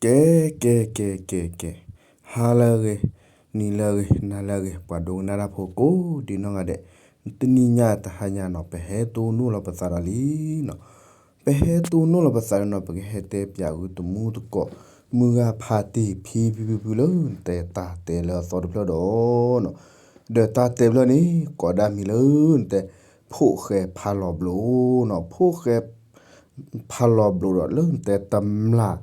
ကဲ ကဲ ကဲ ကဲ ကဲ, ဟါလၢအဂ့ၤ, နံၤလၢအဂ့ၤ, နၤလၢအဂ့ၤ, ပှၤဒိကနၣ်တၢ်ဖိကိးဒံနီၢ်ဂၤဒဲး, တနံၤညါတဟါညါနီၤ ပဟဲတိၢ်နီၣ်လီၤပသးဒီးလံနီၤ, ပဟဲတိၢ်နီၣ်လီၤပသးဒီးနီၤ ပကဟဲတဲပၠးဃုာ်တမူတကိး မုၢ်ဂၤဖးတ့ၢ်ဖံဖံဖုဖုလၢ နတဲတၢ်တဲလၢအသီတဖျၢၣ်ဒီးနီၤ, ဒီးတၢ်တဲဖျၢၣ်န့ၣ် ကိးဒၣ်မံၤလၢနတဲ ဖိၣ်ဃဲဖးလီၤဘျိးနီၤ, ဖိၣ်ဃဲ ဖးလီၤဘျိးဒီးလၢနတဲတမျၢ်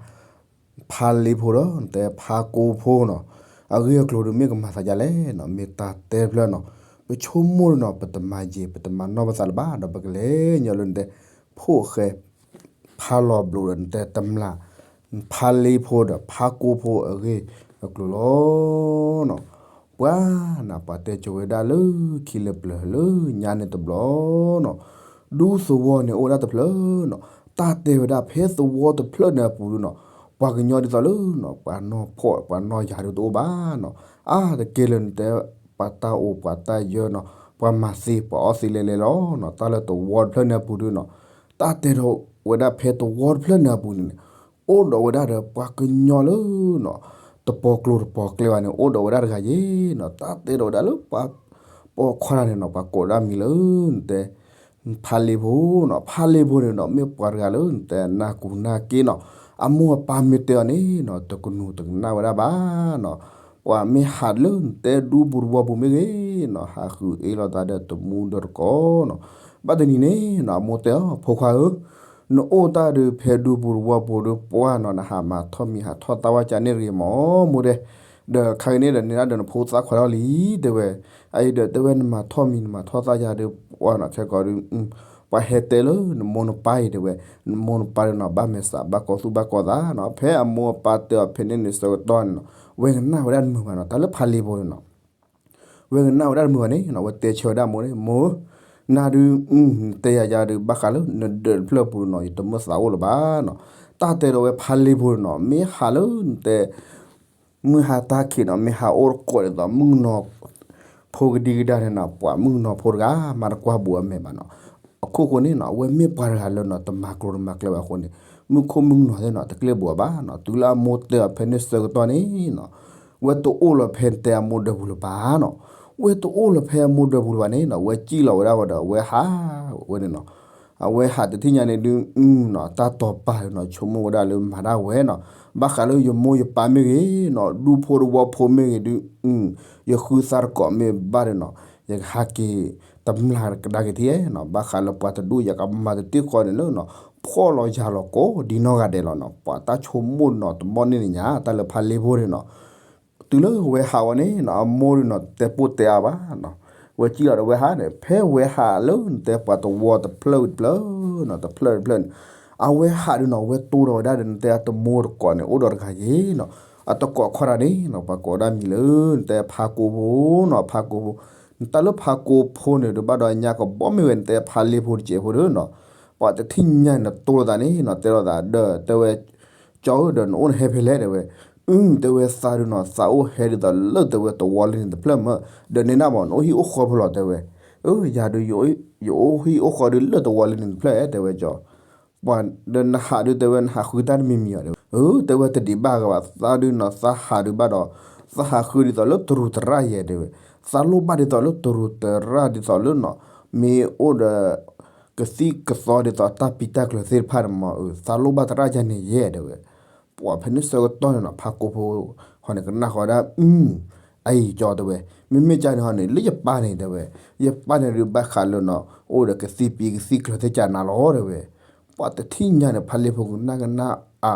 ဖးလ့ဖိဒီးနတဲဖးကိဖိနီၤ, အဂ့ၢ်အကျိၤဒီးမ့ၢ်ကမၤသးဒ်လဲၣ်နီၤ, မ့ၢ်တၢ်တဲတဖျၢၣ်နီၤ, ပဆိကမိၣ်ဒီးနီၤ ပတမၤယံာ် ပတမၤနီၢ်ပသးလၢၤဘၣ် ဒီးပကလဲၤညီလၢနတဲ ဖိၣ်ဃဲ ဖးလီၤဘျိးဒီးနတဲတမျၢ် ဖးလ့ဖိဒီးဖးကိဖိအဂ့ၢ်အကျိၤလီၤနီၤ. ပှၤနၤ ပှၤတဲကၠိဝဲဒၣ်လၢခံလၢပျၢၤလၢညါန့ၣ်တဘျီနီၤ, ဒူသဝီန့ၣ်အိၣ်ဒၣ်တဖျၢၣ်နီၤ, တၢ်တဲဝဲဒၣ်ဖဲသဝီတဖျၢၣ်န့ၣ်အပူၤဒီးနီၤ, ပှၤကညီဒ်သိးလၢနီၤ ပှၤနီၢ်ဖှီၣ်ပှၤနီၢ်ယၤဒုးတအိၣ်ဘၣ်နီၤ, အါတက့ၢ်လၢနတဲ ပှၤတၢ်အိၣ်ပှၤတၢ်ယၢၤနီၤ, ပှၤမၤသ့ပှၤအီသံးလဲၤလဲၤလီၤနီၤ, တၢ်လၢသဝီတဖျၢၣ်န့ၣ်အပူၤဒီးနီၤ, တၢ်တဲထီၣ်ဝဲဒၣ်ဖဲသဝီတဖျၢၣ်န့ၣ်အပူၤန့ၣ်န့ၣ် အိၣ်ဒီးဝဲဒၣ်ဒီးပှၤကညီလၢနီၤ, တပီၤကျိၤတပီၤကျဲဘၣ်န့ၣ် အိၣ်ဒီးဝဲဒၣ်တဂၤယ့ၤနီၤ, တၢ်တဲထီၣ်ဝဲဒၣ်လၢပှၤပိာ်ခွါတဂၤန့ၣ်နီၤ, ပှၤကိးဒၣ်မံၤလၢနတဲ ဖးလ့ဖိနီၤ, ဖးလ့ဖိန့ၣ်နီၤ မ့ၢ်ပှၤတဂၤလၢနတဲနၢ်ကူနၢ်က့နီၤ, အမိၢ်အပၢ်မ့ၢ်တဲအီၤန့ၣ်နီၤ တကနူၤတကနၣ်ဝဲဒၣ်ဘၣ်နီၤ, ပှၤမ့ၢ်ဟးလၢနတဲဒူပူၤသဝီပူၤမ့ၢ်ဂ့ၤနီၤ ဟးဃုအ့ၣ်လိာ်သးဒီးတမူဒီးတကိးနီၤ, ဘၣ်တနံၤန့ၣ်နီၤ အမိၢ်တဲအီၤ ဖိခွါဧၢ နအိၣ်တၢ်ဒုးဖဲဒူပူၤသဝီပူၤဒီးပှၢ်နီၤ နဟးမၤထီၣ်မံၤဟးထီၣ်သၣ်ဝဲကန့ၣ်တဂ့ၤမၢ် မိၢ်တဲ, ဒီးခါကန့ၣ်ဒီးန့ၣ်ဒၣ်ဒီးနဖိသၣ်ခွါထီၣ်လံ တဲဝဲ, အအံၤဒီးတဲဝဲနမၤထီၣ်မံၤနမၤထီၣ်သၣ်ယၤဒီးပှၢ်နီၤ ခဲကိးဒီး ပှၤဟဲတဲလၢနမိၢ်နပၢ်အံၤတဲဝဲ, နမိၢ်နပၢ်ဒီးနီၤ ဘၣ်မဲာ်သးဘၣ်ကီသူၣ်ဘၣ်ကီသးနီၤ, ဖဲအမိၢ်အပၢ်တဲအီၤဖဲန့ၣ်န့ၣ်ဆၢကတီၢ်န့ၣ်နီၤ ဝဲကနၣ်ဝဲဒၣ်တမုာ်ဘၣ်နီၤ, တၢ်လၢဖးလ့ဖိန့ၣ်နီၤ ဝဲကနၣ်ဝဲဒၣ်တမုာ်ဘၣ်န့ၣ်နီၤ ဝဲတဲဆၢဝဲဒၣ်မိၢ်န့ၣ် မိၢ်ဧၢ, နၤဒုး နတဲယၤယၤဒုး ဘၣ်ဃးလၢနဒၢးတဖျၢၣ်ပူၤနီၤ ယတမၢသးအိၣ်လၢၤဘၣ်နီၤ, တၢ်တဲဒီးဝဲဖးလ့ဖိန့ၣ်နီၤ မ့ၢ်ဟးလၢနတဲ မုၢ်ဟါတၢ်ခံးနီၤ မ့ၢ်ဟးအိၣ်တကိးဒ်သိး မုၣ်ကနီၤဖိကဒံကဒါန့ၣ်နီၤ ပှၤမုၣ်ကနီၤဖိတဂၤ မၤတကွၢ်ဘူးအမဲာ်ဘၣ်နီၤ, အခိၣ်ဃိန့ၣ်နီၤ အဝဲမ့ၢ်ပှၤတဂၤလၢနီၤ တမၤကျိၤတမၤကျဲဘၣ်အဃိန့ၣ် မုၣ်ခိၣ်မုၣ်ကနီၤသ့ၣ်နီၤ တကျဲဘူးအီၤဘၣ်နီၤ, တုၤလၢအမိၢ်တဲအီၤဖဲန့ၣ်ဆၢကတီၢ်န့ၣ်နီၤ ဝဲတအိၣ်လီၤဖဲတဲအမိၢ်ဒၢးပူၤလၢၤဘၣ်နီၤ, ဝဲတအိၣ်လီၤဖဲအမိၢ်ဒၢးပူၤလၢၤဘၣ်န့ၣ်နီၤ ဝဲစံၣ်လီၤဝဲဒၣ်ဝဲဒီး အဝဲဟးဝဲန့ၣ်နီၤ အဝဲဟးတထံၣ်ညါန့ၣ်ဒုး အုနီၤ တၢ်တီၤပာ်ဒုးနီၤ ဆိကမိၣ်ဝဲဒၣ်လၢမၤဒၣ်ဝဲနီၤ, ဘၣ်ဃးလၢယမိၢ်ယပၢ်မ့ၢ်ဂ့ၤနီၤ ဒူဖိသဝီဖိမ့ၢ်ဂ့ၤဒုး ယဃုသးတကိးမ့ၢ်ဘၣ်ဒုးနီၤ ယကဟးက့ၤတမျၢ်ကဒါက့ၤထံနီၤ, ဘၣ်ဃးလၢပှၤတဒူၣ်ယၤကမၤတသ့ဃီန့ၣ်လၢနီၤ ဖှီၣ်လီၤယာ်လီၤကိးဒံနီၢ်ဂၤဒဲးလီၤနီၤ, ပှၤတၢ်ဆိကမိၣ်နီၤ တဘီန့ၣ်န့ၣ်ညါ တၢ်လၢဖးလ့ဖိန့ၣ်နီၤ တုၤလၢဝဲဟးဝဲန့ၣ်နီၤ အမိၢ်ဒုးနီၤ တဲပိၢ်တဲအါဘၣ်နီၤ, ဝဲစံၣ်လီၤဒီးဝဲဟးန့ၣ် ဖဲဝဲဟးလၢနတဲပှၤသဝီတဖျၢၣ်တဖျၢၣ်နီၤ တဖျၢၣ်တဖျၢၣ်န့ၣ် အဝဲဟးဒုးနီၤ ဝဲတိၢ်ဒီးဝဲဒၣ်ဒီးနတဲအတမိၢ်တကိးန့ၣ် အိၣ်ဒီးတဂၤယ့ၤနီၤ, အတကိးခီတၢ်န့ၣ်နီၤ ပှၤကိးဒၣ်မံၤလၢ နတဲဖးကိဖိနီၤ ဖးကိဖိ, နတၢ်လၢဖးကိဖိန့ၣ်ဒုးဘၣ်ဒီးညါကဘီမ့ၢ်ဝဲနတဲဖးလ့ဖိတစဲးဖိဒုးနီၤ, ပှၤတထံၣ်ညါန့ၣ်နတိၢ်လိာ်သးန့ၣ်နီၤ တဲလိာ်သးဒီးတဲဝဲ ကၠီဧၢ ဒီးနအိၣ်နဟဲဖဲလဲၣ်တဲဝဲ, အု တဲဝဲသးဒုးနီၤ သးအိၣ်ဟဲဒ်သိးလၢတဲဝဲသဝီလၢန့ၣ်တဖျၢၣ်မၢ, ဒီးနဲဒၣ်မး နအိၣ်ဟံၣ်အိၣ်ဃီဖဲလဲၣ်တဲဝဲ, အၢ ယၤဒုး ယအိၣ်ဟံၣ်အိၣ်ဃီဒုးလၢသဝီလၢန့ၣ်တဖျၢၣ်ဧါတဲဝဲကၠီ, ပှၤဒီးနဟးဒုးတဲဝဲနဟးဃုတၢ်တမံၤမံၤဧါတဲဝဲ, အၢ တဲဝဲတဒံးဘၣ်ဂၤဘၣ် သးဒုးနီၤ သးဟးဒုးဘၣ်ဒီး သးဟးဃုဒ်သိးလၢတရူးတရၣ်ယဲတဲဝဲ, သးလိၣ်ဘၣ်ဒ်သိးလၢတရူးတရၣ်ဒ်သိးလၢနီၤ မ့ၢ်အိၣ်ဒီး ကသံၣ်ကသီဒ်သိးတၢ်ပံးတၢ်ကျၢၤသ့ၣ်တဖၣ်န့ၣ်မး အၢ သးလိၣ်ဘၣ်တရၣ်ယဲန့ၣ်ယဲတဲဝဲ, ပှၤဖဲန့ၣ်ဆၢကတီၢ်န့ၣ်နီၤ ဖးကိဖိဃီန့ၣ် ကနၣ်ဃီဒၣ် အု အအံၤကၠီတဲဝဲ, မ့မ့ၢ်ကၠီန့ၣ်ဟီန့ၣ် လၢယပၢ်န့ၣ်တဲဝဲ, ယပၢ်န့ၣ်ဒုးဘၣ်ဃးလၢနီၤ အိၣ်ဒီးကသံၣ်ပံးကသံၣ်ကျၢၤသ့ၣ်ကၢ်နၤလီၤတဲဝဲ, ပှၤတထံၣ်ညါန့ၣ် ဖးလ့ဖိကနၣ်ကနၣ်အါ,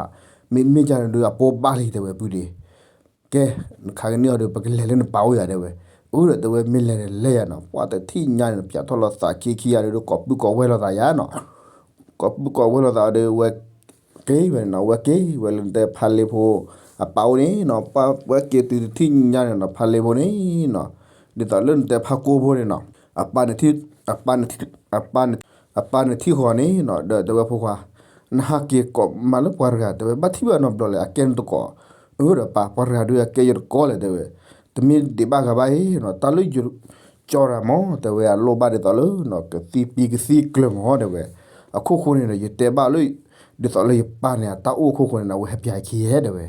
မ့မ့ၢ်ကၠီန့ၣ်ဒုးအပိၢ်ဘၣ်လံတဲဝဲ ပုၢ်ဒ့ ကဲ နခါကန့ၢ်အီၤဒီး ပကလဲၤလၢနပၢ်အိၣ်ယၤတဲဝဲ, အၢ ဒီးတဲဝဲမ့ၢ်လဲၤဒီးလဲၤယၤနီၤ, ပှၤတထံၣ်ညါန့ၣ် ပၠးထီၣ်လိာ်သးခံခံဂၤဒီး ကိးပုၢ်ကိးဝဲၢ်လိာ်သးယၤနီၤ, ကိးပုၢ်ကိးဝဲၢ်လိာ်သးဒီး ဝဲက့ၤဝဲန့ၣ်နီၤ ဝဲက့ၤဝဲလၢနတဲဖးလ့ဖိ အပၢ်အိၣ်န့ၣ်နီၤ, ပှၤဝဲက့ၤတုၤတထံၣ်ညါန့ၣ်နီၤ ဖးလ့ဖိန့ၣ်နီၤ, ဒ်သိးလၢနတဲဖးကိဖိန့ၣ်နီၤ, အပၢ်န့ၣ်ထံၣ် အပၢ်န့ၣ် အပၢ်န့ၣ်ထံၣ်ဃီန့ၣ်နီၤ ဒီးတဲဝဲဖိခွါ နဟးက့ၤကိးမးလၢပှၤတဂၤ တဲဝဲ ဘၣ်ထံၣ်ဘၣ်နီတဘျီလဲၣ် အကဲနတကိး, အၢ ဒီးပၢ် ပှၤတဂၤဒုးအကဲယတကိးလဲၣ်တဲဝဲ, တမ့ၢ်ဒံးဘၣ်ဂၤဘၣ်အံၤနီၤ တၢ်လၢယကၠီတၢ်မး တဲဝဲ အလိၣ်ဘၣ်ဒ်သိးလၢနီၤ ကသံၣ်ပံးကသံၣ်ကျၢၤမးတဲဝဲ, အခိၣ်ဃိန့ၣ်ဒီး ယတဲဘၣ်လၢ ဒ်သိးလၢယပၢ်န့ၣ် အတၢ်အိၣ်အခိၣ်ဃိန့ၣ် အဝဲဟဲပၠးခံဟဲတဲဝဲ,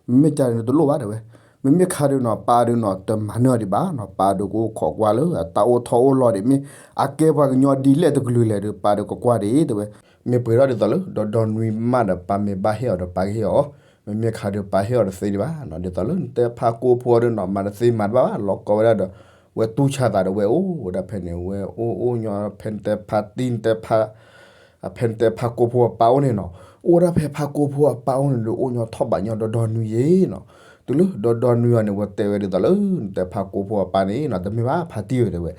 မ့မ့ၢ်ကန့ၣ်တလိၣ်ဘၣ်တဲဝဲ, မ့မ့ၢ်ခါဒုးနီၤ ပၢ်ဒုးနီၤ တမၤန့ၢ်အီၤဒံးဘၣ်နီၤ, ပၢ်ဒုးကအိၣ်ခိးကွၢ်လၢ အတၢ်အိၣ်ထီၣ်အိၣ်လီၤဒံး မ့ၢ်အကဲပှၤကညီဒ်လဲၣ်တကလုာ်လဲၣ်ဒုး ပၢ်ဒုးကကွၢ်ဒံးတဲဝဲ, မ့ၢ်ပှဲၤထီၣ်ဒ်သိးလၢ ဒီဒီနွံမးဒီး ပၢ်မ့ၢ်ဘၣ်ဟ့ၣ်အီၤဒီး ပၢ်ကဟ့ၣ်အီၤ, မ့မ့ၢ်ခါဒုး ပၢ်ဟ့ၣ်အီၤတသ့ဒံးဘၣ်နီၤ, ဒ်သိးလၢနတဲဖါကိဖိအီၤဒုးနီၤ မၤတသ့မၤတဘၣ်ဘၣ် လီၤကီဝဲဒၣ်ဒီး ဝဲတူၢ်ဆါသးဒီးဝဲအိၣ်ဝဲဒၣ်ဖဲန့ၣ် ဝဲအိၣ်အိၣ်ညီဖဲနတဲဖါတံၢ်နတဲဖါ ဖဲနတဲဖါကိဖိအပၢ်အိၣ်န့ၣ်နီၤ, အိၣ်ဝဲဒၣ်ဖဲဖါကိဖိအပၢ်အိၣ်န့ၣ်ဒီး အိၣ်ညီထီၣ်ဘးညီဒီဒီနွံယဲနီၤ, တုၤလၢဒီဒီနွံအီၤန့ၣ် ဝဲတဲဝဲဒ်သိးလၢ နတဲဖါကိဖိအပၢ်န့ၣ်နီၤ တမ့ၢ်ဘၣ်ဖါတံၢ်ဝဲတဲဝဲ,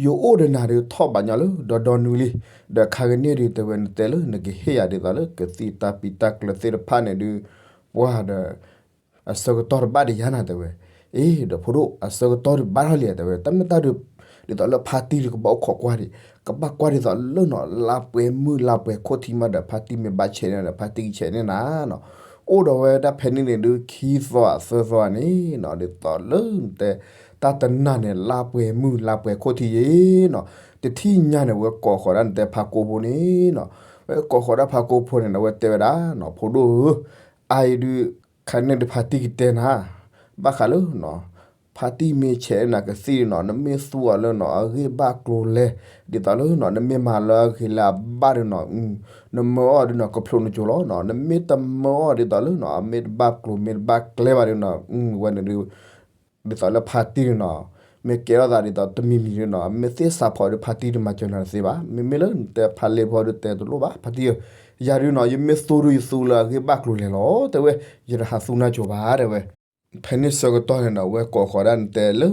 ယအိၣ်ဒီးနၤဒုးထီၣ်ဘးညီလၢဒီဒီနွံလံ, ဒီးခါကန့ၣ်ဒုးတဲဝဲ နတဲလၢနကဟ့ၣ်ယၤဒ်သိးလၢကသံၣ်တၢ်ပံးတၢ်ကျၢၤသ့ၣ်တဖၣ်န့ၣ်ဒုး ပှၢ်ဒီး အဆၢကတီၢ်တဘၣ်ဒံးယါနၤတဲဝဲ, အ့ ဒီးဖိဒိၣ် အဆၢကတီၢ်ဒုးဘၣ်ထီၣ်လံတဲဝဲ, တၢ်မ့ၢ်တၢ်ဒုး ဒ်သိးလၢဖါတံၢ်ဒုးကဘၣ်အိၣ်ခိးကွၢ်ဒံး, ကဘၣ်ကွၢ်ဒ်သိးလၢနီၤ လါပှဲၤမုၢ်လါပှဲၤခိၣ်ထံမးဒီး ဖါတံၢ်မ့ၢ်ဘၣ်ဆဲးန့ၣ်ဒီး ဖါတံၢ်ကဆဲးန့ၣ်နၤနီၤ, အိၣ်ဒီးဝဲဒၣ်ဖဲန့ၣ်န့ၣ်ဒုး ခံသီအသၢသီန့ၣ်နီၤ ဒ်သိးလၢနတဲ တၢ်တနၤန့ၣ် လါပှဲၤမုၢ်လါပှဲၤခိၣ်ထံယဲနီၤ, တထံၣ်ညါန့ၣ် ဝဲကိးဃီၤဒၣ်နတဲဖါကိဖိန့ၣ်နီၤ, ဝဲကိးဃီၤဒၣ်ဖါကိဖိန့ၣ်ဒီး ဝဲတဲဝဲဒၣ်နီၤ ဖိဒိၣ်ဧၢ အအံၤဒုး ခါန့ၣ်ဒုးဖါတံၢ်ကတဲနၤ, ဘၣ်ဃးလၢနီၤ ဖါတံၢ်မ့ၢ်ဆဲးနၤကသံၣ်နီၤ နမ့ၢ်သူအီၤလၢနီၤ အဂ့ၢ်ဘၣ်ကျိၤလဲၤ, ဒ်သိးလၢနီၤ နမ့ၢ်မၤလၢအဂ့ၤလၢအဘၣ်ဒုးနီၤ နမၢအီၤဒုးနီၤ ကဖျိးနကိၤလီၤနီၤ, နမ့ၢ်တမၢအီၤဒ်သိးလၢနီၤ အမ့ၢ်တဘၣ်ကျိၤမ့ၢ်တဘၣ်ကျဲဘၣ်ဒုးနီၤ ဝဲန့ၣ်ဒုး ဒ်သိးလၢဖါတံၢ်ဒုးနီၤ မ့ၢ်ကဲထီၣ်သးဒ်သိးတမံၤမံၤဒုးနီၤ မ့ၢ်သ့ၣ်စးဖီဒုးဖါတံၢ်ဒုးမၤစၢၤနၤတသ့ဘၣ်, မ့မ့ၢ်လၢနတဲဖါလ့ဖိဒုးတဲတလိၣ်ဘၣ် ဖါတံၢ်ဧၢ, ယၤဒုးနီၤ ယမ့ၢ်သူဒုးယသူလၢအဂ့ၢ်ဘၣ်ကျိၤလဲၤလီၤ တဲဝဲ, ယတဟးသူနၤကိၤဘၣ်တဲဝဲ ဖဲန့ၣ်ဆၢကတီၢ်န့ၣ်နီၤ ဝဲကိးဃီၤဒၣ်နတဲလၢ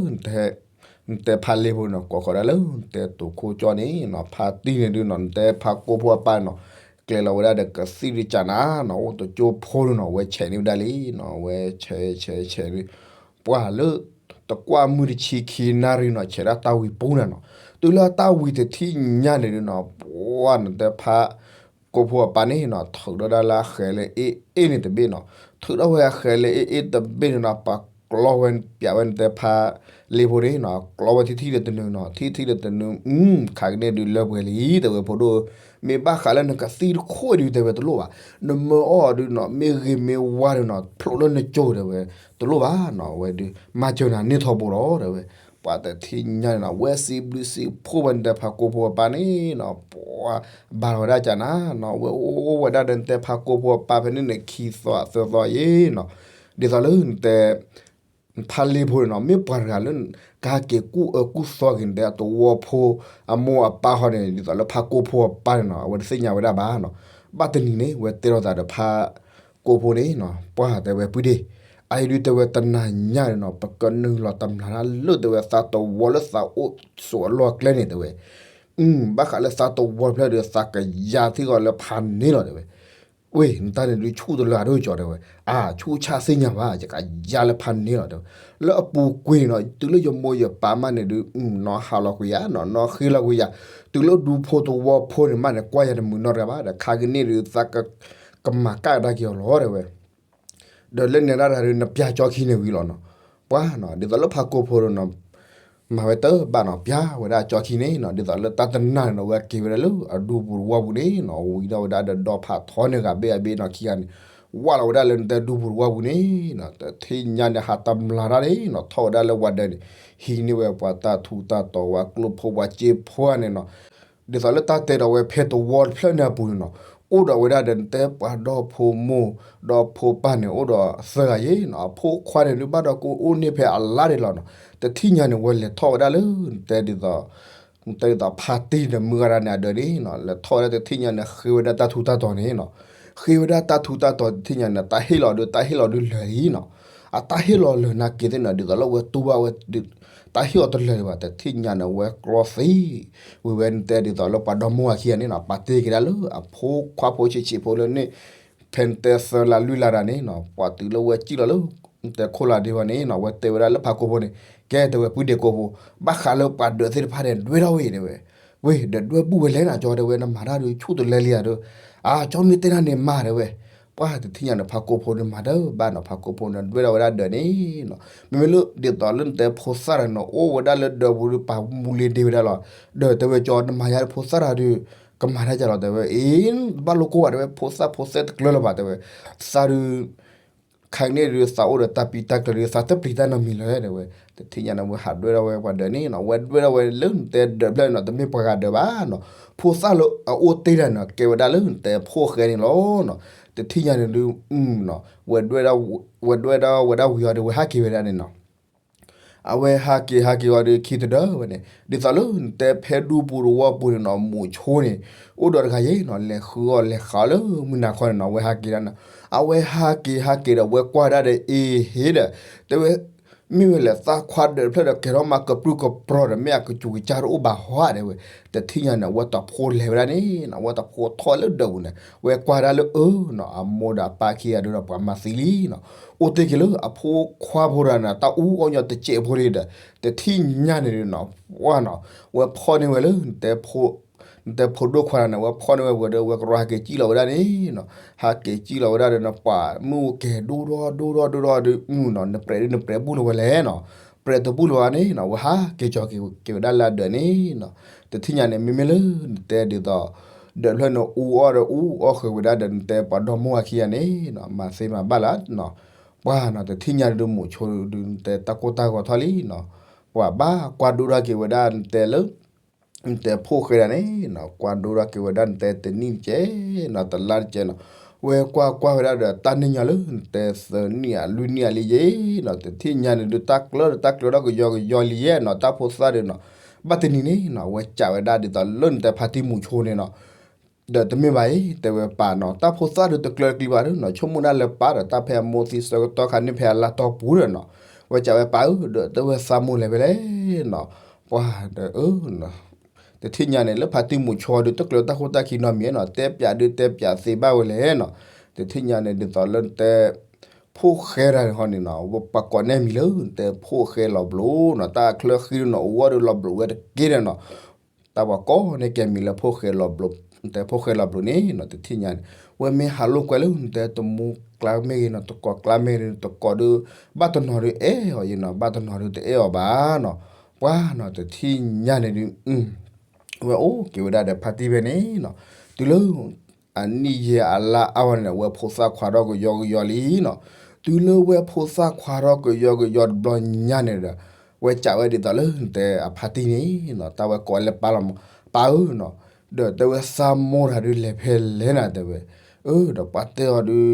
နတဲဖါလ့ဖိနီၤ ကိးဃီၤဒၣ်လၢနတဲတိၤခိကၠီန့ၣ်နီၤ ဖါတံၢ်န့ၣ်ဒုးနီၤ နတဲဖါကိဖိအပၢ်နီၤ ကျဲလီၤဝဲဒၣ်ဒီးကသံၣ်ဒုးကနၤနီၤ အိၣ်တကၠိဖိဒုးနီၤ ဝဲဆဲးန့ၢ်ဝဲဒၣ်လံနီၤ ဝဲဆဲးဆဲးဆဲးဒုး ပှၢ်လၢ တကွၢ်မုၢ်တဆံခံနၣ်ရံၣ်နီၤ ဆဲးဒၣ်တၢ်ဝံၤပူၤနၤနီၤ, တုၤလၢတၢ်ဝံၤတထံၣ်ညါန့ၣ်ဒုးနီၤ ပှၢ်နတဲဖါ ကိဖိအပၢ်န့ၣ်နီၤ ထုးထီၣ်ဒၣ်လၢအဃဲၤလၢအ့ၣ်အ့ၣ်န့ၣ်တဘ့ၣ်နီၤ, ထုးထီၣ်ဝဲအဃဲၤလၢအ့ၣ်အ့ၣ်တဘ့ၣ်န့ၣ်နီၤ ပှၤကျီဝဲ ပၠးဝဲနတဲဖါလ့ဖိန့ၣ်နီၤ ကျီဝဲထံထံဒီးတနုာ်နီၤ ထံထံဒီးတနုာ် ခးကန့ၣ်ဒုးလၢပှဲၤလံ တဲဝဲဖိဒိၣ်, မ့ၢ်ဘၣ်ဃးလၢနကသံၣ်တခိၣ်ဒုးတဲဝဲတလိၣ်ဘၣ်, နမၢအီၤဒုးနီၤ မ့ၢ်ဂ့ၤမ့ၢ်ဝါဒုးနီၤ ဖျိးလၢနကိၤတဲဝဲ, တလိၣ်ဘၣ်နီၤ အဝဲဒုး မၤစၢၤနၤန့ၢ်ထီဘိလီၤတဲဝဲ, ပှၤတထံၣ်ညါန့ၣ်နီၤ ဝဲစံးဘျုးစံးဖှိၣ်ဝဲနတဲဖါကိဖိအပၢ်န့ၣ်နီၤ ပှၤဘၣ်လီၤဝဲဒၣ်ကနၤနီၤ ဝဲအိၣ်ဝဲဒၣ်ဒီးနတဲဖါကိဖိအပၢ်ဖဲန့ၣ်န့ၣ် ခံသီသၢသီယဲနီၤ, ဒ်သိးလၢနတဲ ဖါလ့ဖိန့ၣ်နီၤ မ့ၢ်ပှၤတဂၤလၢ ကဟဲက့ၤကူၣ်အၢကူၣ်သီက့ၤနတဲအသဝီဖိ အမိၢ်အပၢ်ဟီန့ၣ် ဒ်သိးလၢဖါကိဖိအပၢ်န့ၣ်နီၤ အဝဲတသ့ၣ်ညါဝဲဒၣ်ဘၣ်နီၤ, ဘၣ်တနံၤန့ၣ် ဝဲတဲလိာ်သးဒီးဖါကိဖိန့ၣ်နီၤ ပှၢ်တဲဝဲပုၢ်ဒ့ၣ်, အအံၤဒုးတဲဝဲတနၤညါန့ၣ်နီၤ ပကနုာ်လီၤတမျၢ်တၢ်လၢတဲဝဲ သးတဝီလၢသးအိၣ်ဆိးအလီၢ်အကျဲန့ၣ်တဲဝဲ, ဘၣ်ဃးလၢသးတဝီတဖျၢၣ်ဒီး သးကယါထံၣ်ဂီၤလၢဖးန့ၣ်လီၤတဲဝဲ, ဝ့ၢ် နတၢ်န့ၣ်ဒုးဆူၣ်တလၢအဒိၣ်ကီတဲဝဲ, အါ ဆူၣ်ဆၣ်သ့ၣ်ညါဘၣ် ယကယါလၢဖးန့ၣ်လီၤတဲဝဲ, လၢအပူၤကွံာ်နီၤ တုၤလၢယမိၢ်ယပၢ်မးန့ၣ်ဒုး နီၢ်ဟးလီၤကွံာ်ယၤနီၤ နီၢ်ဃ့လီၤကွံာ်ယၤ, တုၤလၢဒူဖိသဝီဖိန့ၣ်မးန့ၣ် ကွၢ်ယၤတမုာ်နီတဂၤဘၣ်ဒီး ခါကန့ၣ်ဒုး သးကမၤကၣ်ကဒါက့ၤအီၤလီၤတဲဝဲ ဒီးလၢနဲဒၣ်တၢ်ဒုး နပျၢ်ကၠီခံန့ၣ်ဝံၤလီၤနီၤ, ပှၢ်နီၤ ဒ်သိးလၢဖါကိဖိဒီးနီၤ မၤဝဲတဘၣ်နီၤ ပျၢ်ဝဲဒၣ်ကၠီခံန့ၣ်နီၤ ဒ်သိးလၢတၢ်တနၤန့ၣ်နီၤ ဝဲက့ၤဝဲဒၣ်လၢအဒူပူၤတဝီပူၤန့ၣ်နီၤ ဝံၤဒီးဝဲဒၣ်ဒီးဒီဖးထီန့ၢ်ဂၤဘ့ၣ်အဘ့ၣ်နီၤ ခံဂၤန့ၣ် ဝၢ်လီၤဝဲဒၣ်လၢနတဲဒူပူၤတဝီပူၤန့ၣ်နီၤ တထံၣ်ညါန့ၣ် ဟးတမျၢ်တၢ်န့ၣ်နီၤ ထီၣ်ဝဲဒၣ်လၢဝၤဒၢးန့ၣ် ဟံးန့ၢ်ဝဲပှၤတၢ်ထူးတၢ်တီၤ ပှၤကျိဖိပှၤစ့ဖိန့ၣ်နီၤ ဒ်သိးလၢတၢ်တဲဒီးဝဲဖဲသဝီတဖျၢၣ်န့ၣ်အပူၤန့ၣ်နီၤ အိၣ်ဒီးဝဲဒၣ်ဒီးနတဲပှၤဒီဖိမိၢ် ဒီဖိပၢ်န့ၣ် အိၣ်ဒီးသၢဂၤယဲနီၤ အဖိခွါန့ၣ်ဒုးဘၣ်ဒီးကအိၣ်န့ၢ်ဖဲအလါဒံးလီၤနီၤ တထံၣ်ညါန့ၣ် ဝဲလဲၤထီၣ်ဝဲဒၣ်လၢ နတဲဒ်သိး နတဲဒ်သိးဖါတံၢ်ဒီးမုၢ်ဂၤဒၣ်န့ၣ်အဒၢးန့ၣ်နီၤ လဲၤထီၣ်ဝဲဒၣ်တထံၣ်ညါန့ၣ် ဃ့ဝဲဒၣ်တၢ်ထူးတၢ်တီၤန့ၣ်နီၤ ဃ့ဝဲဒၣ်တၢ်ထူးတၢ်တီၤတထံၣ်ညါန့ၣ် တၢ်ဟ့ၣ်လီၤဒုး တၢ်ဟ့ၣ်လီၤဒုးလၢာ်လံနီၤ အတၢ်ဟ့ၣ်လီၤလၢာ်နာ်က့သ့ၣ်နီၤ ဒ်သိးလၢဝဲတူၢ်ဘၣ်ဝဲ တၢ်ဟ့ၣ်အီၤတလၢာ်ဒံးဘၣ် တထံၣ်ညါန့ၣ် ဝဲကျီသံ ဝံၤဝဲနတဲဒ်သိးလၢပှၤဒီမါဝၤခံဂၤန့ၣ်နီၤ ပာ်တ့ၢ်က့ၤဒၣ်လၢအဖိခွါဖိဆံးဆံးဖိလၢန့ၣ် ဖဲနတဲသၢလါလွံၢ်လါတၢ်န့ၣ်နီၤ ပှၤတုၤလၢဝဲစံၣ်လီၤလၢ နတဲခိၣ်လါဒ့ဝဲန့ၣ်နီၤ ဝဲတဲဝဲဒၣ်လၢဖါကိဖိန့ၣ် ကဲတဲဝဲပုၢ်ဒ့ကိဖိ ဘၣ်ဃးလၢပှၤဒၢးသ့ၣ်တဖၣ်န့ၣ် ဒွဲၣ်ထီၣ်ဝဲအံၤတဲဝဲ ဝ့ၢ် ဒီးဒွဲၣ်ဘူၣ်ဝဲလဲၣ်နီၤ ကၠီတဲဝဲ နမၤတၢ်ဒုးဆူၣ်တလဲလံဧါဒီး အါ ကၠီမ့ၢ်တဲတၢ်န့ၣ်မၤတဲဝဲ ပှၢ်တထံၣ်ညါန့ၣ် ဖါကိဖိန့ၣ်မၤတၢ်ဘၣ်နီၤ ဖါကိဖိန့ၣ် ဒွဲၣ်ထီၣ်ဝဲဒၣ်ဒၢးန့ၣ်နီၤ မ့မ့ၢ်လၢဒ်သိးလၢနတဲဖိသၣ်တဂၤန့ၣ် အိၣ်ဝဲဒၣ်လၢဒၢးပူၤဒုး ပာ်မူလ့ၤဒ့ဝဲဒၣ်လီၤ ဒီးတဲဝဲကၠီ နမၤယါဖိသၣ်တဂၤဒုး ကမၤတၢ်ကလီၤ တဲဝဲ, အ့ တဘၣ်လိၣ်ကိၢ်ဘၣ် တဲဝဲ, ဖိသၣ်ဖိသဲတကျၢၤလၢၤဘၣ် တဲဝဲ, သးဒုး ခဲကနံၣ်ဒုး သးအိၣ်ဒီးတၢ်ပံတၢ်ကျၢၤဒုး သးတပျံၤတၢ်နီတမံၤလၢၤ တဲဝဲ, တထံၣ်ညါန့ၣ် ဝဲဟးဒွဲၣ်ထီၣ်ဝဲပှၤဒၢးန့ၣ်နီၤ, ဝဲဒွဲၣ်ထီၣ်ဝဲလၢနတဲဒၢးဖျၢၣ်န့ၣ်နီၤ, တမ့ၢ်ပှၤဂၤဒၢးဘၣ်နီၤ, ဖိသၣ်လၢအအိၣ်တ့ၢ်တၢ်န့ၣ်နီၤ ကဲဝဲဒၣ်လၢနတဲဖိၣ်ဃဲန့ၣ်လီၤနီၤ, တထံၣ်ညါန့ၣ်ဒုး အုနီၤ, ဝဲဒွဲၣ်ထီၣ်ဝဲဒၣ်ဝံၤအီၤဒီး ဝဲဟးက့ၤဝဲဒၣ်န့ၣ်နီၤ အဝဲဟးက့ၤဟးက့ၤဝံၤဒီး ခံတဒၢဝဲန့ၣ် ဒ်သိးလၢနတဲဖဲဒူပူၤတဝီပူၤန့ၣ်နီၤ, မိၤဆိန့ၣ် အိၣ်ဒီးတဂၤယဲနီၤ, လဲၤဃုအီၣ်လဲၤဃးအီၣ်လၢမုၢ်နၤခီန့ၣ်နီၤ, အဝဲဟးက့ၤဒၣ်န့ၣ်, အဝဲဟးက့ၤဟးက့ၤဒီး ဝဲကွၢ်ဒၣ်ဒီး အ့ဟ့ဒီး တဲဝဲ, မ့ၢ်ဝဲလဲၣ်သးခွါဒၢးတဖျၢၣ်ဒီး ကဲထီၣ်မးကပြုၢ်ကပြီၤဒီး မ့ၢ်အကစူၤကစၢ်တအိၣ်ဘၣ်ဟီဧါ တဲဝဲ, တထံၣ်ညါန့ၣ် အဝဲတဖိလဲၤဝဲဒၣ်န့ၣ်နီၤ, အဝဲတဖိထီၣ်လၢဒၢးပူၤန့ၣ် ဝဲကွၢ်ဒၣ်လၢအၢနီၤ, အမိၢ်ဒီးအပၢ်ခံဂၤဒုးဒီး ပှၤမၤသံလံနီၤ, အိၣ်တ့ၢ်က့ၤလၢအဖိခွါဖိတဂၤန့ၣ် တၢ်အူအီၣ်ညီတစဲးဖိလံဒီး တထံၣ်ညါန့ၣ်ဒုးနီၤ, ပှၢ်နီၤ, ဝဲဖီၣ်န့ၢ်ဝဲလၢ နတဲဖိဒိၣ်ခွါတဂၤန့ၣ် ဝဲဖီၣ်န့ၢ်ဝဲဝံၤဒီး ဝဲကရီဟးက့ၤစံၣ်လီၤဝဲဒၣ်န့ၣ်နီၤ, ဟးက့ၤစံၣ်လီၤဝဲဒၣ်ဒီးနီၤ, ပှၤမုၢ်အိၣ်ကဲၤဒိၣ်ထီၣ်ဒိၣ်ထီၣ်ဒိၣ်ထီၣ်ဒုးနီၤ, နပြဲးဒုးနပြဲးဘူၣ်လီၤဝဲလဲၣ်နီၤ, ပြဲးတဘူၣ်လီၤဝဲန့ၣ်နီၤ, ဝဲဟးက့ၤကၠီၤက့ၤက့ၤဝဲဒၣ်လၢအဒၢးန့ၣ်နီၤ, တထံၣ်ညါန့ၣ် မ့မ့ၢ်လၢနတဲဒ်သိး ဒၢးဖျၢၣ်န့ၣ် အူအီၣ်ဒီးအူအီၣ်ဃုာ်ဝဲဒၣ်ဒီး နတဲပှၤဒီမိၢ်ဝၤခံဂၤန့ၣ်နီၤ, မၤသ့မၤဘၣ်လၢနီၤ, ပှၢ်နီၤ, တထံၣ်ညါဒုးမိၤဆိဒုး နတဲတၢ်ကိၢ်တၢ်ဂီၤထီၣ်လံနီၤ, ပှၤဘၣ်ကွၢ်ဒိၣ်ထီၣ်က့ၤဝဲဒၣ် နတဲလၢ နတဲဖိၣ်ဃဲဒၣ်န့ၣ်နီၤ, ကွၢ်ဒိၣ်ထီၣ်က့ၤဝဲဒၣ် နတဲတနံၣ်တကဲးနီၤ, တလါတကဲးနီၤ, ဝဲကွၢ်ကွၢ်ဝဲဒၣ်ဒီး တၢ်န့ၢ်ညီလၢ နတဲသၢနံၣ်ဧါ လွံၢ်နံၣ်ဧါလံယဲနီၤ, တထံၣ်ညါန့ၣ်ဒုး တၢ်ကျၢဒီးတၢ်ကျၢဒီးကယီကယီလံယဲနီၤ, တၢ်ဖိသၣ်ဒုးနီၤ, ဘၣ်တနံၤန့ၣ်နီၤ, ဝဲစံးဝဲဒၣ်ဒ်သိးလၢနတဲဖါတံၢ်မိၤဆိန့ၣ်နီၤ, ဒီးတမ့ၢ်ဘၣ်အံၤ တဲဝဲပၢ်နီၤ, တၢ်ဖိသၣ်ဒုးတကျၢတကျံၤဘၣ်ဒုးနီၤ, ဆိကမိၣ်ဒၣ်လၢပၢ်ဒီး တၢ်ဖဲအမိၢ်သံဆၢကတီၢ်ခါန့ၣ် ဖဲအလါတီပူၤဒီးနီၤ, ဝဲစံးဝဲပၢ်ဧၢ, ဒီးတဲဝဲသးမိၢ်လဲၤဖဲလဲၣ်နီၤ, ပှၢ်ဒီး တထံၣ်ညါန့ၣ် လၢဖါတံၢ်မိၤဆိဒုး တကျၢတၢ်ခိၣ်တၢ်ခံနီတမံၤနီၤ, တဲပၠးဒုးတဲပၠးသ့ဘၣ်ဝဲလဲၣ်နီၤ, တထံၣ်ညါန့ၣ် ဒ်သိးလၢနတဲ ဖိၣ်ဃဲတဂၤန့ၣ်ဟီန့ၣ်နီၤ, ပှၤကိးနဲၣ်မံၤလၢ နတဲဖိၣ်ဃဲလီၤဘျိးနီၤ, တၢ်ချၢဃံဒုးနီၤ အူအီၣ်ဒုးလီၤဘျိးဝဲတက့ၢ်ဒီးနီၤ, တၢ်ပှၤကိးနဲၣ်ကဲမံၤလၢဖိၣ်ဃဲလီၤဘျိး, နတဲဖိၣ်ဃဲလီၤဘျိးန့ၣ်နီၤ, တထံၣ်ညါန့ၣ် ဝဲမ့ၢ်ဟးလိာ်ကွဲလၢ နတဲတမူကျါမ့ၢ်ဂ့ၤနီၤ, တကိးကျါမ့ၢ်ဂ့ၤ တကိးဒုး ဘၣ်တနီၤဒုးအဲၣ်အီၤယဲနီၤ, ဘၣ်တနီၤဒုးတအဲၣ်အီၤဘၣ်နီၤ, ပှၢ်နီၤ တထံၣ်ညါန့ၣ်ဒုး ဝဲအိၣ်က့ၤဝဲဒၣ်ဒီးဖါတံၢ်ဖဲန့ၣ်နီၤ, တုၤလၢ အနံၣ်ယဲၢ်အလါအါဝဲန့ၣ်ဒီး ဝဲဖိသၣ်ခွါထီၣ်ကယီကယီလံနီၤ, တုၤလၢဝဲဖိသၣ်ခွါထီၣ်ကယီကယီတဘျီညါန့ၣ်ဒီး ဝဲစံးဝဲဒ်သိးလၢနတဲအဖါတံၢ်န့ၣ်နီၤ, တၢ်ဝဲကိးလၢပၢ်လီၤမး, ပၢ်ဧၢနီၤ, ဒီးတဲဝဲသးမိၢ်တၢ်ဒုးလဲၤဖဲလဲၣ်နၤတဲဝဲ, အၢ ဒီးပှၤတဲအီၤဒုး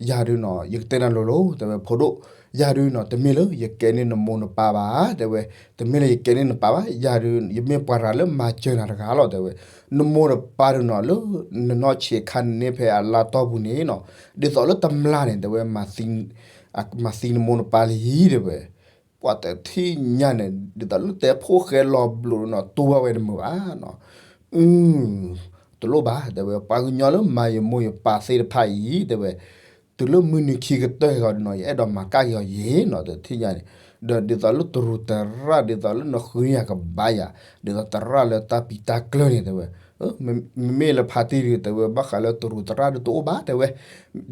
ယၤဒုးနီၤ ယကတဲနၤလိၤလိၤ တဲဝဲ ဖိဒိၣ်, ယၤဒုးနီၤ တမ့ၢ်လၢယကဲန့ၢ်နမိၢ်နပၢ်ဘၣ် တဲဝဲ, တမ့ၢ်လၢယကဲန့ၢ်နပၢ်ဘၣ်, ယၤဒုး ယမ့ၢ်ပှၤတဂၤလၢမၤစၢၤနၤတဂၤလီၤ တဲဝဲ, နမိၢ်နပၢ်ဒုးနီၤ လၢနနီၢ်ဆံးခါန့ၣ်ဖဲအလါတီပူၤန့ၣ်နီၤ, ဒ်သိးလၢတမျာ်န့ၣ် တဲဝဲ မၤသံနမိၢ်နပၢ်လံ တဲဝဲ, ပှၤတထံၣ်ညါန့ၣ် ဒ်သိးလၢတဲဖိၣ်ဃဲလီၤဘျိးနီၤ တူၢ်ဘၣ်ဝဲတမုာ်ဘၣ်နီၤ, အု တလိၣ်ဘၣ် တဲဝဲ, ပှၤကညီလၢမၤယမိၢ်ယပၢ်သ့ၣ်တဖၣ်အံၤ တဲဝဲ, တုၤလၢမုၢ်နံၤခံကတၢၢ်အံၤဒီးနီၤ ယအဲၣ်ဒိးမၤကၣ်က့ၤအီၤယဲနီၤ တထံၣ်ညါန့ၣ်, ဒီးဒ်သိးလၢတရူးတရၣ် ဒ်သိးလၢနဃုယၤကဘၣ်ယၤ ဒ်သိးတရၣ်လၢတၢ်ပံးတၢ်ကျၢၢ်န့ၣ် တဲဝဲ, မ့မ့ၢ်လၢဖါတံၢ်ဒုး တဲဝဲ ဘၣ်ဃးလၢတရူးတရၣ်ဒုးတအိၣ်ဘၣ် တဲဝဲ,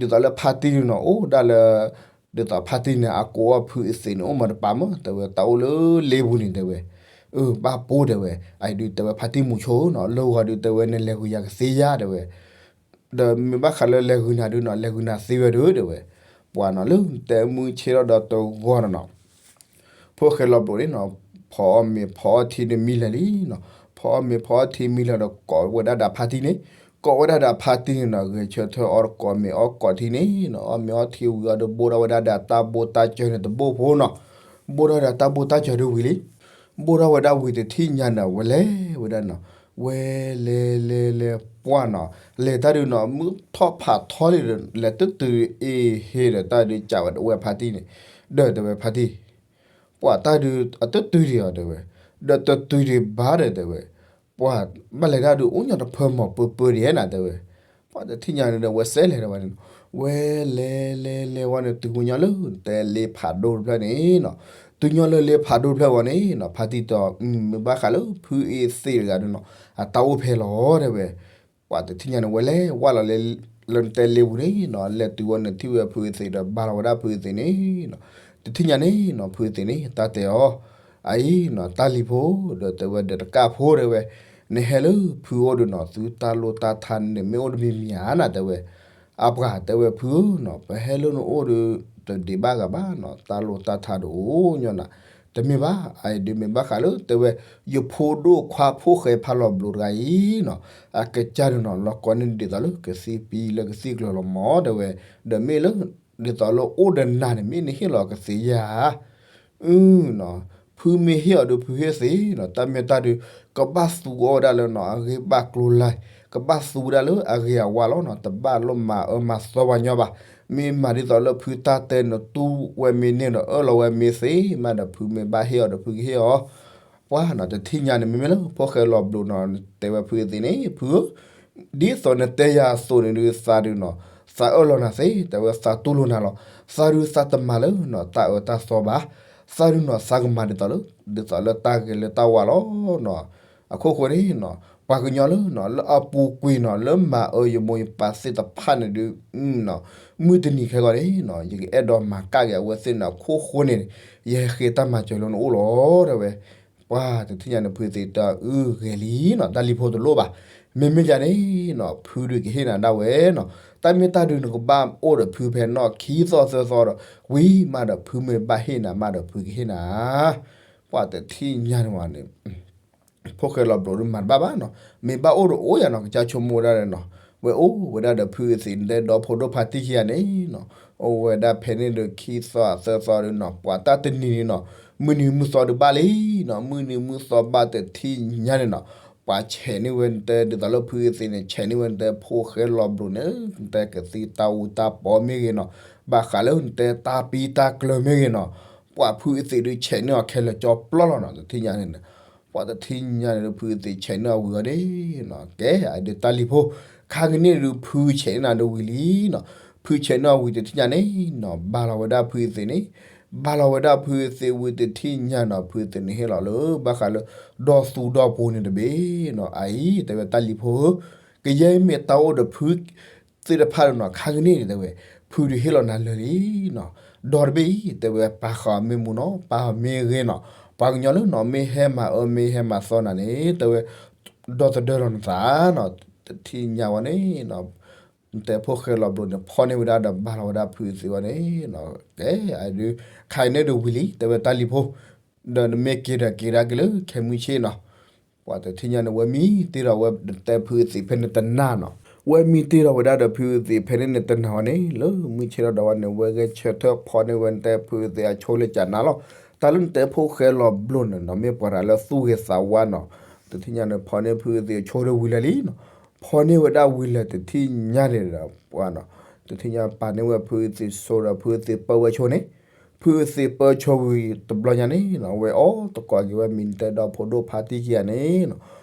ဒ်သိးလၢဖါတံၢ်ဒုးနီၤ အိၣ်ဒၣ်လၢ ဒ်သိးဖါတံၢ်န့ၣ် အကိးအီၣ်ဖုအသ့ၣ်န့ၣ် အိၣ်မးတပၤမး တဲဝဲ တၢ်အိၣ်လၢလ့ပူၤန့ၣ် တဲဝဲ, အၢ ဘၣ်ပိၢ် တဲဝဲ, အအံၤဒုး တဲဝဲ ဖါတံၢ်မုၢ်ဆိနီၤ လၢဂီၤဒုး တဲဝဲ နလဲၤဂုာ်ယၤကသ့ယါ တဲဝဲ, ဒီးမ့ၢ်ဘၣ်ဃးလၢလဲၤဂုာ်နၤဒုးနီၤ လဲၤဂုာ်နၤသ့ဝဲဒုး တဲဝဲ, ပှၤနီၤ လၢတဲမုၢ်ဆ့ထီၣ်ဒီးတဂီၤနီၤနီၤ ဖိၣ်ဃဲလီၤဘျိးန့ၣ်နီၤ, ဖီအီၣ်မ့ၤဖီအီၣ်ထံဒုးမံလၢာ်လံနီၤ, ဖီအီၣ်မ့ၤဖီအီၣ်ထံမံလၢာ်ဒီး ကိးဝဲဒၣ်ဒီးဖါတံၢ်န့ၣ်, ကိးဝဲဒၣ်ဒီးဖါတံၢ်န့ၣ်နီၤ ဂဲၤဆၢထၢၣ်အီၣ်ကိးမ့ၤအီၣ်ကိးထံန့ၣ်နီၤ, အီၣ်မ့ၤအီၣ်ထံဝံၤအီၤဒီး ဘိၣ်ထီၣ်ဝဲဒၣ်ဒီးတၢ်ဘိၣ်တၢ်စၢၤန့ၣ်တဘိၣ်ဖိနီၤ, ဘိၣ်ထီၣ်ဒီးတၢ်ဘိၣ်တၢ်စၢၤဒုးဝံၤလံ, ဘိၣ်ထီၣ်ဝဲဒၣ်ဝံၤတထံၣ်ညါန့ၣ် ဝဲလဲၤဝဲဒၣ်နီၤ, ဝဲလဲၤလဲၤလဲၤပှၢ်နီၤ, လဲၤတၢ်ဒုးနီၤ မုၢ်ထီၣ်ဖးထီလံဒီး လဲၤတတုၤအ့ဟ့ဒီး တၢ်ဒုးစံးဝဲဒၣ်ဝဲဖါတံၢ်န့ၣ်, ဒီးတဲဝဲဖါတံၢ် ပှၤတၢ်ဒုးအတတုၤဒံးအီၤ တဲဝဲ, ဒီးတတုၤဒံးဘၣ်ဒီး တဲဝဲ, ပှၤဘၣ်လဲၤတၢ်ဒုး အိၣ်ညီတဖၢမီၤပၢပၢဒံးနၤ တဲဝဲ, ပှၤတထံၣ်ညါန့ၣ်ဒီး ဝဲစဲးလဲၤဒီးဝဲန့ၣ်နီၤ, ဝဲလဲၤလဲၤလဲၤဝဲန့ၣ် တုၤဝဲညီလၢတဲလ့ဖးဒိၣ်တဖျၢၣ်န့ၣ်နီၤ, တုၤညီလၢလ့ဖးဒိၣ်တဖျၢၣ်ဝဲန့ၣ်နီၤ ဖါတံၢ်တဲအီၤ မ့ၢ်ဘၣ်ဃးလၢဖုအ့သ့ၣ်တဂၤဒုးနီၤ အတၢ်အိၣ်ဖဲလီၤ တဲဝဲ ပှၤတထံၣ်ညါန့ၣ် ဝဲလဲၤဝဲလီၤလၢနတဲလ့ပူၤန့ၣ်နီၤ လဲၤတုၤဝဲန့ၣ် ထံၣ်ဝဲဖုအ့သ့ၣ်ဒီး ဘါလီၤဝဲဒၣ်ဖုအ့သ့ၣ်န့ၣ်နီၤ, တထံၣ်ညါန့ၣ်နီၤ ဖုအ့သ့ၣ်န့ၣ် တၢ်တဲအီၤ, အအံၤနီၤ တၢ်လံၤဖိ ဒီးတဲဝဲဒီးတကၣ်ဖိ တဲဝဲ, နဟဲလၢဖုအိၣ်ဒီးနီၤ သုတၢ်လိၣ်တၢ်ထါန့ၣ် မ့ၢ်အိၣ်တမံၤမံၤဧါနၤ တဲဝဲ. အပှၤတဲဝဲဖုဧၢနီၤ ပဟဲလၢနအိၣ်ဒီး တဒံးဘၣ်ဂၤဘၣ်နီၤ တၢ်လိၣ်တၢ်ထါဒီးအိၣ်ညီနၤ, တမ့ၢ်ဘၣ် အအံၤဒုးမ့ၢ်ဘၣ်ဃးလၢ တဲဝဲ ယဖိဒိၣ်ခွါဖိၣ်ဃဲဖးလီၤဘျိးတဂၤအံၤနီၤ အကစၢ်ဒုးနီၤ လီၤကီန့ၢ်ဒ်သိးလၢ ကသံပံလၢကသံကျၢၤလီၤမၢ် တဲဝဲ, ဒီးမ့ၢ်လၢ ဒ်သိးလၢအိၣ်ဒီးနၤန့ၣ် မ့ၢ်နဟ့ၣ်လီၤကသ့ဧါ အၢနီၤ, ဖုမ့ၢ်ဟ့ၣ်အီၤဒီးဖုဟ့ၣ်သ့နီၤ တၢ်မ့ၢ်တၢ်ဒုး ကဘၣ်သူအီၤဝဲဒၣ်လၢနီၤ အဂ့ၢ်ဘၣ်ကျိၤလၢ်, ကဘၣ်သူဝဲဒၣ်လၢအဂ့ၤအဝါလီၤနီၤ တဘၣ်လိၣ်မၤအၢမၤသီပှၤညီဘၣ်. မ့ၢ်မၤဒ်သိးလၢဖုတၢ်တဲန့ၣ် တူၢ်ဝဲမ့ၢ်န့ၢ်ဒီးအၢၣ်လီၤဝဲမ့ၢ်သ့မးဒီး ဖုမ့ၢ်ဘၣ်ဟ့ၣ်အီၤဒီးဖုကဟ့ၣ်အီၤ ပှၤနီၤ တထံၣ်ညါန့ၣ် မ့မ့ၢ်လၢဖိၣ်ဃဲလီၤဘျိးနီၤ တဲဝဲဖုအသ့ၣ်န့ၣ် ဖုဧၢ ဒ်သိးနတဲယၤအသိးန့ၣ်ဒုး သးဒုးနီၤ သးအၢၣ်လီၤနၤသ့ တဲဝဲသးတူၢ်လိာ်နၤလီၤ. သးဒုးသးတမၤလၢနီၤ တၢ်အၢတၢ်သီဘၣ်. သးဒုးနီၤ သးကမၤဒ်သိးလၢ ဒ်သိးလၢတၢ်ဂ့ၤလၢတၢ်ဝါလီၤနီၤ. အခိၣ်ဃိန့ၣ်နီၤ ပှၤကညီလၢနီၤ လၢအပူၤကွံာ်နီၤ လၢမၤအၢယမိၢ်ယပၢ်သ့ၣ်တဖၣ်န့ၣ်ဒုး မုၢ်တနံၤခဲဂီၤန့ၣ်နီၤ ယကအဲၣ်ဒိးမၤကၣ်က့ၤအဝဲသ့ၣ်န့ၣ် အခိၣ်ဃိန့ၣ် ယဟဲဃ့တၢ်မၤစၢၤလၢနအိၣ်လီၤ တဲဝဲ. ပှၤတထံၣ်ညါန့ၣ် ဖုသ့ၣ်တၢ်အုၣ်ဂဲၤလံနီၤ တၢ်လံၤဖိတလိၣ်ဘၣ်. မ့မ့ၢ်ယၤန့ၣ်နီၤ ဖုဒုးကဟ့ၣ်နၤဒၣ်ဝဲနီၤ တၢ်မ့ၢ်တၢ်ဒုးနကဘၣ်အိၣ်ဒီးဖုဖဲနီၣ်ခံသီသၢသီဒီး ဝံၤမးဒီးဖုမ့ၢ်ဘၣ်ဟ့ၣ်နၤမးဒီးဖုကဟ့ၣ်နၤ ပှၤတထံၣ်ညါန့ၣ်ဝဲန့ၣ် ဖိၣ်ဃဲလီၤဘျိးဒုးမၤတဘၣ်ဘၣ်နီၤ မ့ၢ်ဘၣ်အိၣ်ဒီးအိၣ်ယၤနီၤ ကစၢ်ဆိကမိၣ်ဝဲဒၣ်န့ၣ်နီၤ ဝဲအိၣ်ဝဲဒၣ်ဒီးဖုအသ့ၣ်န့ၣ် ဒီဖိဒိၣ်ဖါတံၢ်ခံဂၤန့ၣ်နီၤ အိၣ်ဝဲဒၣ်ဖဲန့ၣ်ဒီးခံသီသၢသီဒီးနီၤ ပှၤတၢ်တနံၤန့ၣ်နီၤ မုၢ်နံၤမုၢ်သီဒုးဘၣ်လံနီၤ မုၢ်နံၤမုၢ်သီဘၣ်တထံၣ်ညါန့ၣ်နီၤ ပှၤဆဲးန့ၢ်ဝဲနတဲဒ်သိးလၢဖုအသ့ၣ်န့ၣ် ဆဲးန့ၢ်ဝဲနတဲဖိၣ်ဃဲလီၤဘျိးန့ၣ် နတဲကသံၣ်တၢ်အူတၢ်ပီမ့ၢ်ဂ့ၤနီၤ ဘၣ်ဃးလၢနတဲတၢ်ပံတၢ်ကျၢၤမ့ၢ်ဂ့ၤနီၤ ပှၤဖုအသ့ၣ်ဒုးဆဲးန့ၢ်အီၤခဲလၢာ်ကၠီပျီလီၤနီၤ တထံၣ်ညါန့ၣ် ပှၤတထံၣ်ညါန့ၣ်ဒီးဖုအသ့ၣ်ဆဲးန့ၢ်အီၤဝံၤအီၤန့ၣ်နီၤ ကဲအဒုးတၢ်လံၤဖိ ခါကန့ၣ်ဒုးဖုဆဲးန့ၢ်နၤဒုးဝံၤလံနီၤ ဖုဆဲးန့ၢ်အီၤဝံၤတထံၣ်ညါန့ၣ်နီၤ ဘၣ်လီၤဝဲဒၣ်ဖုအသ့ၣ်န့ၣ် ဘၣ်လီၤဝဲဒၣ်ဖုအသ့ၣ်ဝံၤတထံၣ်ညါနီၤ ဖုအသ့ၣ်န့ၣ်ဟ့ၣ်လီၤလၢ ဘၣ်ဃးလၢ ဒီသူဒီဖိန့ၣ်တဘ့ၣ်နီၤ အအံၤတဲဝဲတၢ်လံၤဖိဧၢ ကယဲၢ်မ့ၢ်တၢ်အိၣ်ဒီးဖု သ့ၣ်တဖၣ်ဒီးနီၤ ခါကန့ၣ်န့ၣ်တဲဝဲ ဖုဒုးဟ့ၣ်လီၤနၤလၢာ်လံနီၤ ဒီတဘ့ၣ်အံၤ တဲဝဲပာ်ဃာ်မ့ၢ်မူနီၤ ပာ်မ့ၢ်ဂ့ၤနီၤ ပှၤကညီလၢနီၤ မ့ၢ်ဟဲမၤအၢမ့ၢ်ဟဲမၤသီနၤန့ၣ် တဲဝဲ ဒီသဒၢလီၤနသးနီၤ တထံၣ်ညါဝဲန့ၣ်နီၤ နတဲဖိၣ်ဃဲလီၤဘျိးန့ၣ် ဖီၣ်န့ၢ်ဝဲဒၣ်ဒီးဘၣ်လီၤဝဲဒၣ်ဖုအသ့ၣ်ဝဲန့ၣ်နီၤ ကဲအဒုး ခါအံၤန့ၣ်ဒုးဝံၤလံ တဲဝဲတၢ်လံၤဖိ ဒီးနမ့ၢ်က့ၤဒီးက့ၤဒၣ်က့ၤလၢခဲမုၢ်ဆ့ၣ်နီၤ ပှၤတထံၣ်ညါန့ၣ် ဝဲမံတ့ၢ်ဒီးဝဲနတဲဖုအသ့ၣ်ဖဲန့ၣ်တနၤနီၤ ဝဲမံတ့ၢ်ဒီးဝဲဒၣ်ဒီးဖုအသ့ၣ်ဖဲန့ၣ်န့ၣ်တနၤဝဲန့ၣ် လၢမုၢ်ဆ့ၣ်ထီၣ်ဒီးဝဲန့ၣ် ဝဲဂဲၤဆၢထၢၣ်ဖီၣ်န့ၢ်ဝဲနတဲဖုအသ့ၣ်အဆိလၢကနၤလီၤ တၢ်လၢနတဲဖိၣ်ဃဲလီၤဘျိးန့ၣ်နီၤ မ့ၢ်ပှၤတဂၤလၢသူၣ်ဂ့ၤသးဝါနီၤ တထံၣ်ညါန့ၣ် ဖီၣ်န့ၢ်ဖုအသ့ၣ်အဆိဒီးဝံၤလၢာ်လံနီၤ ဖီၣ်န့ၢ်ဝဲဒၣ်ဝံၤလၢာ်တထံၣ်ညါန့ၣ်ဒီး ပှၤနီၤ တထံၣ်ညါပာ်န့ၢ်ဝဲဖုအသ့ၣ်ဆိဒီးဖုအသ့ၣ်ပၢဝဲဆိန့ၣ် ဖုအသ့ၣ်ပၢဆိဝံၤတဘျီညါန့ၣ်နီၤ ဝဲအီၣ်သကိးက့ၤဝဲမံၤနတဲဒီဖိဒိၣ်ဖါတံၢ်ခံဂၤန့ၣ်နီၤ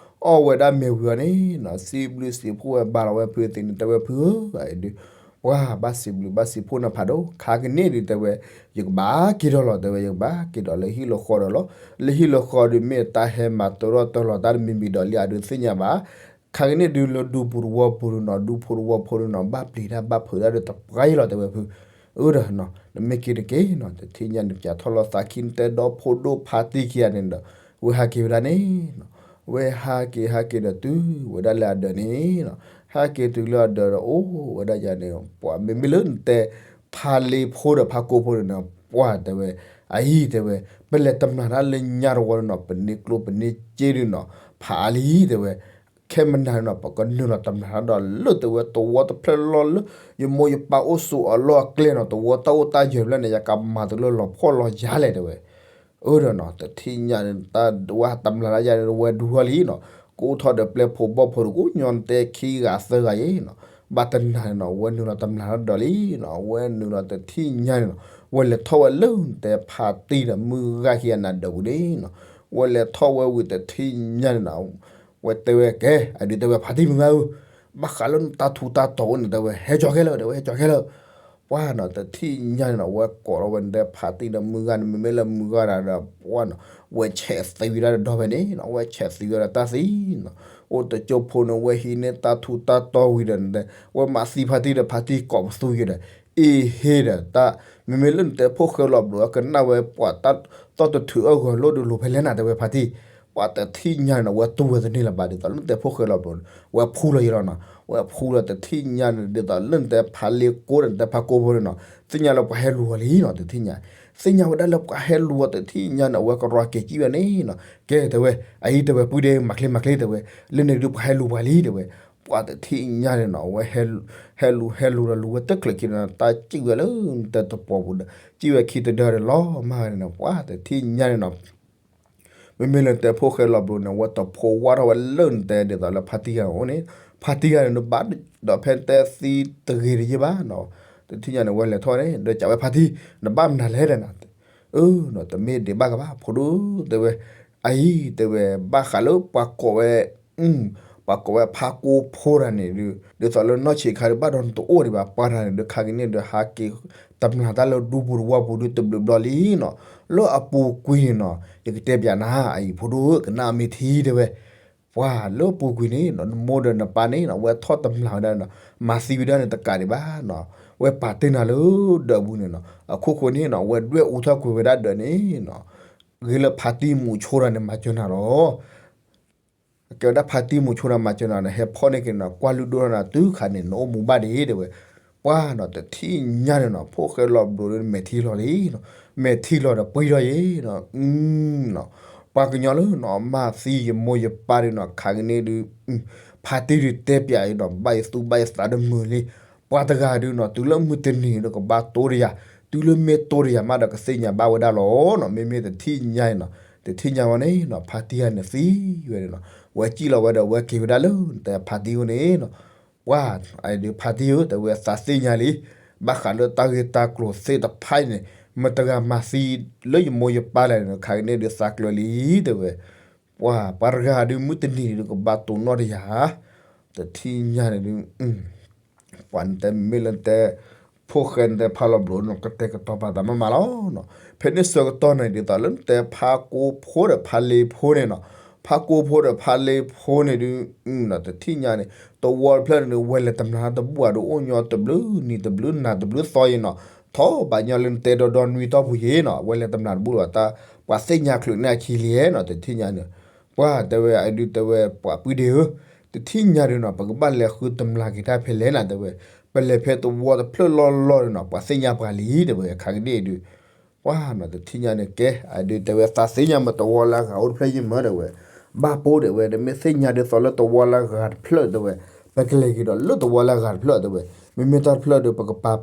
အီၣ်ဝဲဒၣ်မ့ၤဝံၤအီၤန့ၣ်နီၤ စံးဘျုးစံးဖှိၣ်ဝဲဘၣ်လီၤဝဲဖုအသ့ၣ်န့ၣ် တဲဝဲဖုဧၢ အဒုး ပှၤဘၣ်စံးဘျုးဘၣ်စံးဖှိၣ်နၤဖးဒိၣ် ခါကန့ၣ်ဒုးတဲဝဲ ယကဘၣ်က့ၤဒီးလီၤ တဲဝဲ ယကဘၣ်က့ၤဒီးလၢဟံၣ်လၢဃီဒီးလီၤ လၢဟံၣ်လၢဃီဒုးမ့ၢ်တၢ်ဟဲမၤတရီတရီတၢ်တမံၤမံၤဒီးလံအဒုးသ့ၣ်ညါဘၣ် ခါကန့ၣ်ဒုးလၢဒူပူၤတဝီပူၤဒုးနီၤ ဒူဖိတဝီဖိဒုးနီၤ ဘၣ်ပျံၤတၢ်ဘၣ်ဖုးတၢ်ဒီးတပှၢ်အံၤလီၤ တဲဝဲဖု အၢဒီးနီၤ နမ့ၢ်က့ၤတက့ၢ်နီၤ တထံၣ်ညါန့ၣ် ပၠးထီၣ်လီၤသးခံနတဲဒီဖိဒိၣ်ဖါတံၢ်ခံဂၤန့ၣ်ဒီး ဝဲဟးက့ၤဝဲဒၣ်န့ၣ်နီၤ ဝဲဟးက့ၤဟးက့ၤဒီးတုၤဝဲဒၣ်လၢအဒၢးန့ၣ်နီၤ ဟဲက့ၤတုၤလၢအဒၢးဒီးအိၣ်ဝဲဒၣ်ယၤန့ၣ် ပှၤမ့မ့ၢ်လၢနတဲ ဖါလ့ဖိဒီးဖါကိဖိန့ၣ်နီၤ ပှၤတဲဝဲ အအံၤတဲဝဲ ပလဲၤတမျာ်တၢ်လၢညါတဝီန့ၣ်နီၤ ပန့ၢ်ကျိပန့ၢ်စ့ဒုးနီၤ ဖးအါလံ တဲဝဲ ခဲမနၤန့ၣ်နီၤ ပကနုာ်လီၤတမျာ်တၢ်ဒီးလၢတဲဝဲ တဝီတဖျၢၣ်လီၤလၢ ယမိၢ်ယပၢ်အိၣ်ဆိးအလီၢ်အကျဲနီၤ တဝီတၢ်အိၣ်တၢ်ယၢၤဖျၢၣ်န့ၣ် ယကမၤတလၢလီၤဖှီၣ်လီၤယာ်လဲၣ်တဲဝဲ အၢဒီးနီၤ တထံၣ်ညါန့ၣ် တၢ်ဝဲတမျာ်တၢ်ယၤန့ၣ် ဝဲဒူထီၣ်လံနီၤ ကအိၣ်ထီၣ်ဒီးပျဲၢ်ဖိဘီၣ်ဖိတကူၣ်ညီနတဲခံဂၤသၢဂၤယဲနီၤ ဘၣ်တနၤန့ၣ်နီၤ ဝဲနုာ်လီၤတမျာ်တၢ်ဒီးလံနီၤ ဝဲနုာ်လီၤတထံၣ်ညါန့ၣ်နီၤ ဝဲလဲၤထီၣ်ဝဲလၢနတဲဖါတံၢ်ဒီးမုၢ်ဂၤခံဂၤန့ၣ်ဒီးဝံၤန့ၣ်နီၤ ဝဲလဲၤထီၣ်ဝဲဝံၤတထံၣ်ညါန့ၣ်နီၤ ဝဲတဲဝဲကဲ အဒုးတဲဝဲဖါတံၢ်မုၢ်ဂၤဧၢ ဘၣ်ဃးလၢနတၢ်ထူးတၢ်တီၤအိၣ်န့ၣ် တဲဝဲဟဲကၠီၤခဲလၢာ် တဲဝဲဟဲကၠီၤခဲလၢာ် ပှၤနီၤ တထံၣ်ညါန့ၣ်နီၤ ဝဲကိးလီၤဝဲနတဲဖါတံၢ်ဒီးမုၢ်ဂၤန့ၣ် မ့မ့ၢ်လၢမုၢ်ဂၤတဂၤဒီး ပှၤနီၤ ဝဲဆဲးသံဝံၤဒၣ်ဒီးဒီဖဲန့ၣ်နီၤ ဝဲဆဲးသံဝံၤဒီးတၢ်သံနီၤ အိၣ်တကၠိဖိန့ၣ် ဝဲဟံးန့ၢ်တၢ်ထူးတၢ်တီၤဝံၤဒီး ဝဲမၤသံဖါတံၢ်ဒီးဖါတံၢ်ကိးပသူယဲဒီး အ့ဟ့ဒီးတၢ် မ့မ့ၢ်လၢနတဲဖိၣ်ဃဲလီၤဘျိး ကနၣ်ဝဲပှၤတၢ်သီၣ်တထုးအၢၣ်ဂီၤလိၣ်ဒုးလိၤဖဲလဲၣ်နၤ တဲဝဲဖါတံၢ် ပှၤတထံၣ်ညါန့ၣ်နီၤ ဝဲတူၢ်ဝဲတန့ၢ်လၢၤဘၣ် ဒ်သိးလၢနတဲဖိၣ်ဃဲလီၤဘျိးန့ၣ် ဝဲဖူလီၤယဲလီၤနီၤ ဝဲဖူလီၤတထံၣ်ညါန့ၣ် ဒ်သိးလၢနတဲဖးလ့ကိၢ်ဒီး နတဲဖးကိၢ်ဖိန့ၣ်နီၤ သ့ၣ်ညါလၢပှၤဟဲလူၤအီၤလံနီၤ တထံၣ်ညါ သ့ၣ်ညါဝဲဒၣ်လၢပှၤဟဲလူၤအီၤတထံၣ်ညါန့ၣ် အဝဲကရီက့ၤကံၣ်ဝဲန့ၣ်နီၤ ကဲတဲဝဲ အအံၤတဲဝဲ ပုၢ်ဒ့မၤချ့မၤချ့တဲဝဲ လၢန့ၣ်ဒုးပှၤဟဲလူၤပှၤလံတဲဝဲ ပှၤတထံၣ်ညါန့ၣ်နီၤ အဝဲ ဟဲလူၤဟဲလူၤဒီးလူၤဝဲတချုးခံန့ၣ် တၢ်စံၣ်ဝဲလၢနတဲတပီၤပူၤဒီး စံၣ်ဝဲခံတဒၢဒီးလီၤမၢ်န့ၣ်နီၤ ပှၤတထံၣ်ညါန့ၣ်နီၤ မ့မ့ၢ်လၢနတဲဖိၣ်ဃဲလီၤဘျိးန့ၣ် အဝဲတဖိဝၢ်ထီၣ်ဝဲလၢနတဲဒ်သိးလၢဖါတံၢ်ဂၤအိၣ်န့ၣ် ဖါတံၢ်ဂၤန့ၣ် နဘၣ်ဒီးဖဲနတဲသံတဂ့ၤတယ့ၢ်ဘၣ်နီၤ တထံၣ်ညါန့ၣ် ဝဲလဲၤထီၣ်န့ၣ် ဒီးကးဝဲဖါတံၢ် နဘၣ်မနုၤလဲၣ်ဒီးနၤ အၢ တမ့ၢ်ဒံးဘၣ်ကဘၣ် ဖိဒိၣ်တဲဝဲ အအံၤတဲဝဲ ဘၣ်ဃးလၢပှၤကိးဝဲ ပှၤကိးဝဲဖါကိၢ်ဖိတဂၤန့ၣ်ဒုး ဒ်သိးလၢနီၢ်ဆံးခါဒုး ဘၣ်ဒီးနတအိၣ်ဒံးဘၣ် ပှၤတဂၤန့ၣ်ဒုး ခါကနံၣ်ဒုး ဟးက့ၤတမျၢ်တၢ်လၢဒူပူၤတဝီပူၤဒုး တဘျုးဘျီလံနီၤ လၢအပူၤကွံာ်န့ၣ်နီၤ ယကတဲပၠးနၤ အအံၤဖိဒိၣ် ကနၣ်မ့ၢ်ထံတဲဝဲ ပှၤလၢပူၤကွံာ်န့ၣ်နီၤ နမိၢ်ဒီးနပၢ်န့ၣ်နီၤ ဝဲထီၣ်တမျၢ်ဝဲဒၣ်နီၤ မၤသံဝဲဒၣ်န့ၣ်တကးဒံးဘၣ်နီၤ ဝဲပာ်တ့ၢ်နၤလၢဒၢးပူၤန့ၣ်နီၤ အခိၣ်ဃိန့ၣ်နီၤ ဝဲဒွဲၣ်အူထီၣ်ကွံာ်ဝဲဒၣ်ဒၢးန့ၣ်နီၤ ဂ့ၤလၢဖါတံၢ်မူးဆိတၢ်န့ၣ် မၤစၢၤနၤလီၤ အကဲဝဲဒၣ်ဖါတံၢ်မူးဆိတၢ်မၤစၢၤနၤန့ၣ် ဟဲဖီၣ်န့ၢ်က့ၤနၤ ကွၢ်လုၢ်ဒိၣ်ထီၣ်နၤတုၤခါန့ၣ် နအိၣ်မူဘၣ်ဒံးတဲဝဲ ပှၤနီၤ တထံၣ်ညါန့ၣ်နီၤ ဖိၣ်ဃဲလီၤဘျိးဒုး မဲာ်ထံလီၤလံနီၤ မဲာ်ထံလီၤဒီးပှံၢ်ထီၣ်ယဲနီၤ နီၤ ပှၤကညီလၢနီၤ မၤသံယမိၢ်ယပၢ်ဒုးနီၤ ခါကနံၣ်ဒုး ဖါတံၢ်ဒုးတဲပၠးအံၤနီၤ ဘၣ်ယသူၣ်ဘၣ်ယသးတမုာ်လံ ပှၤတဂၤဒုးနီၤ တုၤလၢမုၢ်တနံၤဒုး ကဘၣ်တိတယၤ တုၤလၢမ့ၢ်တိတယၤမးဒီးကသ့ၣ်ညါဘၣ်ဝဲဒၣ်လီၤနီၤ မ့မ့ၢ်တထံၣ်ညါအံၤနီၤ တထံၣ်ညါဝဲန့ၣ်နီၤ ဖါတံၢ်ဂၤန့ၣ်သံဝဲန့ၣ်နီၤ ဝဲစံၣ်လီၤဝဲဒီးဝဲက့ၤဝဲဒၣ်လၢနတဲဖါတံၢ်အအိၣ်န့ၣ်နီၤ ပှၤ အဒုးဖါတံၢ်ဧၢ တဲဝဲသးသ့ၣ်ညါလံ ဘၣ်ဃးလၢတၢ်ဂ့ၢ်တၢ်ကျိၤသ့ၣ်တဖၣ်အံၤန့ၣ် မတၤတဂၤမၤသံလၢယမိၢ်ယပၢ်လဲၣ်န့ၣ် ခါကနံၣ်ဒုးသးကျၢၤလံ တဲဝဲ ပှၤ ပှၤတဂၤဒုးမုၢ်တနံၤဒုးကဘၣ်တိနီတယၤ တထံၣ်ညါန့ၣ်ဒုး ပှၤနတဲမ့ၢ်လၢနတဲ ဖိၣ်ဃဲနတဲဖးလီၤဘျိးန့ၣ် ကတဲာ်ကတီၤပာ်သးမးမးလီၤနီၤ ဖဲန့ၣ်ဆၢကတီၢ်န့ၣ် ဒ်သိးလၢနတဲဖးကိၢ်ဖိဒီးဖးလ့ဖိန့ၣ်နီၤ ဖးကိၢ်ဖိဒီးဖးလ့ဖိန့ၣ်ဒုး တထံၣ်ညါန့ၣ် တဝီတဖျၢၣ်န့ၣ်ဒုး ဝဲလဲၤတမျၢ်တဘူၣ်ဘၣ်ဒီးအိၣ်ညီတဘျုးနံၤတဘျုးနၤတဘျုးသီအံၤနီၤ ထီၣ်ဘၣ်ညီလၢနတဲဒီဒီနွံတီၢ်ပူၤယဲနီၤ ဝဲလဲၤတမျၢ်တဘူၣ်လၢၤဘၣ်တၢ် ပှၤသ့ၣ်ညါချုးန့ၢ်အခံလံနီၤ တထံၣ်ညါန့ၣ် ပှၤတဲဝဲအဒုးတဲဝဲ ပှၤပုၢ်ဒ့ဧၢ တထံၣ်ညါဒုးနီၤ ပကဘၣ်လဲၤဃုတမျၢ်က့ၤတၢ်ဖဲလဲၣ်နၤတဲဝဲ ပလဲၤဖဲတဝီတဖျၢၣ်လီၢ်လီၢ်ဒုးနီၤ ပှၤသ့ၣ်ညါပှၤလံတဲဝဲ ခါကနံၣ်အံၤဒုး ပှၤနီၤ တထံၣ်ညါန့ၣ်ကဲ အဒုးတဲဝဲသးသ့ၣ်ညါမ့ၢ်တဝီလၢအဂၤအိၣ်တဖျၢၣ်ယမၢတဲဝဲ ဘၣ်ပိၢ်တဲဝဲ နမ့ၢ်သ့ၣ်ညါဒ်သိးလၢတဝီလၢအဂၤတဖျၢၣ်တဲဝဲ ပကလဲၤက့ၤဒီးလၢတဝီလၢအဂၤတဖျၢၣ်တဲဝဲ မ့မ့ၢ်တၢ်တဖျၢၣ်ဒုး ပကပာ် ဒ်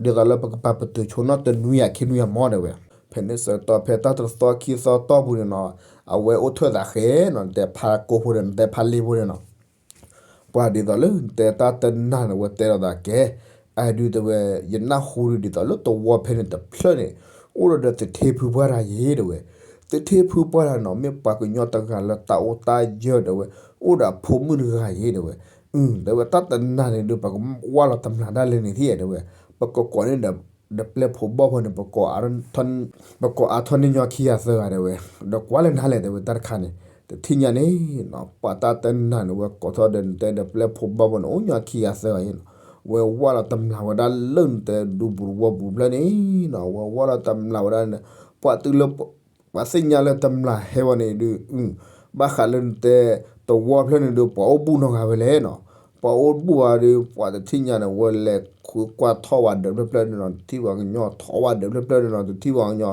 သိးလၢပကပာ်ပတုာ်ဆိနီၣ်တနွံယၤခံနွံယၤမၢတဲဝဲ ဖဲန့ၣ်ဆၢကတီၢ်ဖဲတၢ်တသီခံသီတီၢ်ပူၤန့ၣ်နီၤ အဝဲအိၣ်ထၢၣ်သးဃဲနီၤ နတဲဖးကိၢ်ဖိဒီး နတဲဖးလ့ဖိန့ၣ်နီၤ ပှၤဒ်သိးလၢနတဲတၢ်တနၢ်န့ၣ် ဝဲတဲဒီးသးကဲ အဒုးတဲဝဲ ယနၢ်ဟူဒုးဒ်သိးလၢတဝီဖဲန့ၣ်တဖျၢၣ်န့ၣ် အိၣ်ဒီးဒီးသထ့ဖုပှၢ်တၢ်ယဲတဲဝဲ သထ့ဖုပှၢ်တၢ်နီၤ မ့ၢ်ပှၤကညီတဂၤလၢတၢ်အိၣ်တၢ်ယၢၢ်တဲဝဲ အိၣ်ဒီးအဖိမုၣ်တဂၤယဲတဲဝဲ တဲဝဲတၢ်တနၢ်န့ၣ်ဒုး ပကဝၢ်လီၤတမျၢ်ဒၣ်လဲာ်န့ၣ်ထံၣ်တဲဝဲ ပကကိးန့ၢ်ဒီး ဒီးပျဲၢ်ဖိဘီၣ်ဖိန့ၣ် ပကိးအါထီၣ်န့ၢ်ညီခံဂၤသၢဂၤတဲဝဲ ဒီးကွၢ်လၢနၤလဲၣ်တဲဝဲတၢ်တခါန့ၣ် တထံၣ်ညါန့ၣ်နီၤ ပှၤတၢ်တနၢ်န့ၣ် ဝဲကိးထီၣ်ဒီးနတဲဒီးပျဲၢ်ဖိဘီၣ်ဖိန့ၣ် အိၣ်ညီခံဂၤသၢဂၤယဲနီၤ ဝဲဝၢ်လီၤတမျၢ်ဝဲဒၣ်လၢနတဲဒူပူၤတဝီပူၤဖျၢၣ်န့ၣ်နီၤ ဝဲဝၢ်လီၤတမျၢ်ဝဲဒၣ်န့ၣ် ပှၤတုၤလၢ ပှၤသ့ၣ်ညါလၢတမျၢ်ဟဲဝဲန့ၣ်ဒုး ဘၣ်ဃးလၢနတဲ တဝီဖျၢၣ်န့ၣ်ဒုး ပှၤအိၣ်ဘူၣ်နီတဂၤဝဲလဲၣ်နီၤ ပှၤအိၣ်ဘူၣ်ဝဲဒုး ပှၤတထံၣ်ညါန့ၣ် ဝဲလဲၤဃုကွၢ်ထီၣ်ဝဲဒၢးဖျၢၣ်ဖျၢၣ်န့ၣ်နီၤ တထံၣ်ပှၤကညီထီၣ်ဝဲဒၢးဖျၢၣ်ဖျၢၣ်န့ၣ်နီၤ တထံၣ်ပှၤကညီ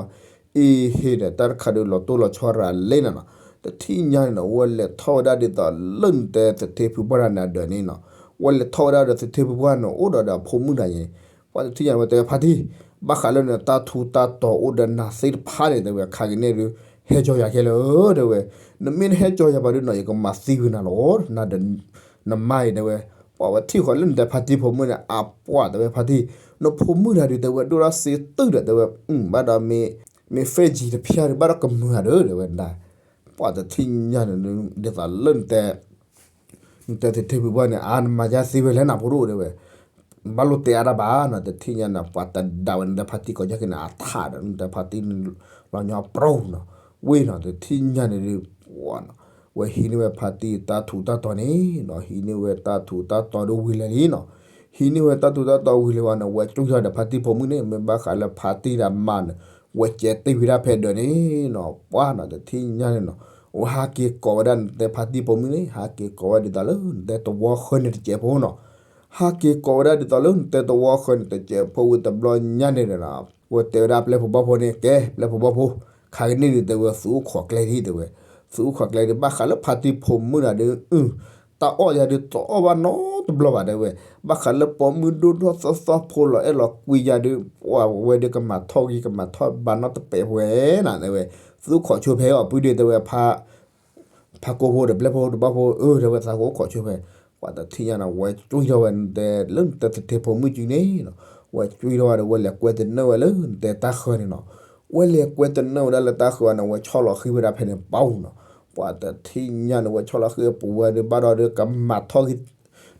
အ့ဟ့ၣ်ဒီးတၢ်တခါဒုး လီၤတိၢ်လီၤဆီရၤလံနီၤနီၤ တထံၣ်ညါန့ၣ်နီၤ ဝဲလဲၤထီၣ်ဝဲဒၣ်ဒ်သိးလၢနတဲသထ့ဖုပှၢ်တၢ်န့ၣ်အဒၢးန့ၣ်နီၤ ဝဲလဲၤထီၣ်ဝဲဒၣ်ဒီးသထ့ဖုပှၢ်န့ၣ် အိၣ်ဒီးဒီးအဖိမုၣ်တဂၤန့ၣ် ပှၤတထံၣ်ညါန့ၣ် ဝဲတဲဝဲဖါတံၢ် ဘၣ်ဃးလၢနတၢ်ထူးတၢ်တီၤအိၣ်ဒီးနၤသ့ၣ်တဖၣ်န့ၣ် တဲဝဲ ခါကနံၣ်ဒုး ဟဲကၠီယၤခဲလၢာ်တဲဝဲ နမ့ၢ်တဟဲကၠီယၤဘၣ်ဒုးနီၤ ယကမၤသံကွံာ်နၤလီၤ နမါအံၤတဲဝဲ ပှၤဝဲထံၣ်ဃီလၢနတဲဖါတံၢ်ဖိမုၣ်န့ၣ် အပှၢ်တဲဝဲဖါတံၢ် နဖိမုၣ်တဂၤဒုးတဲဝဲ ဒိၣ်ဒၣ်စ့တုာ်ဒီးတဲဝဲ ဘၣ်ဒီးမ့ၢ် မ့ၢ် five G တဖျၢၣ်ဒုး ဘၣ်ဒီးကမုာ်ဂၤဒီးတဲဝဲဒၣ် ပှၤတထံၣ်ညါန့ၣ် ဒ်သိးလၢနတဲ နတဲသထ့ဖုပှၢ်န့ၣ် အါနမၤယါသ့ဝဲလဲၣ်နဖိဒိၣ်တဲဝဲ ဘၣ်လိၣ်တဲအါတၢ်ဘၣ်နီၤ တထံၣ်ညါန့ၣ် ပှၤတဒၣ်ဝဲန့ၣ် နတဲဖါတံၢ်ကိးယါက့ၤန့ၣ် အထးဒီး နတဲဖါတံၢ်န့ၣ် လီၤညီပြူၤနီၤ ဝ့ၢ်နီၤ တထံၣ်ညါန့ၣ်ဒုး ပှၤနီၤ ဝဲဟံးန့ၢ်ဝဲဖါတံၢ်တၢ်ထူးတၢ်တီၤန့ၣ်နီၤ ဟံးန့ၢ်ဝဲတၢ်ထူးတၢ်တီၤဒုးဝံၤလၢာ်လံနီၤ ဟံးန့ၢ်ဝဲတၢ်ထူးတၢ်တီၤဝံၤလၢာ်ဝဲန့ၣ် ဝဲကၠူၣ်ယၤဒီးဖါတံၢ်ဖိမုၣ်န့ၣ် မ့ၢ်ဘၣ်ဃးလၢဖါတံၢ်ဒီးမါန့ၣ် ဝဲကဲတ့ၢ်ဝံၤဒၣ်ဖဲဒၢးန့ၣ်နီၤ ပှၤနီၤ တထံၣ်ညါန့ၣ်နီၤ ဝဲဟးက့ၤကိးဝဲဒၣ်နတဲဖါတံၢ်ဖိမုၣ်န့ၣ် ဟးက့ၤကိးဝဲဒ်သိးလၢနတဲသဝီဃၢၤန့ၣ်တစဲးဖိနီၤ. ဟးက့ၤကိးဝဲဒၣ်ဒ်သိးလၢနတဲသဝီဃၢၤန့ၣ်တစဲးဖိဝံၤတဘျီညါန့ၣ် ဝဲတဲဝဲဒၣ်ပျဲၢ်ဖိဘီၣ်ဖိန့ၣ် ကဲ ပျဲၢ်ဖိဘီၣ်ဖိ, ခါကနံၣ်ဒုးတဲဝဲ သုအိၣ်ခိးကျဲဒံးတဲဝဲ, သုအိၣ်ခိးကျဲဒံး ဘၣ်ဃးလၢဖါတံၢ်ဖိမုၣ်တဂၤဒီး တၢ်အီၣ်ယၤဒုးတအီၣ်ဘၣ်နီတဘျီဘၣ်တဲဝဲ, ဘၣ်ဃးလၢပိာ်မုၣ်ဒိၣ်ထီၣ်သီသီဖိလီၤအဲၣ်လီၤကွံယၤဒုး ပှၤဝဲဒုးကမၤထီၣ်ဂံၢ်ကမၤထီၣ်ဘါနီတပဲာ်ဝဲနီၤတဲဝဲ, သုအိၣ်ခိးဆိဖဲအီၤ ပုၢ်ဒ့တဲဝဲ ဖါကိဖိဒီးပျဲၢ်ဖိတဘီၣ်ဖိ အၢ တဲဝဲသးကအိၣ်ခိးဆိဖဲ, ပှၤတထံၣ်ညါန့ၣ် ဝဲကွံထီၣ်ဝဲနတဲလၢနတဲသထ့ဖိမုၣ်စုန့ၣ်နီၤ, ဝဲကွံထီၣ်ဝဲဒီး ဝဲလဲၤကွဲတနၢၣ်ဝဲလၢနတဲတၢ်ဃၢၤန့ၣ်နီၤ, ဝဲလဲၤကွဲတနၢၣ်ဝဲဒၣ်လၢတၢ်ဃၢၤန့ၣ် ဝဲဆီၣ်လီၤဃံၤဝဲဒၣ်ဖဲန့ၣ်ပီၣ်နီၤ, ပှၤတထံၣ်ညါန့ၣ် ဝဲဆီၣ်လီၤဃံၤပူၤဝဲဒီးဘၣ်ဒီး ကမၤထီၣ်ဂံၢ်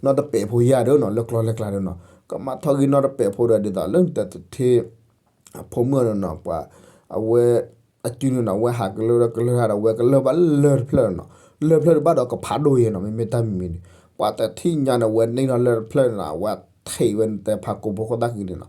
နီတပဲာ်ဖိယၤဒီးနီၤ လၢကျီလၢကျါဒီးနီၤ, ကမၤထီၣ်ဂံၢ်နီတပဲာ်ဖိဒီး ဒ်သိးလၢနတဲသထ့ အဖိမုၣ်အီၤန့ၣ်နီၤ ပှၤ အဝဲ အစုန့ၣ်နီၤ ဝဲဟးကလၢဒီးကလၢၢ်ဒီး ဝဲကလၢၢ်ဘၣ်လၢၢ်တဖျၢၣ်နီၤ, လၢၢ်တဖျၢၣ်ဒီးဘၣ်ဒီးကဖးဒိၣ်ယဲနီၤ မ့မ့ၢ်တၢ်မံၤမံၤန့ၣ်, ပှၤတထံၣ်ညါန့ၣ် ဝဲန့ၢ်နီၤလၢၢ်တဖျၢၣ်န့ၣ်နီၤ ဝဲထံးဝဲနတဲဖါကိဖိခိၣ်သၣ်ဃံန့ၣ်နီၤ,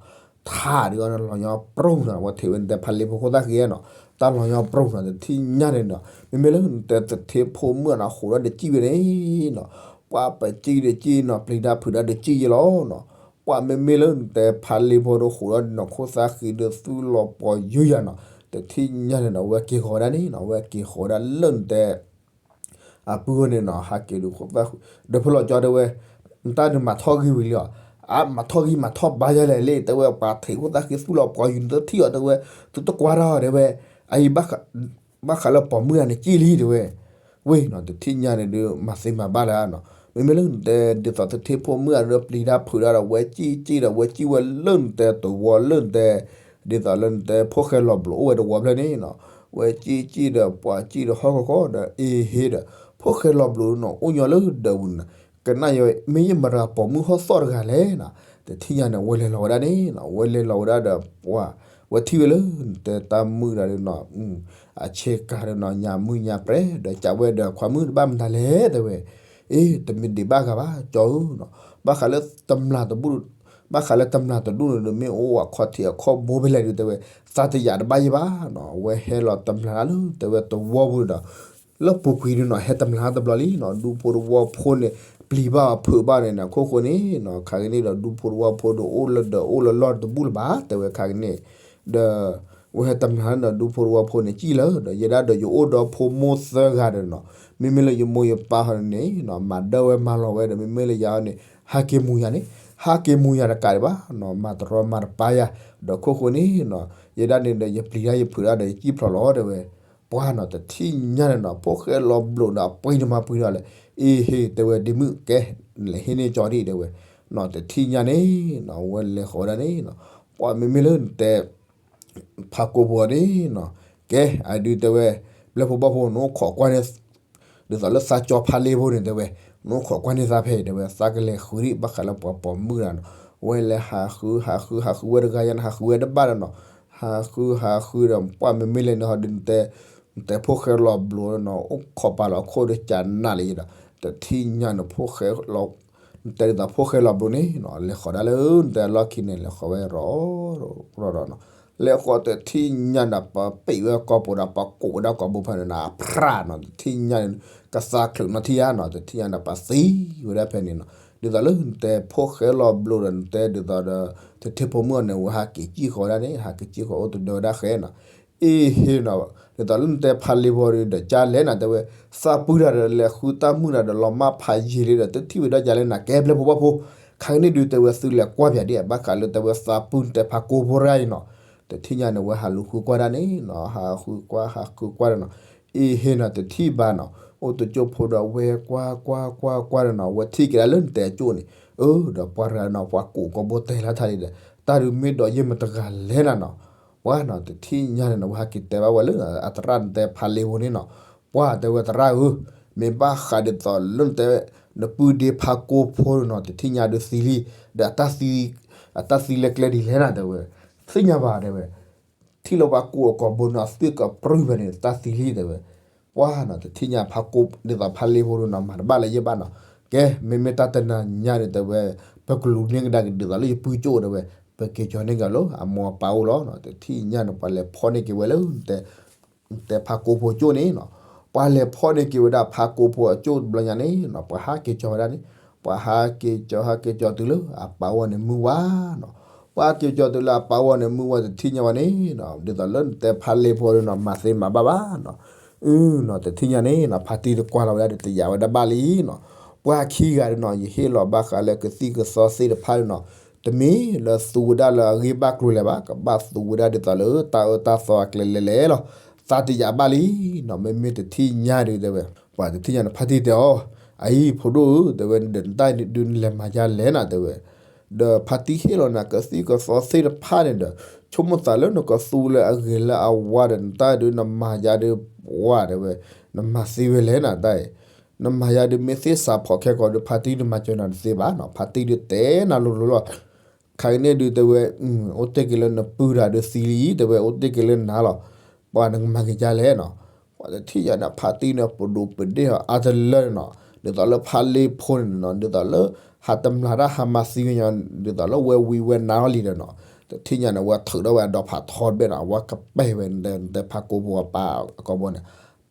ထးဒုးအီၤန့ၣ်လီၤညီပြူၢ်နီၤ ဝဲထံးဝဲနတဲဖါလ့ဖိခိၣ်သၣ်ဃံနီၤ, တၢ်လီၤညီပြူၢ်နီၤ တထံၣ်ညါန့ၣ်နီၤ မ့မ့ၢ်လၢနတဲသထ့ဖိမုၣ်အီၤနီၤ ဃိးဒီးတစံၣ်ဝဲန့ၣ်နီၤ, ပှၤပစံၣ်ဒီးစံၣ်နီၤ ပျံၤတၢ်ဖုးတၢ်ဒီးစံၣ်ယဲလီၤနီၤ, ပှၤမ့မ့ၢ်လၢနတဲဖါလ့ဖိဒီးဃိးဒီးနီၤခိၣ်သၣ်ဃံဒီးသူၣ်လီၤပီၤယူၤယၤနီၤ, တထံၣ်ညါန့ၣ်နီၤ ဝဲက့ၤဃီၤဝဲဒၣ်န့ၣ်နီၤ ဝဲက့ၤဃီၤဝဲဒၣ်လၢနတဲ အပုၢ်ဝဲန့ၣ်နီၤ ဟးက့ၤဒုးခိၣ်သၣ်ဃံ ဒီးဖဲလီၤကၠီတဲဝဲ နတၢ်ဒုးမၤထီၣ်ဂံၢ်ဝံၤလံလီၤ, အါ မၤထီၣ်ဂံၢ်မၤထီၣ်ဘါယၤလဲၣ်လံ တဲဝဲ ပှၤထံးခိၣ်သၣ်ဃံသူၣ်လီၤပီၤယူၤနတထံၣ်အီၤတဲဝဲ, သုတကွၢ်တၢ်တဲဝဲ, အအံၤ ဘၣ်ဃးလၢပိာ်မုၣ်ဂၤန့ၣ်စံၣ်လံတဲဝဲ, ဝ့ၢ်နီၤ တထံၣ်ညါန့ၣ်ဒုး မၤသ့မၤဘၣ်လၢနီၤ, မ့မ့ၢ်လၢနတဲ ဒ်သိးသထ့ဖိမုၣ်ဂၤဒီးပျံၤတၢ်ဖုးတၢ်ဒီး ဝဲစံၣ်စံၣ်ဒီး ဝဲစံၣ်ဝဲလၢနတဲသဝီလၢနတဲ ဒ်သိးလၢနတဲဖိၣ်ဃဲလီၤဘျိးအိၣ်ဝဲတဝီဖျၢၣ်န့ၣ်နီၤ, ဝဲစံၣ်စံၣ်ဒီး ပှၤစံၣ်ဒီးဟီၣ်ခိၣ်ခိၣ်ဒီး အ့ဟ့ဒီး ဖိၣ်ဃဲလီၤဘျိးနီၤ အိၣ်ညီလၢဒၢးပူၤန့ၣ်နီၤ, ကနၣ်ယမ့ၢ်ယမတၤပိာ်မုၣ်ဟီၣ်သီၣ်တဂၤလဲၣ်နီၤ, တထံၣ်ညါန့ၣ် ဝဲလဲၤလီၤဝဲဒၣ်န့ၣ်နီၤ ဝဲလဲၤလီၤဝဲဒၣ်ဒီး ပှၤ ဝဲထံၣ်ဝဲလၢနတဲတၢ်မုၣ်တဂၤဒီးနီၤ အဆ့ကၤဒီးနီၤ ညါမုၢ်ညါပြဲၤ ဒီးကးဝဲဒီးခွါမုၣ်တဘၣ်မတၤလဲၣ်တဲဝဲ, အ့ တမ့ၢ်ဒံးဘၣ်ဂၤဘၣ် ကၠီဧၢနီၤ, ဘၣ်ဃးလၢတမျာ်တဘူၣ် ဘၣ်ဃးလၢတမျာ်တဒူၣ်န့ၣ်ဒီး မ့ၢ်အိၣ်အခီၣ်ထံးအခီၣ်ဘိဖဲလဲၣ်ဒုးတဲဝဲ, သးတယာ်တဘၣ်ယဲဘၣ်နီၤ, ဝဲဟဲလီၤတမျာ်လၢတဲဝဲသဝီပူၤဒီး လၢပူၤကွံာ်ဒုးနီၤ ဟဲတမျာ်တဘျီလံနီၤ, ဒူဖိသဝီဖိန့ၣ် ပျံၤဘၣ်အီၤဖုးဘၣ်န့ၣ်နီၤ ခိၣ်ဃိန့ၣ်နီၤ ခါကနံၣ်ဒီး ဒူဖိသဝီဖိဒီး အိၣ်လၢဒီးအိၣ်လၢလီၢ်တဘူၣ်လၢၤဘၣ် တဲဝဲခါကနံၣ်, ဒီး ဝဲဟဲတမျာ်လၢဒီး ဒူဖိသဝီဖိန့ၣ် စံၣ်လၢၤဒီး ယဲဒၣ်ဒီးယအိၣ်ဒီးဖိမိၢ်သၢဂၤဒီးနီၤ, မ့မ့ၢ်လၢယမိၢ်ယပၢ်ဟီန့ၣ်နီၤ မၤဒၢဝဲမၤလီၤဝဲဒီး မ့မ့ၢ်လၢယၤန့ၣ် ဟးက့ၤမူၤယၤန့ၣ် ဟးက့ၤမူၤယၤတကးဒံးဘၣ်နီၤ, မၤတရီမၤတပါယၤ, ဒီးခိၣ်ဃိန့ၣ်နီၤ ယဲဒၣ်န့ၣ်ဒီး ယပျံၤတၢ်ယဖုးတၢ်ဒီး ယစံၣ်ဖျိးလီၤတဲဝဲ ပှၤနီၤတထံၣ်ညါန့ၣ်နီၤ ဖိၣ်ဃဲလီၤဘျိးဒီး အပှ့ၤန့ၣ်မၤပှ့ၤဒီးလဲၣ်, အ့ဟ့ တဲဝဲဒ့မုၣ်ကဲ လဲၤဟ့ၣ်န့ၢ်ကၠီဒံးတဲဝဲ, နီၤတထံၣ်ညါန့ၣ်နီၤ ဝဲလဲၤဃီၤဝဲဒၣ်န့ၣ်နီၤ, ပှၤမ့မ့ၢ်လၢနတဲ ဖါကိဖိန့ၣ်နီၤ, ကဲ အဒုးတဲဝဲ ပျဲၢ်ဖိဘီၣ်ဖိ နအိၣ်ခိးကွၢ်န့ၣ် ဒ်သိးလၢသးကၠီဖါလ့ဖိန့ၣ်တဲဝဲ, နအိၣ်ခိးကွၢ်န့ၢ်သးဖဲတဲဝဲ သးကလဲၤဃုဒံး ဘၣ်ဃးလၢပှၤပိာ်မုၣ်တဂၤနီၤ, ဝဲလဲၤဟးဃု ဟးဃု ဟးဃုဝဲတဂၤယါန့ၣ် ဟးဃုဝဲတဘၣ်ဒီးနီၤ, ဟးဃု ဟးဃုဒီး ပှၤမ့မ့ၢ်လဲၤန့ၣ်ဟီဒုးနတဲ နတဲဖိၣ်ဃဲလီၤဘျိးနီၤ အိၣ်ခိးပာ်လီၤခိၣ်ဒီးကနးလံဒီး တထံၣ်ညါန့ၣ် ဖိၣ်ဃဲလီၤ နတဲဒ်သိးဖိၣ်ဃဲလီၤဘျိးန့ၣ်နီၤ လဲၤဃီၤဒၣ်လၢနတဲအလီၢ်ခံန့ၣ် လဲၤဃီၤဝဲရီၤရီၤဒီးနီၤ, လဲၤဃီၤတထံၣ်ညါန့ၣ် ပှၤပံာ်ဝဲကိာ်ပူၤဒီး ပှၤကိးဝဲဒၣ်ကိာ်ဘိဖဲန့ၣ်နီၤ အဖြးနီၤ တထံၣ်ညါန့ၣ် ကသါချုးနီၤထံၣ်ဧါနီၤ တထံၣ်ညါန့ၣ် ပှၤသံဝဲဒၣ်ဖဲန့ၣ်နီၤ, ဒ်သိးလၢနတဲဖိၣ်ဃဲလီၤဘျိးဒီး နတဲဒ်သိးဒီး သထ့ဖိမုၣ်အီၤန့ၣ် ဝဲဟးက့ၤစံၣ်ဃီၤဝဲဒၣ်န့ၣ် ဟးက့ၤစံၣ်ဃီၤအိၣ်တဒၢဝဲဒၣ်ဃဲနီၤ အ့ဟ့နီၤ, ဒ်သိးလၢနတဲဖါလ့ဖိဒီးကၢ်လဲၣ်နၤ တဲဝဲ သးပုၢ်တၢ်ဒီးလဲၤဃုတၢ်မုၣ်တၢ်ဒီးလီၤမၢ်ဖးယံာ်လံဒီး တထံၣ်ဝဲဒီးကၢ်လဲၣ်နၤ ကဲပျဲၢ်ဖိဘီၣ်ဖိ, ခါကနံၣ်ဒုးတဲဝဲသုလဲၤကွၢ်ပၠးဒံး ဘၣ်ဃးလၢတဲဝဲသးပုၢ်နတဲဖါကိဖိတဂၤအံၤနီၤ, တထံၣ်ညါန့ၣ် ဝဲဟးလူၤဃုကွၢ်ဒၣ်န့ၣ်နီၤ ဟးဃုကွၢ် ဟးဃုကွၢ်ဒီးနီၤ, အ့ဟ့နီၤ တထံၣ်ဘၣ်နီၤ, အိၣ်တကၠိၢ်ဖိဒီးဝဲကွၢ်ကွၢ်ကွၢ်ကွၢ်ဒီးနီၤ ဝဲထံၣ်က့ၤဒၣ်လၢနတဲအကၠိၢ်န့ၣ်, အၢ ဒီးပှၤတဂၤနီၤ ပှၤကိးကိာ်ဘိတဲလၢထါလံဒီး တၢ်ဒုးမ့ၢ်ဒီးယဲၢ်မတဂၤလဲၣ်နၤနီၤ, ပှၤနီၤ တထံၣ်ညါန့ၣ်နီၤ ဝဲဟးက့ၤတဲဘၣ်ဝဲလၢ အသရၣ်နတဲဖါလ့ဖိန့ၣ်နီၤ, ပှၤတဲဝဲသရၣ်ဧၢ, မ့ၢ်ဘၣ်ဃးဒ်သိးလၢနတဲ နပုၢ်ဒ့ဖါကိဖိနီၤ တထံၣ်ညါဒုးသံလံ, ဒီး အတၢ်သံလၢကျဲဒ်လဲၣ်နၤတဲဝဲ, သ့ၣ်ညါဘၣ်တဲဝဲ ထံၣ်လၢပှၤကိးအကိာ်ဘိနီၤ သွံၣ်ကပြုၢ်ဖဲန့ၣ် တၢ်သံလံတဲဝဲ, ပှၤနီၤ တထံၣ်ညါဖါကိ ဒ်သိးဖါလ့ဖိဒုးနီၤ မၤတဘၣ်လၢယဲၢ်ဘၣ်နီၤ, ကဲ မ့မ့ၢ်တၢ်တနၤညါန့ၣ်တဲဝဲ ပကလူၤန့ၢ်ကဒါက့ၤဒ်သိးလၢယပုၢ်ကၠိၣ်တဲဝဲ, ပက့ၤကၠီၤန့ၢ်က့ၤလၢအမိၢ်အပၢ်အိၣ်လီၤနီၤ, တထံၣ်ညါန့ၣ် ပှၤလဲၤဖီၣ်န့ၢ်က့ၤဝဲလၢ တဲဖါကိဖိကၠိၣ်န့ၣ်နီၤ, ပှၤလဲၤဖီၣ်န့ၢ်က့ၤဝဲဒၣ်ဖးကိဖိအကၠိၣ်တဘျီညါန့ၣ်နီၤ ပှၤဟးက့ၤကၠီၤဝဲဒၣ်န့ၣ် ပှၤဟးက့ၤကၠီၤ ဟးက့ၤကၠီၤတုၤလၢအပာ်ဝီန့ၣ်မုၢ်ဝါနီၤ. ပှၤက့ၤကၠီၤတုၤလၢအပာ်ဝီန့ၣ်မုၢ်ဝါတထံၣ်ညါဝဲန့ၣ်နီၤ ဒ်သိးလၢနတဲဖးလ့ဖိဒုးနီၤ မၤသ့မၤဘၣ်ဘၣ်နီၤ. အနီၤ တထံၣ်ညါန့ၣ်နီၤ ဖါတံၢ်တကွၢ်လီၤဝဲဒၣ်ဒီးတယာ်ဝဲဒၣ်ဘၣ်လံနီၤ. ပှၤခံဂၤဒုးနီၤ ယဟ့ၣ်လီၤဘၣ်ဃးလၢကသံၣ်ကသီသ့ၣ်တဖၣ်ဒုးနီၤ တမ့ၢ်လၢသူဝဲဒၣ်လၢအဂ့ၢ်ဘၣ်ကျိၤလဲၣ်ဘၣ်, ကဘၣ်သူဝဲဒၣ်ဒ်သိးလၢတၢ်အၢတၢ်သီအကျဲလဲၤလဲၤလီၤ. သးတယာ်ဘၣ်လံနီၤ မ့မ့ၢ်တထံၣ်ညါဒုးတဲဝဲ, ပှၤတထံၣ်ညါန့ၣ် ဖါတံၢ်တဲအီၤ, အအံၤဖိဒိၣ်ဧၢ တဲဝဲ ဒီးနတၢ်ဒုးနလဲၤမၤယါလဲၣ်နၤ တဲဝဲ ဒီးဖါတံၢ်ဟ့ၣ်လီၤနၤကသံၣ်ကသီသ့ၣ်တဖၣ်န့ၣ်ဒီး ဆိကမိၣ်သးလၢနကသူလၢအဂ့ၤလၢအဝါဒီး နတၢ်ဒုးနမၤယါဒုး ပှၤတဲဝဲ နမၤသ့ဝဲလဲၣ်နၤတၢ်အံၤ, နမၤယါဒုးမ့ၢ်သ့စးဖီၣ်ခဲကီးဒီး ဖါတံၢ်ဒုးမၤစၢၤနၤတသ့ဘၣ်နီၤ. ဖါတံၢ်ဒုးတဲနၤလိၤလိၤလီၤ. ခါကန့ၣ်ဒုးတဲဝဲ အိၣ်တ့ၢ်က့ၤလၢနပုၢ်တၢ်ဒုးသံလံ တဲဝဲ အိၣ်တ့ၢ်က့ၤလၢနၤလီၤ. ပှၤနကမၤက့ၤယါလဲၣ်နီၤ. ပှၤတထံၣ်ညါန့ၣ် ဖါတံၢ်န့ၣ် ပဒိၣ်ပဒ့ၣ်အီၤအါတလၢန့ၣ်နီၤ ဒ်သိးလၢဖါလ့ဖိန့ၣ်နီၤ ဒ်သိးလၢ ဟးတမျၢ်တၢ်ဟးမၤသံဝဲညီ ဒ်သိးလၢဝဲဝံၤဝဲနါထီၣ်လံဒီးနီၤ တထံၣ်ညါန့ၣ် ဝဲထုးထီၣ်ဝဲအဒီဖးထီတဘ့ၣ်နီၤ အဝဲကပဲာ်ဝဲ နတဲဖါကိဖိအပၢ်အကိာ်ဘိန့ၣ်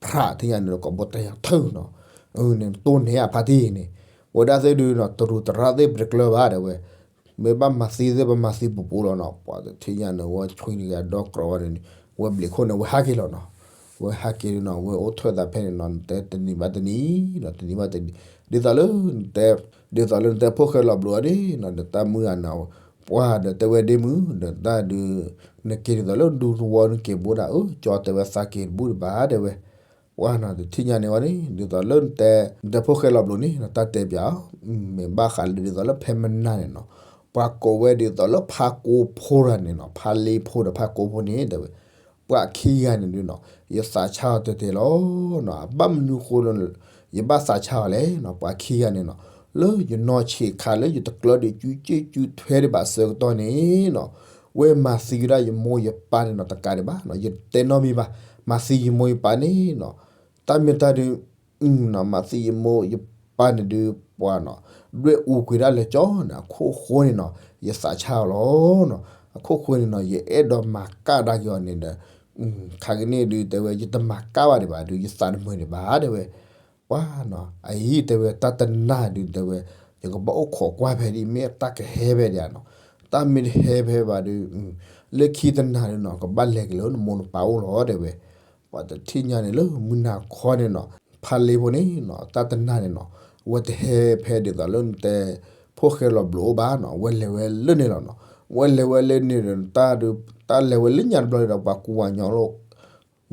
ဖြးထံၣ်ညါန့ၣ် ကိာ်ဘိတဲယၤထုးနီၤ နတိၢ်န့ၢ်အဖါတံၢ်န့ၣ် ဝဲဒၣ်သ့ၣ်ဒုးနီၤ တရူးတရါသ့ၣ်ပတကျၢၤဘၣ်တဲဝဲ မ့ၢ်ဘၣ်မၤသံသ့ၣ် ပမၤသံပူၤပူၤလီၤနီၤ. ပှၤတထံၣ်ညါန့ၣ် ဝဲဆွံန့ၢ်က့ၤအဒီကြီဝဲန့ၣ် ဝဲဘျံးခိၣ်န့ၣ် ဝဲဟးက့ၤလီၤနီၤ. ဝဲဟးက့ၤဒုးနီၤ ဝဲအိၣ်ထီၣ်သးဖဲန့ၣ်နီၤ နတဲတနံၤဘၣ်တနံၤနီၤ တနံၤဘၣ်တနံၤ ဒ်သိးလၢ ဒ်သိးလၢနတဲဖိၣ်ဃဲလီၤဘျိးအီၤဒ်နီၤ ဒီးတၢ်မုၢ်ဂၤန့ၣ် ပှၤဒီးတဲဝဲဒ့မုၢ် ဒီးတၢ်ဒုး နက့ၤဒ်သိးလၢဒူသဝီနက့ၤဘိဒၣ် အၢ ကၠီတဲဝဲသးက့ၤတဘူၣ်တဘၣ်တဲဝဲ ပှၤနီၤ တထံၣ်ညါန့ၣ်ဝဲန့ၣ် ဒ်သိးလၢနတဲ နတဲဖိၣ်ဃဲလီၤဘျိးန့ၣ် တၢ်တဲပၠးအီၤ မ့ၢ်ဘၣ်ဃးလၢဒ်သိးလၢဖဲမနၤန့ၣ်နီၤ ပှၤကိးဝဲဒ်သိးလၢဖါကိဖိတဂၤန့ၣ်နီၤ ဖါလ့ဖိဒီးဖါကိဖိန့ၣ်တဲဝဲ ပှၤခံဂၤန့ၣ်ဒုးနီၤ ယသးဆါအီၤတဲာ်တဲာ်လီၤ. ဘၣ်မနုၤဃိလၢ ယဘၣ်သးဆါအီၤလဲၣ်နီၤ ပှၤခံဂၤန့ၣ်နီၤ လၢယနီၢ်ဆံးခါလၢယတကျၢဒံးကၠူကၠ့ကၠူထွဲဒံးဘၣ်ဆၢကတီၢ်န့ၣ်နီၤ ဝဲမၤသံဝဲဒၣ်ယမိၢ်ယပၢ်န့ၣ်နီၤ တကးဒံးဘၣ်နီၤ ယတဲနီတမံၤဘၣ် မၤသံယမိၢ်ယပၢ်န့ၣ်နီၤ တၢ်မ့ၢ်တၢ်ဒုး မၤသံယမိၢ်ယပၢ်န့ၣ်ဒုး ပှၤနီၤ ဒွဲၣ်အူကွံာ်ဒၣ်လၢကၠီန့ၣ် အခိၣ်ဃိန့ၣ်နီၤ ယသးဆါအီၤလီၤနီၤ အခိၣ်ဃိန့ၣ်နီၤ ယအဲၣ်ဒိးမၤကၣ်ဒၣ်က့ၤအီၤန့ၣ်ဒီး ခါကန့ၣ်ဒုးတဲဝဲ ယတမၤကၣ်ဘၣ်ဒံးဘၣ်ဒုး ယသးတမုာ်ဒံးဘၣ်တဲဝဲ ပှၤနီၤ အအံၤတဲဝဲ တၢ်တနၢ်ဒုးတဲဝဲ ယကဘၣ်အိၣ်ခိးကွၢ်ဖဲဒ်မ့ၢ်တၢ်ကဟဲဖဲဒံးဧါနီၤ တၢ်မ့ၢ်တဟဲဖဲဘၣ်ဒုး လၢခံတနၤဒုးနီၤ ကဘၣ်လဲၤက့ၤလၢနမိၢ်နပၢ်အိၣ်လီၤတဲဝဲ ပှၤတထံၣ်ညါန့ၣ်လၢမုၢ်နၤခီန့ၣ်နီၤ ဖါလ့ဖိန့ၣ်နီၤ တၢ်တနၢ်န့ၣ်နီၤ ဝဲတဟဲဖဲဒ်သိးလၢနတဲ ဖိၣ်ဃဲလီၤဘျိးအိၣ်ဘၣ်နီၤ ဝဲလဲၤဝဲလၢန့ၣ်လီၤနီၤ ဝဲလဲၤဝဲလၢန့ၣ်ဒီး တၢ်ဒုး တၢ်လဲၤဝဲလၢညါတဘျီဒီး ပှၤကူပှၤကညီ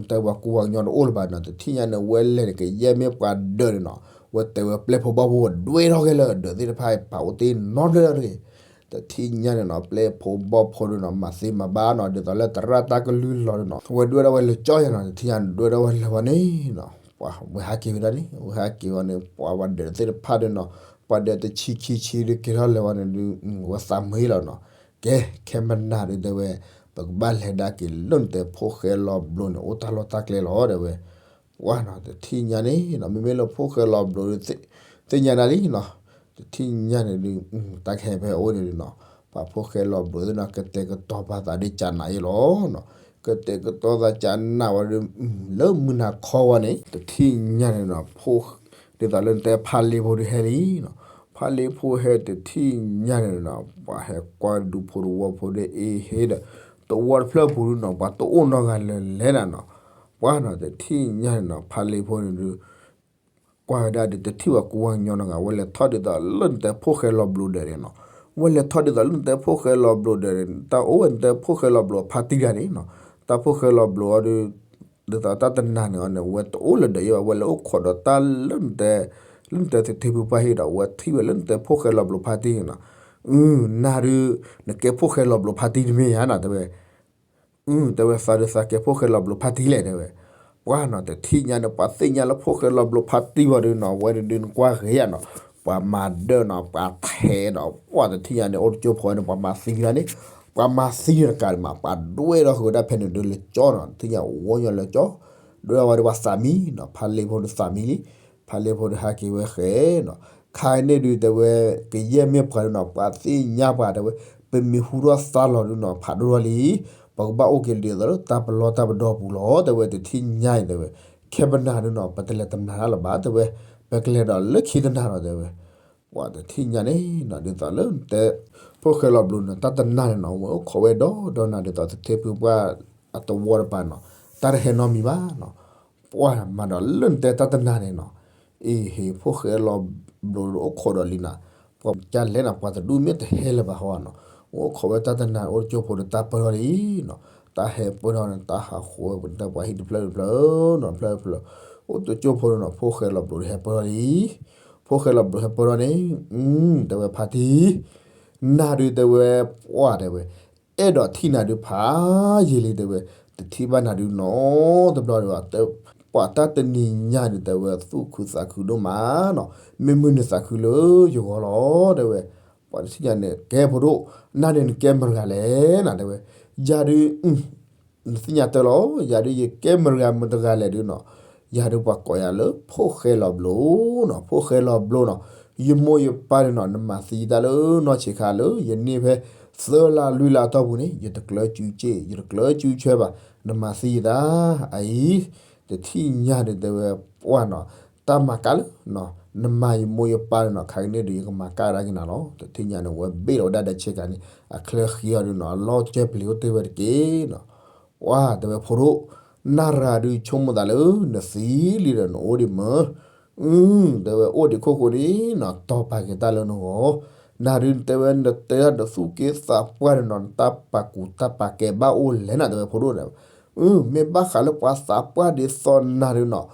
တဲပှၤကူပှၤကညီတအိၣ်လၢၤဘၣ်နီၤ တထံၣ်ညါန့ၣ် ဝဲလဲၤန့ၣ် ကယဲၢ်မ့ၢ်ပှၤဒၢးန့ၣ်နီၤ ဝဲတဲဝဲပျဲၢ်ဖိဘီၣ်ဖိဒွဲထီၣ်ခဲလၢာ် ဒၢးသ့ၣ်တဖၣ်အံၤ ပာ်အိၣ်တ့ၢ်နီတဖျၢၣ်လၢၤတဂ့ၤ တထံၣ်ညါန့ၣ်နီၤ ပျဲၢ်ဖိဘီၣ်ဖိဒုးနီၤ မၤသ့မၤဘၣ်နီၤ ဒ်သိးလၢသရၣ်တၢ်ကလုၢ်လီၤဒုးနီၤ ဝဲဒွဲထီၣ်ဝဲလၢကၠီယၤနီၤ တထံၣ်ညါန့ၣ် ဒွဲထီၣ်ဝဲလၢၤဝဲန့ၣ်နီၤ ပှၤဝဲဟးက့ၤဝဲဒၣ်န့ၣ် ဝဲဟးက့ၤဝဲန့ၣ် ပှၤဝဲဒၢးသ့ၣ်တဖၣ်ဒုးနီၤ ပှၤဒၢးတဆံခံဆံဒုးက့ၤထီၣ်လၢၤဝဲန့ၣ်ဒုး ဝဲသးမုာ်လီၤနီၤ ကဲ ခဲမနၤဒုးတဲဝဲ ပကဘၣ်လဲၤဒၣ်က့ၤလၢနတဲဖိၣ်ဃဲလီၤဘျိးန့ၣ် အိၣ်တၢ်လီၢ်တၢ်ကျဲလီၤတဲဝဲ ပှၤနီၤ တထံၣ်ညါန့ၣ်နီၤ မ့မ့ၢ်လၢဖိၣ်ဃဲလီၤဘျိး သ့ၣ်ညါဒၣ်လံနီၤ တထံၣ်ညါန့ၣ်ဒုး တၢ်ကဟဲဖဲအိၣ်န့ၣ်ဒုးနီၤ ပှၤဖိၣ်ဃဲလီၤဘျိးသ့ၣ်နီၤ ကတဲာ်ကတီၤပာ်သးဒ်ကနးအံၤလီၤနီၤ ကတဲာ်ကတီၤသးကနးဝဲဒုး လၢမုၢ်နၤခီဝဲန့ၣ် တထံၣ်ညါန့ၣ်နီၤ ဖိ ဒ်သိးလၢနတဲဖါလ့ဖိဒုးဟဲလံနီၤ ဖါလ့ဖိဟဲတထံၣ်ညါန့ၣ်နီၤ ပှၤဟဲကွၢ်ဒူဖိတဝီဖိဒုးအ့ဟ့ဒီး တဝီတဖျၢၣ်ပူၤဒုးနီၤ ပှၤတအိၣ်နီတဂၤလၢၤလဲၣ်နၤနီၤ ပှၤနီၤ တထံၣ်ညါန့ၣ်နီၤ ဖါလ့ဖိန့ၣ်ဒုး ကွၢ်ဝဲဒၣ်ဒုး တထံၣ်ပှၤကူပှၤကညီနီတဂၤ ဝဲလဲၤထီၣ်ဒ်သိးလၢနတဲဖိၣ်ဃဲလီၤဘျိးဒၢးန့ၣ်နီၤ ဝဲလဲၤထီၣ်ဒ်သိးလၢနတဲဖိၣ်ဃဲလီၤဘျိးဒၢးန့ၣ် တၢ်အိၣ်ဝဲနတဲဖိၣ်ဃဲလီၤဘျိးဖါတံၢ်တဂၤန့ၣ်နီၤ တၢ်ဖိၣ်ဃဲလီၤဘျိးအီၤဒုး ဒ်သိးတၢ်တနၤန့ၣ်အီၤန့ၣ် ဝဲတအိၣ်လၢၤဒၢးယဲဘၣ် ဝဲလဲၤအိၣ်ခိးဒီးတၢ်လၢနတဲ လၢနတဲသထ့ဖုပှၢ်ဟ့ၣ်ဒီး ဝဲထံၣ်ဝဲလၢနတဲဖိၣ်ဃဲလီၤဘျိးဖါတံၢ်န့ၣ်နီၤ နၤဒုး နကဲဖိၣ်ဃဲလီၤဘျိးဖါတံၢ်တမ့ၢ်ဧါနီၤ တဲဝဲ တဲဝဲသးဒုးသးကဲဖိၣ်ဃဲလီၤဘျိးဖါတံၢ်လဲၣ်တဲဝဲ ပှၤနီၤ တထံၣ်ညါန့ၣ် ပှၤသ့ၣ်ညါလၢဖိၣ်ဃဲလီၤဘျိးဖါတံၢ်ဝဲဒုးနီၤ ဝဲဒုးနကွၢ်ဂ့ၤယၤနီၤ ပှၤမၤဒၢးနီၤ ပှၤထဲးဒီး ပှၤတထံၣ်ညါန့ၣ် အိၣ်တကၠိဖိန့ၣ် ပှၤမၤသံဝဲဒၣ်န့ၣ် ပှၤမၤသံန့ၣ်တကးဒံးမး ပှၤဒွဲထီၣ်ဃုာ်ဝဲဒၣ်ဖဲန့ၣ်ဒုးလၢကၠီနီၤ တထံၣ်ညါဝီညီလၢကၠီ ဒွဲဝဲဒၣ်ပှၤသးမံနီၤ ဖါလ့ဖိဒုးသးမံလံ ဖါလ့ဖိဒုးဟးက့ၤဝဲဃဲနီၤ ခါန့ၣ်ဒုးတဲဝဲ ကယဲၢ်မ့ၢ်ပှၤဒုးနီၤ ပှၤသ့ၣ်ညါပှၤတဲဝဲ ပမ့ၢ်ဟူထီၣ်သါလီၤဒုးနီၤ ဖးဒိၣ်ထီၣ်လံ ပကဘၣ်အိၣ်က့ၤဒ်သိးလၢတၢ်ပလီၢ်တၢ်ပဒီပူၤလီၤ တဲဝဲ တထံၣ်ညါအံၤတဲဝဲ ခဲပနၤဒုးနီၤ ပတလဲၤတမျးတၢ်လၢၤဘၣ် တဲဝဲ, ပကလဲၤဒီးလၢခံတနၤဒီး တဲဝဲ. ပှၤတထံၣ်ညါန့ၣ်နီၤ ဒ်သိးလၢတဲ ဖိၣ်ဃဲလီၤဘျိန့ၣ် တၢ်တနၤန့ၣ်နီၤ ဝဲအိၣ်ခိးဝဲဒီဒီနၤ ဒ်သိးသထ့ဖုပှၢ်အသဝီတပၤနီၤ တၢ်တဟဲနီတမံၤဘၣ်နီၤ. ပှၤမၤဒီးလၢနတဲတၢ်တနၤန့ၣ်နီၤ အ့ဟ့ ဖိၣ်ဃဲလီၤဘျိအိၣ်ခိးဒီးလံနီၤ, ပှၤကလဲၣ်နီၤ ပှၤတဒူၣ်မ့ၢ်တဟဲလၢၤဘၣ်ဟီနီၤ, အိၣ်ခိးဝဲတၢ်တနၤ အိၣ်တကၠိဖိဒီးတၢ်ပၢၢ်ထီၣ်လံနီၤ, တၢ်ဟဲပၢၢ်ထီၣ်န့ၣ် တၢ်ဟးဃီဝဲပတၢ်ပှၤဟံၣ်တဖျၢၣ်တဖျၢၣ်နီၤ တဖျၢၣ်တဖျၢၣ်, အိၣ်တကၠိဖိန့ၣ်နီၤ ဖိၣ်ဃဲလီၤဘျိဒီးဟဲပၢၢ်ထီၣ်လံ, ဖိၣ်ဃဲလီၤဘျိဟဲပၢၢ်ထီၣ်န့ၣ်, တဲဝဲဖါတံၢ် နၤဒုးတဲဝဲ, ပှၢ်တဲဝဲ, အဲၣ်ဒိးထံၣ်နၤဒုးဖးယံာ်လံတဲဝဲ, တထံၣ်ဘၣ်နၤဒုးနီတဘျီဒံးဘၣ်, ပှၤတၢ်တနံၤညါဒုးတဲဝဲ သူၣ်ခုသးခုဒိၣ်မးနီၤ, မ့ၢ်မုၢ်နံၤသးခုလၢယဂီၢ်လီၤတဲဝဲ, ပှၤတထံၣ်ညါန့ၣ် ကဲဖိဒိၣ်, နၤန့ၣ်နကဲမတၤတဂၤလဲၣ်နၤတဲဝဲ, ယၤဒုး နသ့ၣ်ညါတၢ်လီၤ, ယၤဒုးယကဲမတၤတဂၤမတၤတဂၤလဲၣ်ဒုးနီၤ, ယၤဒုးပှၤကိးယၤလၢဖိၣ်ဃဲလီၤဘျိနီၤ, ဖိၣ်ဃဲလီၤဘျိနီၤ, ယမိၢ်ယပၢ်န့ၣ်နီၤ နမၤသံယတၢ်လၢနီၢ်ဆံးခါလၢ ယန့ၢ်ဖဲ သၢလါလွံၢ်လါအတီၢ်ပူၤန့ၣ် ယတကျၢၤကူက့ၢ် ယတကျၢၤကူဆွဲဘၣ်, နမၤသံယတၢ်, အအံၤ တထံၣ်ညါဒုးတဲဝဲပှၢ်နီၤ, တၢ်မၤကၢ်လၢ နမၤယမိၢ်ယပၢ်န့ၣ်နီၤ ခါကန့ၣ်ဒုး ယကမၤကၢ်ဒၣ်က့ၤနၤလီၤ, တထံၣ်ညါန့ၣ် ဝဲဘ့ၣ်လီၤဝဲဒၣ်ဒီးဆ့ကၤန့ၣ် အချၢဃံအီၤဒုးနီၤ အလီၢ်ကၢပျံၤအိၣ်တ့ၢ်ဝဲတက့ၢ်နီၤ, ပှၢ်တဲဝဲဖိဒိၣ်, နၤရၤဒုးဆိကမိၣ်သးလၢ နသံလံဒီးနအိၣ်ဒံးမၢ အု တဲဝဲအိၣ်ဒံးခိၣ်ဃိန့ၣ်နီၤ တီၤပာ်က့ၤတၢ်လၢနဂီၢ်, နၤဒုးတဲဝဲနတဲဒၣ်ဒီးသူၣ်က့သးပှၢ်န့ၣ်နီၤ နတၢ်ပာ်ကူၣ်တၢ်ပာ်ကဲဘၣ်အိၣ်လဲၣ်နၤတဲဝဲဖိဒိၣ်န့ၣ်, အု မ့ၢ်ဘၣ်ဃးလၢပှၤသးပှၢ်ဒ်သိးနၤဒုးနီၤ,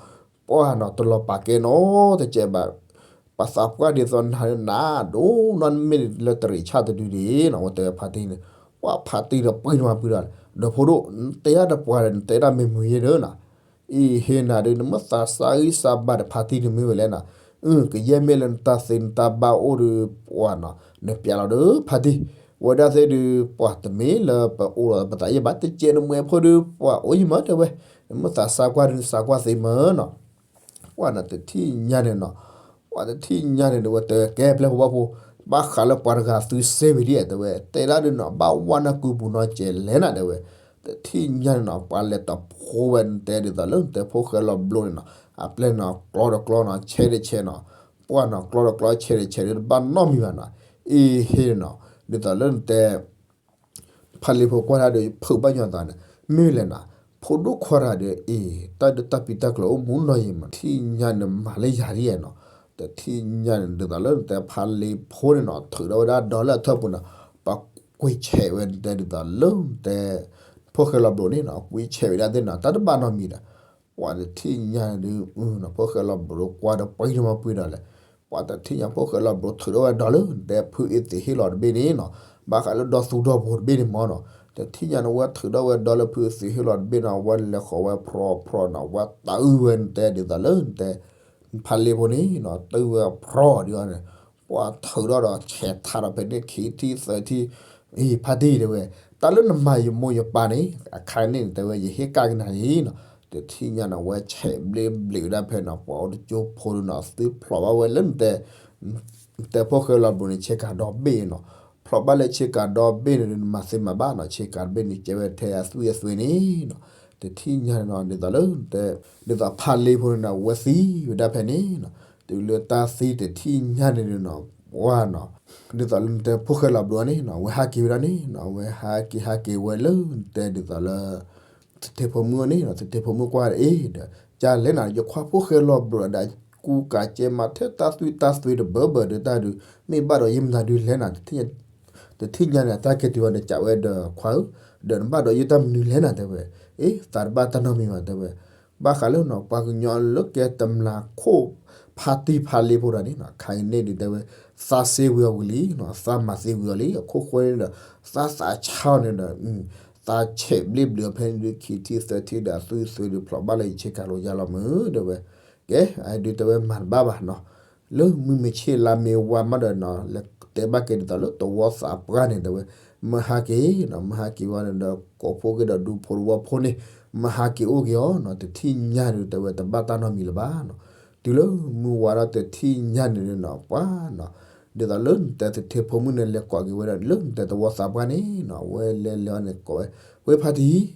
ပှၢ်နီၤ တလီၤပာ်ကဲနီတစဲးဘၣ်, ပှၤသးပှၢ်ဒ်သိးနၤဒုးနၤဒိၣ်နီၢ်မ့ၢ်လၢတရံးဆၣ်တဒုဒံးနီၤ ဝဲတဲဝဲဖါတံၢ်န့ၣ်, ပှၢ်ဖါတံၢ်ဒီးပှ့ၤန့ၢ်မၤပှ့ၤဒီး, ဒီးဖိဒိၣ် နတဲဒၣ်တပှၢ်ဒီး နတဲဒၣ်မ့ၢ်မုာ်ယဲၢ်ဒီးနီၤ အံၤဟ့ၣ်နၤဒုး နမ့ၢ်သးစၢ်ဂံၢ်စၢ်ဘါဒီးဖါတံၢ်တမ့ၢ်ဝဲလဲၣ်နီၤ, အု ကယဲၢ်မ့ၢ်လၢနတၢ်သ့နတၢ်ဘၣ်အိၣ်ဒီး ပှၢ်နီၤ နပျးလီၤဒီးဖါတံၢ်, ဝဲဒၣ်သ့ၣ်ဒုး ပှၢ်တမ့ၢ်လၢပအိၣ်လီၤပသးယဲၢ်ဘၣ် တကဲးနမှဲဖိဒုး ပှၢ်အိၣ်ယံၤမၢတဲဝဲ, နမ့ၢ်သးစၢ်ကွၢ်ဒုးနသးကွၢ်သ့မၢနီၤ ပှၢ်နီၤ တထံၣ်ညါန့ၣ်နီၤ, ပှၢ်တထံၣ်ညါန့ၣ်ဒုး ဝဲတဲဝဲကဲပျဲၢ်ဖိဘၣ်ဖိ, ဘၣ်ဃးလၢပှၤတဂၤသုစ့ဝံၤဒ်တဲဝဲ, တဲဒၣ်ဒုးနီၤ ဘၣ်ဝါနၢ်ကုပူၤနီတစဲးလဲၣ်နၤတဲဝဲ, တထံၣ်ညါန့ၣ်နီၤ ပှၤလဲၤတဖိဝဲနတဲဒ်သိးလၢနတဲဖိၣ်ဃဲလီၤဘျိန့ၣ်နီၤ, အပျဲၢ်နီၤ ကျီဒီးကျီနီၤ ဆဲးဒီးဆဲးနီၤ, ပှၢ်နီၤ ကျီဒီးကျီဆဲးဒီးဆဲးဒီးတဘၣ်နီတမံၤဘၣ်နီၤ, အံၤဟ့ၣ်နီၤ, ဒ်သိးလၢနတဲ ဖါလ့ဖိကွၢ်တၢ်ဒီး ဖုးဘၣ်ညီသးန့ၣ် မ့ၢ်လဲၣ်နီၤ, ဖိဒိၣ်ခွါတဂၤဒီး အ့ တၢ်ဒုးတၢ်ပံးတၢ်ကျိၤအိၣ်မူနီၢ်ယံၤမး တထံၣ်ညါန့ၣ်မၤလၢယၤဒ်နီၤ, တထံၣ်ညါန့ၣ် ဒ်သိးလၢနတဲဖါလ့ဖိန့ၣ်နီၤ ထုးထီၣ်ဝဲဒၣ်ဒီလၢအထၢၣ်ပူၤန့ၣ်, ပှၤကွံာ်ဆဲးဝဲနတဲဒ်သိးလၢနတဲ ဖိၣ်ဃဲလီၤဘျိန့ၣ်နီၤ ကွံာ်ဆဲးဝဲဒၣ်သ့ၣ်နီၤ တၢ်တဘၣ်နီတမံၤဒီး ပှၤတထံၣ်ညါဒုး ဖိၣ်ဃဲလီၤဘျိကွၢ်ဒီးပှ့ၤတမၤပှ့ၤဒီးလဲၣ်, ပှၤတထံၣ်ညါဖိၣ်ဃဲလီၤဘျိထုးထီၣ်ဝဲဒီလၢနတဲဖုအ့သ့းဟ့ၣ်လီၤတဘ့ၣ်န့ၣ်နီၤ, ဘၣ်ဃးလၢဒီသူဒီဖိတဘ့ၣ်န့ၣ်မၢနီၤ, တထံၣ်ညါန့ၣ် ဝဲထုးထီၣ်ဝဲဒီလၢဖုအ့သ့းဟ့ၣ်လီၤတဘ့ၣ်နီၤ ဝဲလဲၤဃီၤဝဲဖြီဖြီနီၤ ဝဲတၢ်အုၣ်ဝဲနတဲဒ်သိးလၢနတဲ ဖါလ့ဖိန့ၣ်နီၤ တၢ်အုၣ်ဝဲဖြီဒ်အီၤန့ၣ်, ပှၤထုးထီၣ်ဒီးဆဲးထးဒီးဖဲန့ၣ်ခံထံၣ်သၢထံၣ်, အံၤဖါတံၢ်တဲဝဲ, တၢ်လၢနမၤယမိၢ်ယပၢ်န့ၣ် အခါန့ၣ်တဲဝဲ ယဟ့ၣ်ကဒါက့ၤနၤလံနီၤ, တထံၣ်ညါန့ၣ် ဝဲဆဲးဘျ့ဘျ့းဝဲဒၣ်ဖဲနီၤ ပှၤအိၣ်တကၠိဖိဒုးနီၤ သုဖျိးဘၣ်ဝဲလၢနတဲ နတဲဖိၣ်ဃဲလီၤဘျိန့ၣ် ဆ့ကၤဒီဘ့ၣ်နီၤ, ဖျိးဘၣ်လၢဆ့ကၤဒီဘ့ၣ်န့ၣ်ဒုး နမၤသ့မၤဘၣ်နီၤ ဆ့ကၤတဘ့ၣ်န့ၣ် ကဲဝဲထဲအသွံၣ်အသွံၣ်န့ၣ်နီၤ, တထံၣ်ညါန့ၣ်နီၤ ဒ်သိးလၢနတဲ ဒ်သိးဖါလ့ဖိန့ၣ်နီၤ ဝဲသံဝဲဒၣ်ဖဲန့ၣ်နီၤ, တုၤလၢတၢ်သံတထံၣ်ညါန့ၣ်ဒုးနီၤ ပှၢ်နီၤ, ဒ်သိးလၢနတဲဖိၣ်ဃဲလီၤဘျိန့ၣ်နီၤ ဝဲဟးက့ၤဝဲဒၣ်န့ၣ်နီၤ ဝဲဟးက့ၤဟးက့ၤဝဲလၢနတဲဒ်သိးလၢ သထ့ဖိမုၣ်အအိၣ်န့ၣ်နီၤ သထ့ဖိမုၣ်ကွၢ်အ့ၣ်ဒီး ကလဲၣ်နၤ ယခွါဖိၣ်ဃဲလီၤဘျိဒီး ကူကၤကဲမးထဲတၢ်သွံၣ်တၢ်သွံၣ်တဘၢဘၢဒီးတၢ်ဒုး မ့ၢ်ဘၣ်ဒီးယမနုၤဒုးလဲၣ်နၤ တထံၣ်ညါန့ၣ် တၢ်ကဲတုၤဝဲဒီးကးဝဲဒီးခွါဧၢ, ဒီးနဘၣ်ဒီးယတၢ်မနုၤလဲၣ်နၤတဲဝဲ, အ့ သးတဘၣ်တၢ်နီတမံၤဘၣ်တဲဝဲ, ဘၣ်ဃးလၢနီၤ ပှၤကညီလၢကဲတမျးခိၣ် ဖါတံၢ်ဖါလ့ဖိတဂၤန့ၣ်နီၤ ခါအံၤန့ၣ်ဒုးတဲဝဲ သးစ့ဝံၤအီၤဝံၤလံနီၤ သးမၤသံဝံၤအီၤလံ အခိၣ်ဃိန့ၣ်ဒီး သးသးဆါအီၤန့ၣ်ဒီး သးဆဲးဘျ့ဘျ့အီၤဖဲန့ၣ်ဒုး ခံထံၣ်သၢထံၣ်ဒီး အသွံၣ်အသွံၣ်ဒုး ဖျိးဘၣ်လၢယဆ့ကၤလိယါလီၤမုာ်တဲဝဲ, ကဲ အဒုးတဲဝဲမၤတဘၣ်ဘၣ်နီၤ, လၢမုၢ်မဆ့ၣ်လါမ့ၢ်ဝါမးဒီးနီၤ လဲၤတဲဘၣ်က့ၤဒ်သိးလၢသဝီသးပှၢ်န့ၣ်တဲဝဲ, မဟါက့ၤနီၤ မဟါက့ၤဝဲန့ၣ်ဒီး ကိးဖိဂ့ၤဒီးဒူဖိတဝီဖိန့ၣ် မဟါက့ၤအိၣ်က့ၤအီၤနီၤ တထံၣ်ညါဒုးတဲဝဲ တဘၣ်တၢ်နီတမံၤလၢၤဘၣ်နီၤ, တုၤလၢမုၢ်ဝါထီၣ်တထံၣ်ညါန့ၣ်ဒုးနီၤ ပှၤနီၤ ဒ်သိးလၢနတဲသထ့ဖိမုၣ်န့ၣ် လဲၤကိးက့ၤဝဲဒၣ်လၢနတဲသဝီသးပှၢ်န့ၣ်နီၤ အဝဲလဲၤလဲၤအီၤန့ၣ်ကိးဝဲ, ဝဲဖါတံၢ်,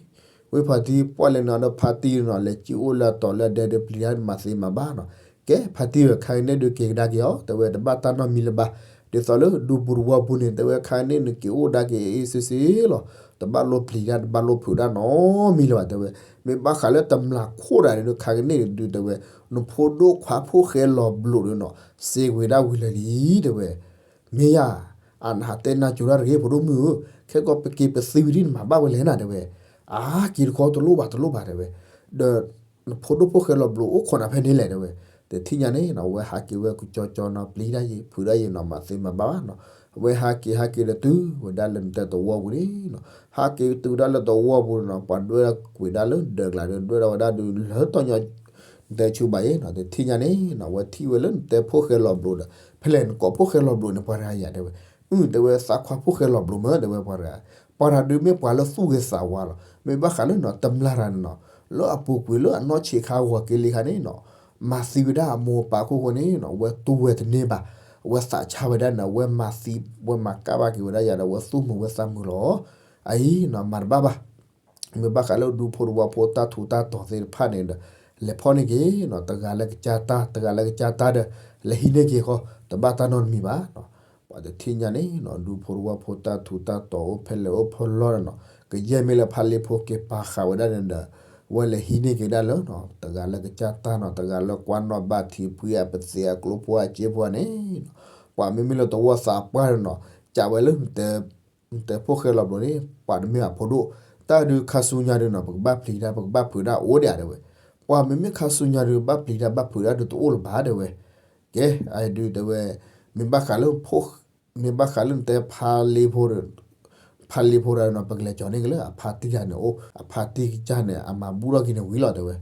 ဝ့ၢ်ဖါတံၢ်ပှၢ်လဲၤနုာ်ဒီးဖါတံၢ်နီၤ လဲၤကံအိၣ်လၢအတီၤလၢအဒဲဒီးပျံၤတၢ်မၤသ့မၤဘၣ်နီၤ. ကဲ ဖါတံၢ်ဧၢ ခါကန့ၣ်ဒုးက့ၤကဒါက့ၤအီၤ တဲဝဲတဘၣ်တၢ်နီတမံၤလၢၤဘၣ်. ဒ်သိးလၢဒူပူၤတဝီပူၤန့ၣ် တဲဝဲခါကန့ၣ်နက့ၤအိၣ်ဒါက့ၤအ့ၣ်စ့စ့လီၤ. တဘၣ်လိပျံၤတၢ် တဘၣ်လိဖုးတၢ်နီတမံၤလၢၤဘၣ် တဲဝဲ. မ့ၢ်ဘၣ်ဃးလၢတမျာ်ခိၣ်တဂၤန့ၣ်ဒုး ခါကန့ၣ်ဒုး တဲဝဲ နဖိဒိၣ်ခွါဖိၣ်ဃဲလီၤဘျိးဒီးနီၤ စ့ကွံာ်ဒၣ်ဝံၤလၢာ်လံ တဲဝဲ. မ့ၢ်ယၤ အနဟးတဲနၤကိၤတၢ်တဂ့ၤ ဖိဒိၣ်မုၣ်ဧၢ, ခဲကီးပက့ၤပသံဝံၤဒ်နမၤဘၣ်ဝဲလဲၣ်နၤ တဲဝဲ. အါ က့ၤတခီတလိၣ်ဘၣ်တလိၣ်ဘၣ် တဲဝဲ. ဒီးနဖိဒိၣ်ဖိၣ်ဃဲလီၤဘျိးအိၣ်ခိးနၤဖဲန့ၣ်လဲၣ် တဲဝဲ. တထံၣ်ညါန့ၣ်နီၤ အဝဲဟးက့ၤဝဲကကၠီကၠီနီၤ ပျံၤတၢ်ယံၤ ဖုးတၢ်ယံၤနီၤ မၤသ့မၤဘၣ်ဘၣ်နီၤ. အဝဲဟးက့ၤဟးက့ၤဒီးတုၤဝဲဒၣ်လၢနတဲတဝီပူၤန့ၣ်နီၤ ဟးက့ၤတုၤဝဲဒၣ်လၢတဝီပူၤန့ၣ်နီၤ ပှၤဒွဲၣ်ကွံာ်ဒၣ်လၢဒၢးကျါဒီး ဒွဲၣ်ထီၣ်ဝဲဒၣ်ဒုးလၢတညီ နတဲဆူဘၣ်အံၤနီၤ တထံၣ်ညါန့ၣ်နီၤ အဝဲထံၣ်ဝဲလၢနတဲဖိၣ်ဃဲလီၤဘျိးဒီး ဖဲလဲၣ်နကိးဖိၣ်ဃဲလီၤဘျိးန့ၣ် ပှၤတဂၤယၤ တဲဝဲ. အု တဲဝဲ သးခွါဖိၣ်ဃဲလီၤဘျိးမ့ၢ် တဲဝဲ ပှၤတဂၤ. ပှၤတဂၤဒုးမ့ၢ်ပှၤလၢသူၣ်ဂ့ၤသးဝါလီၤ. မ့ၢ်ဘၣ်ဃးလၢနီၤ တမျာ်တဂၤန့ၣ်နီၤ လၢအပူၤကွံာ်လၢအနီၢ်ဆံးခါဂီၤက့ၤလံခါန့ၣ်နီၤ မၤသံဝဲဒၣ်အမိၢ်အပၢ်ခိၣ်ဃိန့ၣ်နီၤ အဝဲတူၢ်ဝဲတန့ၢ်ဘၣ်. အဝဲသးဆါဝဲဒၣ်န့ၣ် အဝဲမၤသံ အဝဲမၤကၣ်ဘၣ်က့ၤဝဲဒၣ်ယၤဒီး အဝဲသူၣ်မုာ်ဝဲသးမုာ်လီၤ. အအံၤနီၤ မၤတဘၣ်ဘၣ် မ့ၢ်ဘၣ်ဃးလၢဒူဖိတဝီဖိတၢ်ထူးတၢ်တီၤသ့ၣ်တဖၣ်န့ၣ်ဒီး လဲၤဖီၣ်န့ၢ်က့ၤနီၤ တဂၤလၢကစၢ်တၢ် တဂၤလၢကစၢ်တၢ်ဒီး လဲၤဟံးန့ၢ်က့ၤဃီ တဘၣ်တၢ်နီတမံၤဘၣ်နီၤ. ပှၤတထံၣ်ညါန့ၣ်နီၤ ဒူဖိတဝီဖိတၢ်ထူးတၢ်တီၤအိၣ်ဖဲလဲၣ်အိၣ်ဖဲလဲၣ်ဒီးနီၤ ကယဲၢ်မ့ၢ်လၢဖါလ့ဖိက့ၤပာ်ဃာ်ဝဲဒၣ်န့ၣ်ဒီး ဝဲလဲၤဟံးန့ၢ်က့ၤဒၣ်လၢနီၤ တဂၤလၢကစၢ်တၢ်နီၤ တဂၤလၢကွၢ်နီၣ်ဘၣ်ထံးဖှံအပသ့အကျိဖိအစ့ဖိန့ၣ်နီၤ ပှၤမ့မ့ၢ်လၢတဝီသးပှၢ်ဒီးနီၤ ကးဝဲလၢ နတဲဖိၣ်ဃဲလီၤဘျိးန့ၣ် ပှၤတမ့ၢ်ဘၣ်ဖိဒိၣ်, တၢ်ဒုးခါဆူညါဒုးနီၤ ပကဘၣ်ပျံၤတၢ် ပကဘၣ်ဖုးတၢ်အိၣ်ဒံးဧါ တဲဝဲ. ပှၤမ့မ့ၢ်ခါဆူညါဒုး ဘၣ်ပျံၤတၢ်ဘၣ်ဖုးတၢ်ဒုးတအိၣ်လၢၤဘၣ် တဲဝဲ. ကဲ အဒုးတဲဝဲ မ့ၢ်ဘၣ်ဃးလၢ မ့ၢ်ဘၣ်ဃးလၢနတဲဖါလ့ဖိဒီး ဖါလ့ဖိဒီးနီၤ ပကလဲၤကၠီၤန့ၢ်က့ၤလၢအဖါတံၢ်တဂၤန့ၣ်အိၣ် အဖါတံၢ်ကစၢ်န့ၣ် အမၤဘူၣ်ထီၣ်က့ၤန့ၣ်ဝံၤလီၤ တဲဝဲ.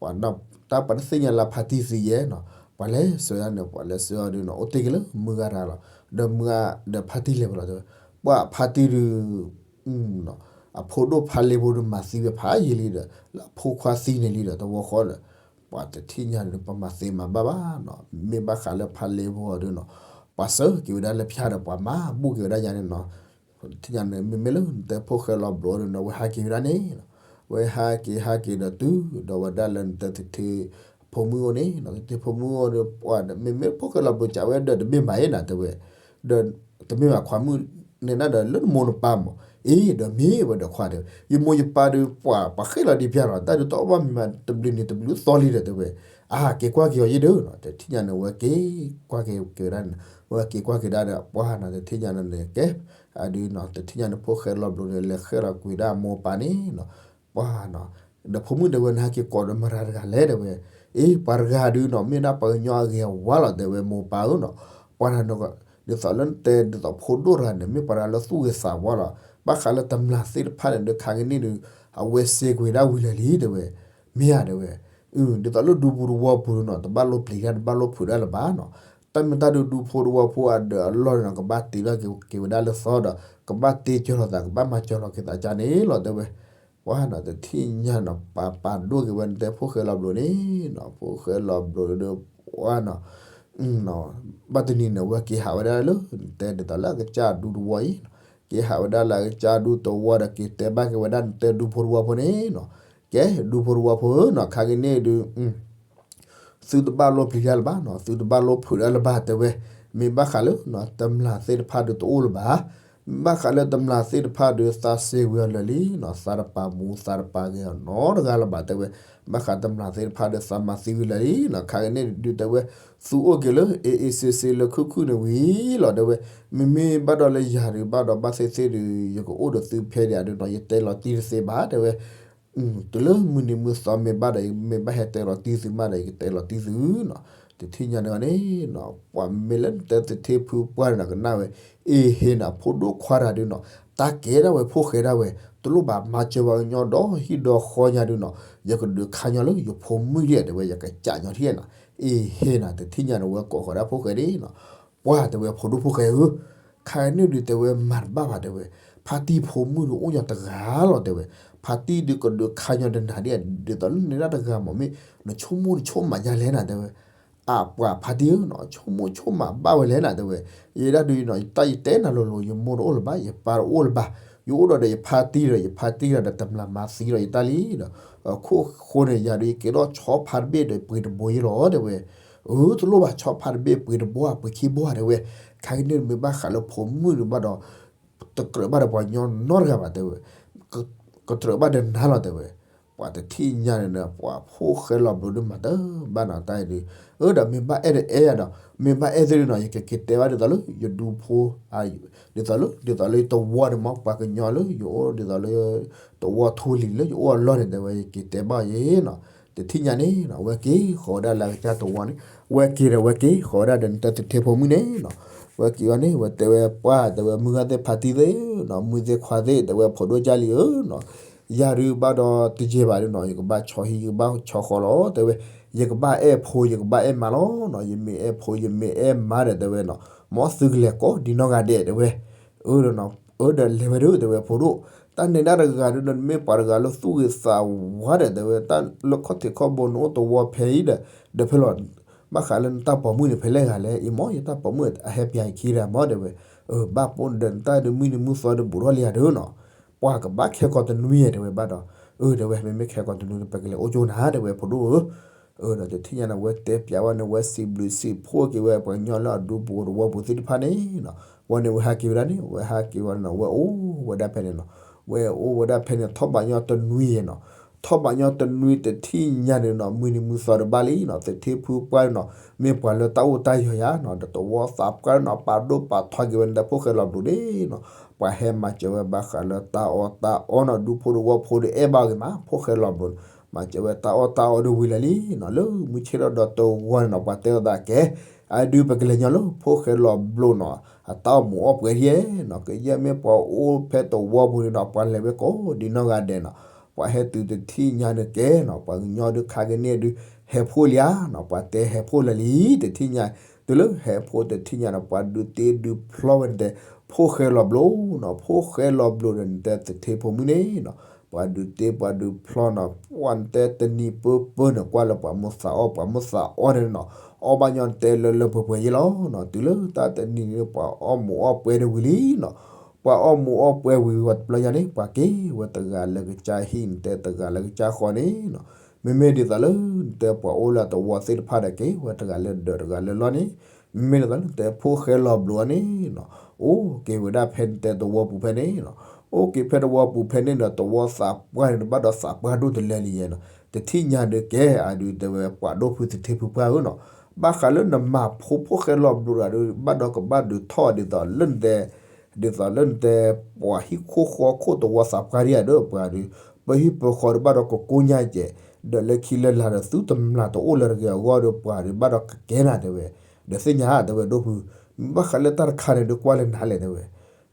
ပှၤတၢ်ပှၤတသ့ၣ်ညါလၢအဖါတံၢ်သံယဲနီၤ ပှၤလဲၤဆှၢဒၣ်န့ၣ် ပှၤလဲၤဆှၢအီၤဒုးနီၤ အိၣ်တ့ၢ်က့ၤလၢမုၢ်ဂၤတဂၤလီၤ. ဒီးမုၢ်ဂၤဒီးဖါတံၢ်လဲၤဝဲလီၤ တဲဝဲ. ပှၤအဖါတံၢ်ဒုး အဖိဒိၣ်ဖါလ့ဖိဒုးမၤသံဝဲဖးယံာ်လံဒီး လၢအဖိခွါသံန့ၣ်လံဒီး တဝီဃီဒီး ပှၤတထံၣ်ညါန့ၣ် ပမၤသ့မၤဘၣ်ဘၣ်နီၤ မ့ၢ်ဘၣ်ဃးလၢဖါလ့ဖိအီၤဒုးနီၤ ပှၤစၢက့ၤဝဲဒၣ်လၢဖၠါဒီး ပှၤမၤဘူၣ်က့ၤဝဲဒၣ်ယၤန့ၣ်နီၤ တထံၣ်ညါန့ၣ် မ့မ့ၢ်လၢနတဲဖိၣ်ဃဲလီၤဘျိးဒုးနီၤ ဝဲဟးက့ၤဝဲဒၣ်န့ၣ် ဝဲဟးက့ၤဟးက့ၤဒီးတုၤ ဒီးဝဲဒၣ်လၢနတဲသထ့ဖိမုၣ်အိၣ်န့ၣ်နီၤ သထ့ဖိမုၣ်အိၣ်ဒီး ပှၤမ့မ့ၢ်ဖိၣ်ဃဲလီၤဘျိးကးဝဲဒီး တမ့ၢ်ဘၣ်အံၤနၤ တဲဝဲ ဒီးတမ့ၢ်ဘၣ်ခွါမုၣ်န့ၣ်နၤဒီး လၢနမိၢ်နပၢ်မး အ့ ဒီးမ့ၢ်ဝဲဒီးခွါဒီး ယမိၢ်ယပၢ်ဒီး ပှၤပှၤဃ့ၢ်လီၤဒံးဖၠါလီၤ တၢ်ဒုးတအီၣ်ဘၣ်မံၤမး တဘျုးနံၤတဘျုးသီလံဒီး တဲဝဲ. အါ က့ၤကွၢ်က့ၤအီၤယ့ၣ်ဒီးနီၤ တထံၣ်ညါန့ၣ် ဝဲက့ၤကွၢ်က့ၤက့ၤဝဲဒၣ်န့ၣ် ဝဲက့ၤကွၢ်က့ၤဒၣ်ဒီး ပှၤနီၤ တထံၣ်ညါန့ၣ်န့ၣ် ကဲ အဒုးနီၤ တထံၣ်ညါန့ၣ် ဖိၣ်ဃဲလီၤဘျိးန့ၣ် လဲၤဃ့ၢ်လီၤကွံာ်ဒၣ်အမိၢ်အပၢ်န့ၣ်နီၤ ပှၤနီၤ ဒီးဖိမုၣ်တဲဝဲ နဟဲက့ၤကိးဒီးမတၤတဂၤလဲၣ် တဲဝဲ. အ့ ပှၤတဂၤဒုးနီၤ မ့ၢ်ဒၣ်ပှၤကညီအဂ့ၤအဝါလီၤ တဲဝဲ မိၢ်ပၢ်ဧၢနီၤ ပှၤတဂၤနီၤ ဒ်သိးလၢနတဲ ဒ်သိးဖိဒိၣ်တဂၤန့ၣ် မ့ၢ်ပှၤတဂၤလၢသူၣ်ဂ့ၤသးဝါလီၤ ဘၣ်ဃးလၢတမျာ်သ့ၣ်တဖၣ်န့ၣ်ဒီး ခါကန့ၣ်ဒီး အဝဲစ့ကွံာ်ဒၣ်ဝံၤလၢာ်လံ တဲဝဲ. မ့ၢ်ဧါ တဲဝဲ ဒ်သိးလၢဒူပူၤတဝီပူၤနီၤ တဘၣ်လိပျံၤတၢ် တဘၣ်လိဖုးတၢ်လၢၤဘၣ်နီၤ တၢ်မ့ၢ်တၢ်ဒုးဒူဖိတဝီဖိအဒၢးအလီၢ်န့ၣ်နီၤ ကဘၣ်တ့ထီၣ်က့ၤဝဲဒၣ်လၢသီဒီး ကဘၣ်တ့ကၠီၤလီၤသး ကဘၣ်မၤကၠီၤလီၤက့ၤသးကါန့ၣ်လီၤ တဲဝဲ. ပှၤနီၤ တထံၣ်ညါနီၤ ပာ်ပာ်ဒိၣ်က့ၤဝဲ နတဲဖိၣ်ဃဲလီၤဘျိးန့ၣ်နီၤ ဖိၣ်ဃဲလီၤဘျိးဒီး ပှၤနီၤ ဘၣ်တနံၤန့ၣ် ဝဲက့ၤဟးဝဲဒၣ်လၢ နတဲဒ်သိးလၢအကစၢ်ဒူတဝီအံၤနီၤ က့ၤဟးဝဲဒၣ်လၢအကစၢ်ဒူတဝီဒီး က့ၤတဲဘၣ်က့ၤဝဲဒၣ် နတဲဒူဖိတဝီဖိန့ၣ်နီၤ ကဲ ဒူဖိတဝီဖိဧၢနီၤ ခါကန့ၣ်ဒုး သုတဘၣ်လိပျံၤတၢ်လၢၤဘၣ်နီၤ သုတဘၣ်လိဖုးတၢ်လၢၤဘၣ် တဲဝဲ. မ့ၢ်ဘၣ်ဃးလၢ တမျာ်သ့ၣ်တဖၣ်ဒုးတအိၣ်လၢၤဘၣ် မ့ၢ်ဘၣ်ဃးလၢတမျာ်သ့ၣ်တဖၣ်ဒုး သးစ့ဝံၤအီၤလၢာ်လံနီၤ သးတပာ်မူ သးတပာ်ဂဲၤအီၤနီတဂၤလၢၤဘၣ် တဲဝဲ. ဘၣ်ဃးတမျာ်သ့ၣ်တဖၣ်ဒုး သးမၤသံဝံၤလၢာ်လံနီၤ ခါကန့ၣ်ဒုး တဲဝဲ သုအိၣ်က့ၤလၢ အ့အ့စ့စ့လၢခုၣ်ခုၣ်န့ၣ်ဝံၤလီၤ တဲဝဲ. မ့မ့ၢ်ဘၣ်ဒီးလၢယၤဒုး ဘၣ်ဒီးဘၣ်သ့ၣ်သ့ၣ်ဒုး ယကအိၣ်ဒီးသုဖဲဒံးဒုးနီၤ ယတဲလီၤတံၢ်တသ့ဘၣ် တဲဝဲ. တုၤလၢမုၢ်နံၤမုၢ်သီမ့ၢ်ဘၣ်ဒီး မ့ၢ်ဘၣ်ဟဲတဲလီၤတံၢ်သုမးဒီး ယကတဲလီၤတံၢ်သုနီၤ. တထံၣ်ညါန့ၣ်န့ၣ်နီၤ ပှၤမ့ၢ်လၢနတဲသထ့ဖုပှၢ်န့ၣ်နီၤ ကနၣ်ဝဲ အ့ဟ့နီၤ ဖိဒိၣ်ခွါတဂၤဒုးနီၤ တၢ်ကဲဒၣ်ဝဲဖိၣ်ဃဲဒၣ်ဝဲ တလိၣ်ဘၣ်မၤစၢၤပှၤကညီဒီးဟံၣ်ဒီးဃီညါဒုးနီၤ ယကဒုးခါညီလၢယဖိမုၣ်ဒံး တဲဝဲ ယကစးညီထံၣ်နီၤ အ့ဟ့နီၤ တထံၣ်ညါန့ၣ် ဝဲကိးဃီၤဒၣ်ဖိၣ်ဃဲဒၣ်နီၤ ပှၤတဲဝဲ ဖိဒိၣ်ဖိၣ်ဃဲဧၢ ခါန့ၣ်ဒုးတဲဝဲမၤတဘၣ်ဘၣ်တဲဝဲ ဖါတံၢ်ဖိမုၣ်ဒုးအိၣ်ညီတဂၤလီၤတဲဝဲ ဖါတံၢ်ဒုးကဒုးခါညီတနၤဒ် ဒ်သိးလၢနဒၣ်တဂၤမး မ့ၢ်နဆိကမိၣ်နဆိကမးယါလဲၣ်နၤတဲဝဲ အပှၤဖါတံၢ်ဧၢနီၤ ဆိကမိၣ်ဆိကမးဘၣ်ဝဲလဲၣ်နၤတဲဝဲ ယဲဒၣ်ဒုးနီၤ တၢ်ယတဲနၤလိၤလိၤ ယမိၢ်တအိၣ်လၢၤဘၣ် ယပၢ်တအိၣ်လၢၤဘၣ် ယအိၣ်ဒီးဒီးယဖါတံၢ်ဒီး ယဖါတံၢ်ဒီး တမျၢ်မၤသံဒီးယတၢ်လံဒီး အခိၣ်ဃိန့ၣ် ယၤဒီးယကဲထီၣ်ဆီဖါတဘ့ၣ်ဒီးပှ့ၤတဘိယ့လီၤ တဲဝဲ. အၢ တလိၣ်ဘၣ် ဆီဖါတဘ့ၣ်ပှ့ၤတဘိဧါ ပှ့ၤခံဘိဧါ တဲဝဲ. ခဲကနံၣ်န့ၣ်မ့ၢ်ဘၣ်ဃးလၢဖိမုၣ်န့ၣ်ဘၣ်ဒီး တကြၢးဘၣ်ဒီးပှၤကညီနီတဂၤဘၣ် တဲဝဲ. ကကြၢးဘၣ်ဒီးနၤလီၤ တဲဝဲ. ပှၤတထံၣ်ညါန့ၣ်ဒီး ပှၤဖိၣ်ဃဲလီၤဘျိးဒုးမၤတဘၣ်နီၤ တၢ်အံၤဒုး. အၢ ဒီးမ့ၢ်ဘၣ်အဲၣ်ဒီးအဲၣ်ယၤဒီး မ့ၢ်ဘၣ်အဲၣ်သ့ၣ်ဒုးနီၤ ယကက့ၤတဲဘၣ်ဒ်သိးလၢယဒူဖိ ဒ်သိးလၢ ဒ်သိးလၢတဝီန့ၣ်မ့ၢ် ပှၤကညီလၢယအိၣ်ဒ်သိးလၢ တဝီထိလံၤလၢယအိၣ်အလီၢ်န့ၣ် တဲဝဲ ယက့ၤတဲဘၣ်အီၤယ့နီၤ. တထံၣ်ညါန့ၣ်နီၤ ဝဲက့ၤဃီၤဝဲဒၣ်လၢအကစၢ်တဝီန့ၣ် ဝဲက့ၤဒီးဝဲက့ၤဃီၤဝဲဒၣ်ဒီး နတဲသထ့ဖိမုၣ်န့ၣ်နီၤ. ဝဲက့ၤအီၤန့ၣ် ဝဲတဲဝဲပှၢ် တဲဝဲ မုၢ်ဂၤသ့ၣ်ဖါတံၢ်သ့ၣ်နီၤ မုၢ်သ့ၣ်ခွါသ့ၣ် တဲဝဲ ဖိဒိၣ်ကၢ်လံဧၢနီၤ. ယၤဒုးဘၣ်ဒီးတယဲၢ်ဘၣ်ဒုးနီၤ ယကဘၣ်ဆီဟံၣ် ယကဘၣ်ဆီဃီလီၤ တဲဝဲ. ယကဘၣ်အဲၣ်ဖိ ယကဘၣ်အဲၣ်မါလီၤနီၤ ယမ့ၢ်အဲၣ်ဖိ ယမ့ၢ်အဲၣ်မါဒီး တဲဝဲနီၤ မ်သုကလဲၤကိးဒ်နီၢ်ဂၤဒဲး တဲဝဲ. အၢ အၢဒီးလဲၤဝဲဒၣ် တဲဝဲ ဖိဒိၣ် တၢ်နဲဒၣ်တဂၤဒုးဒီး နမ့ၢ်ပှၤတဂၤလၢသူၣ်ဂ့ၤသးဝါဒီး တဲဝဲ တၢ်လၢခီၣ်ထံးခီၣ်ဘိနအိၣ်တဝီဖဲအံၤဒီး ဒီးဖဲလီၤ ဘၣ်ဃးလၢနတၢ်ပိာ်မုၣ်န့ၣ် ဖဲလဲၣ်ဂၤလဲၣ် အံၤမ့ၢ် ယတၢ်ပိာ်မုၣ်အဟဲပၠးယခံဒီး မ့ၢ် တဲဝဲ. အၢ ဘၣ်ပိၢ်ဒီးနတၢ်ဒုးမုၢ်နံၤမုၢ်သီဒီးဘူးထီၣ်လံဧါဒုးနီၤ ပှၤကဘၣ်ခဲကိာ်တနွံဧါ တဲဝဲဘၣ်ဒီး. အၢ တဲဝဲ မ့မ့ၢ်ခဲကိာ်တနွံဒီး ပကလဲၤအိၣ်ကၠိနၤ တဲဝဲ ဖိဒိၣ်ဧၢ. အၢ ဒီးတထံၣ်ညါန့ၣ် ဝဲတဲပၠးဝဲန့ၣ် ဝဲစံးဘျုးစံးဖှိၣ်က့ၤဝဲ ပှၤကညီလၢအဒူပူၤတဝီပူၤသ့ၣ်တဖၣ်န့ၣ်နီၤ ဝဲန့ၣ်ဝဲဟးက့ၤဝဲဒၣ်န့ၣ် ဝဲဟးက့ၤဝဲနီၤ ဝဲအိၣ်ဝဲဒၣ်ဖဲန့ၣ်နီၤ. ဝဲအိၣ်ဝဲဒၣ်ဖဲန့ၣ် ထီၣ်ဘးညီတနွံယဲနီၤ. ထီၣ်ဘးညီတနွံတထံၣ်ညါန့ၣ်နီၤ မုၢ်နံၤမုၢ်သီတဘၣ်လံနီၤ သထ့ဖုပှၢ်န့ၣ်နီၤ မ့ၢ်ပှၤလၢတၢ်အိၣ်တၢ်ယီၤယၤနီၤ ဒီးတဝီသးပှၢ်န့ၣ်နီၤ ပာ်ဒိၣ်ပာ်ထီက့ၤဝဲန့ၣ်ဒီး ဖိၣ်ဃဲလီၤဘျိးန့ၣ်နီၤ ပှၤဟဲမၤစၢၤဝဲဘၣ်ဃးလၢတၢ်အီၣ်တၢ်အီနီၤ ဒူဖိတဝီဖိဒီးအဲၣ်ဘၣ်ဂ့ၤမး ဖိၣ်ဃဲလီၤဘျိးန့ၣ် မၤစၢၤဝဲတၢ်အီၣ်တၢ်အီဒီးဝံၤလၢာ်လံနီၤ လၢမုၢ်ဆ့ၣ်ထီၣ်ဒီးတဝီန့ၣ်နီၤ ပှၤတဲလိာ်သးကဲ အဒုးပကလဲၤညီလၢဖိၣ်ဃဲလီၤဘျိးနီၤ အတၢ်အိၣ်မူၤအီၣ်ပှဲၤဒ်လဲၣ်နီၤ ကယဲၢ်မ့ၢ်ပှၤအိၣ်ဖဲတဝီပူၤန့ၣ်နီၤ ပှၤလဲၤဝဲကိးဒ်နီၢ်ဂၤဒဲးနီၤ ပှၤဟဲတုၤတထံၣ်ညါန့ၣ်ကဲနီၤ ပှၤကညီဒုးခါကန့ၢ်ဒုး ဟဲဖှိၣ်လံဧါနီၤ ပှၤတဲဟဲဖှိၣ်လၢာ်လံ တထံၣ်ညါ တုၤလၢဟဲဖှိၣ်တထံၣ်ညါနီၤ ပှၤဒုးတ့ဒုးဖျီဝဲန့ၣ်တဲ ဖိၣ်ဃဲလီၤဘျိးနီၤ ဖိၣ်ဃဲလီၤဘျိးဒီးန့ၣ်တဲသထ့ဖိမုၣ်န့ၣ်နီၤ ပှၤဒုးတ့ပှၤဒုးဖျီနီၤ ပှၤန့ၣ်တဲတနံၤပၢပၢန့ၣ် ကွၢ်လၢပှၤမိၢ်သးအီၣ် ပှၤမိၢ်သးအီၣ်န့ၣ်နီၤ အီၣ်ဘၣ်ညီန့ၣ်တဲလၢလၢပှဲၤပှဲၤယ့လီၤနီၤ တုၤလၢတၢ်တနံၤန့ၣ် ပှၤအီၣ်မူၤအီၣ်ပှဲၤဒီးဝံၤလံနီၤ ပှၤအီၣ်မူၤအီၣ်ပှဲၤဝံၤဝဲတဘျီညါန့ၣ် ပှၤက့ၤဝဲတဂၤလၢကစၢ်ဟံၣ်န့ၣ်တဲတဂၤလၢကစၢ်ဃီန့ၣ်နီၤ မ့မ့ၢ်ဒ်သိးလၢ နတဲပှၤအိၣ်လၢအသဝီသ့ၣ်တဖၣ်ဒီးက့ၤဝဲတဂၤလၢဒၢးတဂၤလၢလီၢ်န့ၣ် မ့မ့ၢ်ဒ်သိးလၢနတဲဖိၣ်ဃဲလီၤဘျိးအီၤန့ၣ်နီၤ အိၣ်က့ၤဝဲဒၣ်ဖဲနတဲသဝီပူၤဖဲန့ၣ်နီၤ အိၣ်က့ၤဖဲသဝီပူၤဖဲန့ၣ်ဒီး သဝီသးပှၢ်န့ၣ် တဘၣ်ဒီးသးပှၢ်ဒိၣ်တလၢလံယဲနီၤ တထံၣ်ညါဒုးကဲ အဒုးတဲဝဲပှၤဒိၣ်ဖုသထ့ဖုပှၢ်ဧၢနီၤ ဘၣ်ဃးလၢနမၤဖိဖိၣ်ဃဲလီၤဘျိးတဂၤဒီး ဘၣ်ဒီးကဘၣ်ဒုးထီၣ်ဒ်သိးလၢနတဲ ဒ်သိးလၢနတဲ ပှၤဟံၣ်ခိၣ်ဃီခိၣ်သဝီသးပှၢ်ဒံးဧါဒီးပှၤဒုး ပဟံၣ်ပဃီဒီးဘၣ်ဒီးကကိညါကဲး ဒီးလၢခံလၢလာ်ဒီးသုတမျၢ်တအိၣ်လၢတဂ့ၤအဂီၢ်ဒီးပှၤဒုးဘၣ်ဒီးကကဲနၤတဲဝဲ ဒီးသ့ၣ်ညါတဲဝဲဒိၣ်ဖု မ့ၢ်ဘၣ်ဃးလၢတၢ်တခါန့ၣ်ဒုးကွၢ်လၢနၤလဲၣ်တဲဝဲ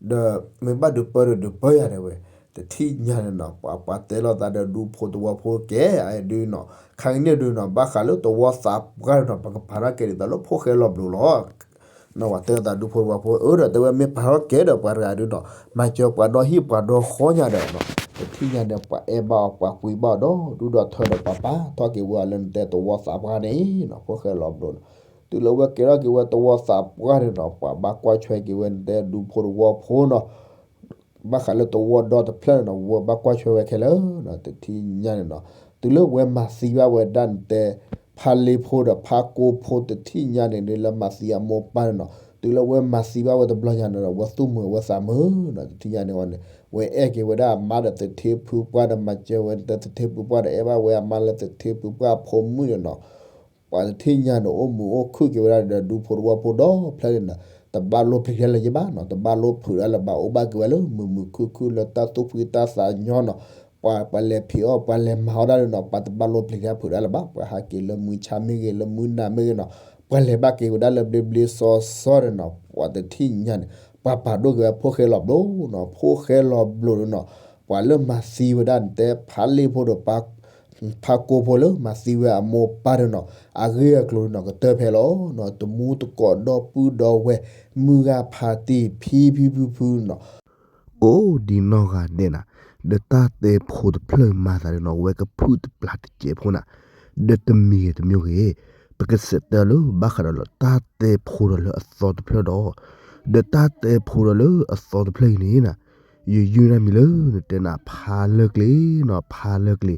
ဒီးမ့ၢ်ဘၣ်ဒုးပၢဒီးဒုးပၢယၤတဲဝဲ တထံၣ်ညါန့ၣ်နီၤ ပှၤပှၤတဲလိာ်သးဒီးဒူဖိသဝီဖိကဲ အဒုးနီၤ ခါကန့ၣ်ဒုးနီၤ ဘၣ်ဃးလၢသဝီသးပှၢ်န့ၣ်နီၤ ပကပာ်ထီၣ်ကဲဒ်သိးလၢဖိၣ်ဃဲလီၤဘျိးလီၤ ပှၤတဲလိာ်သးဒူဖိသဝီဖိ အၢဒီးတဲဝဲမ့ၢ်ပာ်ထီၣ်ကဲဒီးပှၤတဂၤဒုးနီၤ မၤစၢၤပှၤဒီဟံၣ်ပှၤဒီဃီညါဒီးနီၤ တထံၣ်ညါန့ၣ် ပှၤအဲၣ်ဘၣ်အီၤ ပှၤကွံဘၣ်အီၤဒီးဒူၣ်ဒီးထၢဒီးပှၤပာ်ထီၣ်က့ၤဝဲအီၤလၢနတဲသဝီသးပှၢ်န့ၣ်နီၤ ဖိၣ်ဃဲလီၤဘျိးနီၤ တုၤလၢဝဲကဲထီၣ်က့ၤဝဲသဝီသးပှၢ်န့ၣ်နီၤ ပှၤဘၣ်ကွၢ်ဆွဲက့ၤဝဲနတဲဒူဖိသဝီဖိနီၤ ဘၣ်ဃးလၢသဝီဒီတဖျၢၣ်န့ၣ်နီၤ ဝဲဘၣ်ကွၢ်ဆွဲဝဲခဲလၢာ်နီၤ တထံၣ်ညါန့ၣ်နီၤ တုၤလၢဝဲမၤသံဘၣ်ဝဲဒၣ်နတဲ ဖါလ့ဖိဒီးဖါကိဖိတထံၣ်ညါန့ၣ် လၢမၤသံအမိၢ်ပၢ်န့ၣ်နီၤ တုၤလၢဝဲမၤသံဘၣ်ဝဲတဘျီညါန့ၣ်ဒီး ဝဲသူၣ်မုာ်ဝဲသးမုာ်နီၤ တထံၣ်ညါန့ၣ်ဝဲန့ၣ် ဝဲအဲၣ်က့ၤဝဲဒၣ်အမါဒီးသထ့ဖုပှၢ်ဒီး မၤစၢၤဝဲနတဲသထ့ဖုပှၢ်ဒီး အဲၣ်ဘၣ်ဝဲအမါလၢသထ့ဖုပှၢ်အဖိမုၣ်န့ၣ်နီၤ ပှၤတထံၣ်ညါန့ၣ် အိၣ်မုာ်အိၣ်ခုၣ်က့ၤဝဲဒၣ်ဒီးဒူဖိသဝီဖိဒီဖျၢၣ်န့ၣ်နီၤ တဘၣ်လိၣ်ပျံၤတၢ်လၢၤဘၣ်နီၤ တဘၣ်လိၣ်ဖုးတၢ်လၢၤဘၣ် အိၣ်ဘၣ်က့ၤဝဲလၢမုာ်မုာ်ခုၣ်ခုၣ်လၢတၢ်သူၣ်ဖှံသးညီနီၤ ပှၤ ပှၤလဲၤဖံးအီၣ် ပှၤလဲၤမၤအီၣ်ဒၣ်န့ၣ်နီၤ ပှၤတဘၣ်လိၣ်ပျံၤတၢ်ဖုးတၢ်လၢၤဘၣ် ပှၤဟးက့ၤလၢမုၢ်ဆါမ့ၢ်ဂ့ၤ လၢမုၢ်နၤမ့ၢ်ဂ့ၤနီၤ ပှၤလဲၤဘၣ်က့ၤဝဲဒၣ်လၢဘျ့ဘျ့စီစီန့ၣ်နီၤ ပှၤတထံၣ်ညါန့ၣ် ပှၤပာ်ဒိၣ်က့ၤဝဲဖိၣ်ဃဲလီၤဘျိးနီၤ ဖိၣ်ဃဲလီၤဘျိးန့ၣ်နီၤ ပှၤလၢမၤသံဝဲဒၣ်နတဲဖါလ့ဖိဒီး ဖါကိဖိလၢမၤသံဝဲအမိၢ်ပၢ်န့ၣ်နီၤ အဂ့ၢ်အကျိၤန့ၣ်နီၤ ကတၢၢ်ဖဲလီၤနီၤ တမူတကိးဒီပုၢ်ဒီဝဲၢ် မုၢ်ဂၤဖးတံၢ်ဖံဖံဖုဖုနီၤ ကိးဒ်နီၢ်ဂၤဒဲးနၤ ဒီးတၢ်တဲဖိတဖျၢၣ်မၤသးန့ၣ်နီၤ ဝဲကဖုၣ်တပျၢ်တစဲးဖိနၤ ဒီးတမံၤဂ့ၤတမံၤဂ့ၤ ပကစးတဲလၢဘၣ်ဃးဒီးလၢတၢ်တဲဖိဒီးလၢအသီတဖျၢၣ်ဒီး ဒီးတၢ်တဲဖိဒီးလၢအသီတဖျၢၣ်အံၤန့ၣ်နၤ ယယုၢ်နၤမံၤလၢနတဲနၤဖးလၢကျဲနီၤ, ဖးလၢကျဲ,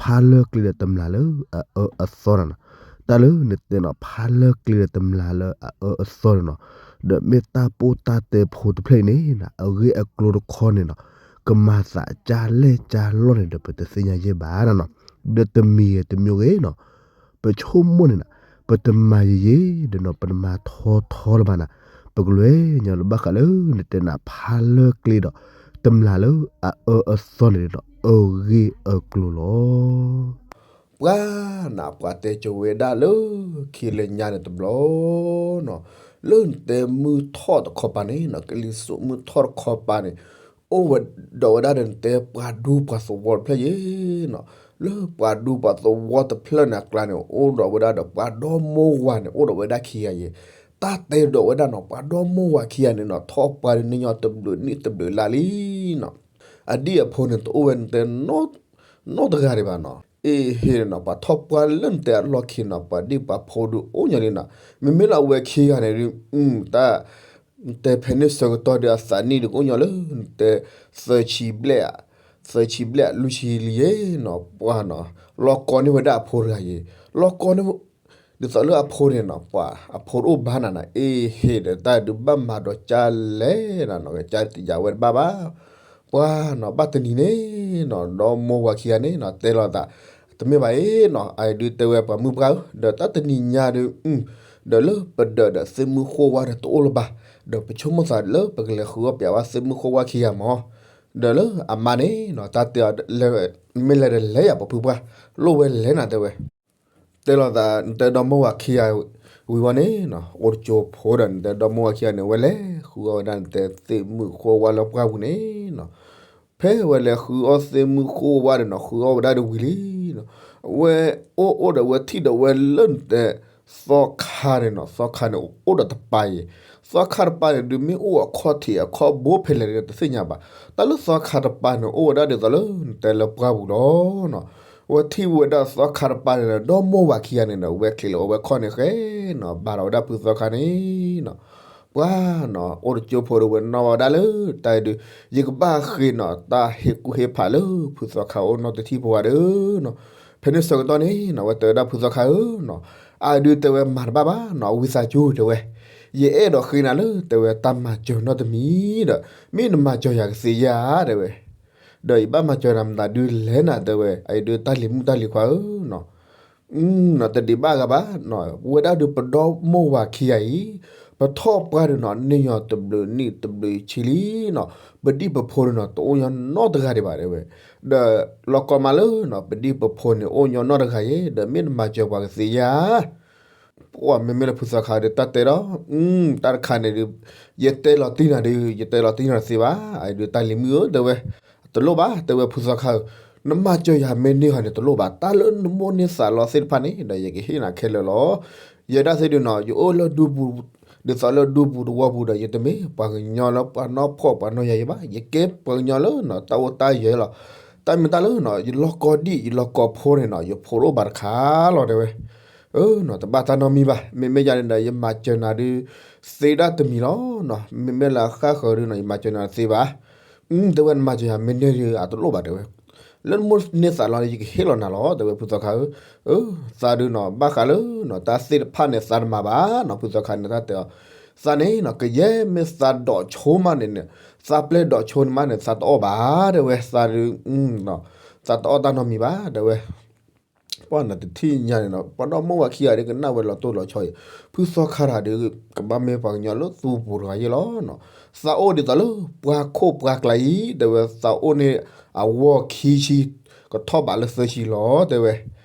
ဖးလၢကျဲဒီးတမျၢ်လၢအအၢအသီနၤနီၤ. တၢ်လၢနတဲနီၤ ဖးလၢကျဲဒီးတမျၢ်လၢအအၢအသီန့ၣ်နီၤ, ဒီးမ့ၢ်တၢ်ပီးတၢ်တဲဖိတဖျၢၣ်အံၤန့ၣ်နီၤ အဂ့ၢ်အကျိၤတခီန့ၣ်နီၤ ကမၤသးကၢ်လဲၢ်ကၢ်လီၢ်န့ၣ်ဒီး ပတသ့ၣ်ညါယဲၢ်ဘၣ်နၤနီၤ. ဒီးတမံၤဂ့ၤတမံၤဂ့ၤနီၤ ပဆိကမိၣ်န့ၣ်နီၤ ပတမၤယံာ်ယံာ်ဒီးနီၤ ပတမၤထီထီလၢၤဘၣ်နၤ, ပကလဲၤညါလၢဘၣ်ဃးလၢနတဲနၤဖးလၢကျဲဒီး တမျၢ်လၢအအၢအသီန့ၣ်ဒီး အဂ့ၢ်အကျိၤလီၤ. ပှၤနၤ ပှၤတဲကၠိဝဲဒၣ်လၢခံလၢညါန့ၣ်တဘျီ လၢနတဲမုၢ်ထီၣ်တခီပၤန့ၣ်နီၤ ကလံၤစိးမုၢ်ထီၣ်တခီပၤန့ၣ် အိၣ်ဝဲဒီးဝဲဒၣ်ဒီးနတဲပှၤဒူပှၤသဝီတဖျၢၣ်ယဲနီၤ, လၢပှၤဒူပှၤသဝီတဖျၢၣ်န့ၣ်အကျါန့ၣ် အိၣ်ဒီးဝဲဒၣ်ဒီးပှၤဒီမိၢ်ဝၤန့ၣ် အိၣ်ဒီးဝဲဒၣ်ခံဂၤယဲ, တၢ်တဲဒီးဝဲဒၣ်နီၤ ပှၤဒီမိၢ်ဝၤခံဂၤန့ၣ်နီၤ ထီၣ်ပှၢ်ဒုးန့ၢ်ညီတဘျုးနံၣ်တဘျုးလါလံနီၤ, အဒံၣ်အဖိန့ၣ် တအိၣ်ဝဲနတဲ နီတဂၤဒံးဘၣ်နီၤ. အ့ဟ့ၣ်နီၤ ပှၤထီၣ်ပှၢ်လၢနတဲအလီၢ်ခံနီၤ ပှၤဒံၣ်ပှၤဖိဒုးအိၣ်ညီလံနီၤ, မ့မ့ၢ်လၢအဝဲခံဂၤန့ၣ်ဒုး တၢ် နတဲဖဲန့ၣ်ဆၢကတီၢ်ဒီးအသးနံၣ်ဒုးကအိၣ်ညီလၢ နတဲ သၢဆံဘျဲၣ်, သၢဆံဘျဲၣ်လွံၢ်ဆံလံယဲနီၤ ပှၤနီၤ, လီၤကီန့ၢ်ဝဲဒၣ်အဖိတဂၤယဲ, လီၤကီန့ၢ် ဒ်သိးလၢအဖိန့ၣ်နီၤ ပှၤအဖိတအိၣ်ဘၣ်နၤနီၤ, အ့ဟ့ၣ်ဒီးတၢ်ဒုးဘၣ်မၤဒီးကၢ်လဲၣ်နၤနီၤ, ကၢ်တယာ်ဝဲတဘၣ်ဘၣ်, ပှၤနီၤ ဘၣ်တနံၤန့ၣ်နီၤ ဒီမိၢ်ဝၤခံဂၤန့ၣ်နီၤ တဲလိာ်သး တမ့ၢ်ဘၣ်အံၤနီၤ, အဒုးတဲဝဲပှၤမုၢ်ပှၢ်ဧၢ, ဒီးတၢ်တနံၤညါဒုး ဒီးလၢပဒၢးဒီးသ့ၣ်မုၣ်ဃိဝါဒီးတအိၣ်လၢၤဘၣ်, ဒီးပဆိကမိၣ်သးလၢပကလဲၤဃုအီၣ်ပျးဝဲသ့ၣ်မုၣ်ဃိဝါခံဂၤမၢ်, ဒီးလၢအမါန့ၣ်နီၤ တၢ်တဲအီၤ မ့ၢ်လဲၤဒီးလဲၤယၤပှၤဖုပှၢ်, လိၣ်ဝဲလဲၤနၤတဲဝဲ တဲလိာ်သး နတဲဒီမိၢ်ဝၤခံဂၤဝံၤဝဲန့ၣ်နီၤ အိၣ်တကၠိဖိဒီး နတဲဒီမိၢ်ဝၤခံဂၤန့ၣ် ဝဲလဲၤဃုအီၣ်ဝဲဒၣ်နတဲသ့ၣ်မုၣ်ဃိဝါလၢပှၢ်ပူၤန့ၣ်နီၤ, ဖဲဝဲလဲၤဃုအီၣ်သ့ၣ်မုၣ်ဃိဝါဒီးနီၤ ဃုအီၣ်ဝဲဒၣ်ဒီးဝံၤလံနီၤ, အဝဲအိၣ်အိၣ်ဒီးဝဲထံၣ်ဒီးဝဲလၢနတဲ သီခါန့ၣ်နီၤ, သီခါန့ၣ်အိၣ်ဒီးတပၤအံၤ, သီခါတပၤန့ၣ်ဒုးမ့ၢ်အိၣ်အခီၣ်ထံးအခီၣ်ဘိဖဲလဲၣ်ဒီးတသ့ၣ်ညါဘၣ်, တၢ်လၢသီခါတပၤန့ၣ် အိၣ်ဝဲဒၣ်ဒ်သိးလၢနတဲလၢပှၢ်ပူၤလီၤနီၤ, အဝဲထံၣ်ဝဲဒၣ်သီခါတပၤန့ၣ်ဒီး ဒီမိၢ်ဝၤခံဂၤန့ၣ်ဒီး ဝဲချံးလီၤအဝဲခီၣ်န့ၣ်ဃဲနီၤ ဘၣ်လီၤဝဲဒၣ်ဖုသီခါန့ၣ်နီၤ ပှၤနီၤ အိၣ်တကၠိဖိဒီးဝဲနီၣ်ဝဲဒၣ်လၢ တၢ်အံၤဒုး ယကဘၣ်ဃ့နီၤ တၢ်ဟ့ၣ်ကူၣ်ဟ့ၣ်ဖးလၢဖုသီခါအိၣ်နီတထံၣ်ဖိဝဲဒီးနီၤ, ဖဲန့ၣ်ဆၢကတီၢ်န့ၣ်နီၤ ဝဲတဲဝဲဒၣ်ဖုသီခါဧၢနီၤ, အဒုးတဲဝဲမၤတဘၣ်ဘၣ်နီၤ ဝံသးစူၤတဲဝဲ, ယအဲၣ်ဒိးဃ့နၤလၢတဲဝဲတၢ်မၤစၢၤနီတမံၤဒီး မ့ၢ်နမၤစၢၤယၤကသ့ဧါတဲဝဲ ဒီးယဘၣ်မၤစၢၤနၤမတၤဒုးလဲၣ်နၤတဲဝဲ, အအံၤဒုးတၢ်လံၤမုၣ်တၢ်လံၤခွါဧၢနီၤ, နီၤ တဒံးဘၣ်ဂၤဘၣ်နီၤ, ဝဲဒၣ်ဒုးပဒီမိၢ်ဝၤခံဂၤအံၤ, ပထီၣ်ပှၢ်ဒုးနီၤ န့ၢ်ညီတဘျုးနံၣ်တဘျုးဆံလံနီၤ, ပဒံၣ်ပဖိန့ၣ်နီၤ တအိၣ်ညီနီတဂၤဒံးဘၣ်တဲဝဲ, ဒီးလီၤကီမးလၢနီၤ ပဒံၣ်ပဖိန့ၣ်အိၣ်ညီနီတဂၤယဲ, ဒီးမ့ၢ်နမၤစၢၤပှၤကသ့ဧါ ပှၤမ့မ့ၢ်လၢဖုသီခါဒီး တၢ်တဲဒီး တၢ်တခါန့ၣ်ဒုး ယတဲလီၤတံၢ်နၤဒုး ယတဲလီၤတံၢ်နၤတသ့ဘၣ်, အဒုးတၢ်လံၤမုၣ်ဧၢ တဲဝဲ, တလိၣ်ဘၣ် တဲဝဲဖုသီခါဧၢ, နမၤစၢၤယၤမ့ၢ်န့ၢ်ဟီန့ၣ်တလိၣ်ဘၣ်, တၢ်လၢနမိၣ်န့ၢ်သးလီသ့ၣ်တဖၣ်န့ၣ်ဒီး ယကဟ့ၣ်နၤခဲလၢာ်လီၤ. ယဲဒၣ်သ့ၣ်ဒုးနီၤ ယအိၣ်လၢဒူပူၤ, ဒ်သိးလၢဒူပူၤတဝီပူၤဒီး ယတမ့ၢ်ပှၤကညီလၢပှၤနီၢ်ဖှီၣ်ပှၤနီၢ်ယၤယဲဘၣ်, ယကဲပှၤကညီလၢနီၤ တၢ်အိၣ်တၢ်ယၢၤလီၤ. တၢ်မ့ၢ်တၢ်လၢနီၤ ယလီၢ်ကီဒံၣ် ယလီၢ်ကီဖိန့ၣ်နီၤ ယဖိတအိၣ်ဘၣ်တခါလီၤ တဲဝဲ နီၤ တဘၣ်တၢ်နီတမံၤဘၣ်, မ့မ့ၢ်ယၤန့ၣ်ဒီး ယမၤစၢၤနၤဒုး သ့ဒၣ်တမံၤလီၤနီၤ, မ့မ့ၢ်လၢအဃၣ်ဃၢၤဒုးနီၤ ယမၤစၢၤနၤတသ့ဘၣ်. တဲဝဲ နမၤစၢၤယၤမ့ၢ်န့ၢ်ဒုး အတလိၣ်ဘၣ် တဲဝဲ, လၢနမိၣ်န့ၢ်သးလီန့ၣ် ယကဟ့ၣ်လီၤနၤလီၤ တဲဝဲ ဖုသီခါဧၢ, သးဒုးနီၤ ဘၣ်ဃးလၢနီၤ တၢ်သ့ၣ်တဖၣ်န့ၣ် သးတမၤဘၣ်နီၤ ဖုသီခါန့ၣ် တၢ်တဲအီၤ, သးန့ၣ်နီၤ ကယဲၢ်မ့ၢ်သးဒိးဆိမးန့ၣ်န့ၣ်, သးပျဲၢ်ဒိးဆိန့ၣ်မးန့ၣ် သးတအီၣ်ဘၣ် တဲဝဲ, သးဒုး သးတအီၣ်တၢ်နီတမံၤဘၣ် တဲဝဲ ပှၤနီၤတထံၣ်ညါန့ၣ်နီၤ ပှၤဒီမိၢ်ဝၤခံဂၤဒုးကနၣ်ဝဲလီၤတိၢ်လီၤဆီအံၤ, ဖုသီခါတၢ်ဒုး ကဘၣ်မ့ၢ်ပှၤကညီလၢသူပူၤတဂၤယဲၢ်လီၤနီၤ, သးအိၣ်ဒ်သိးလၢပှၤခိၣ်ပှၤကျါအံၤ တဲဝဲ သးအိၣ်န့ၣ်အဝီခံဆံ ကထီၣ်ဘးလၢသၢဆံလီၤ တဲဝဲ,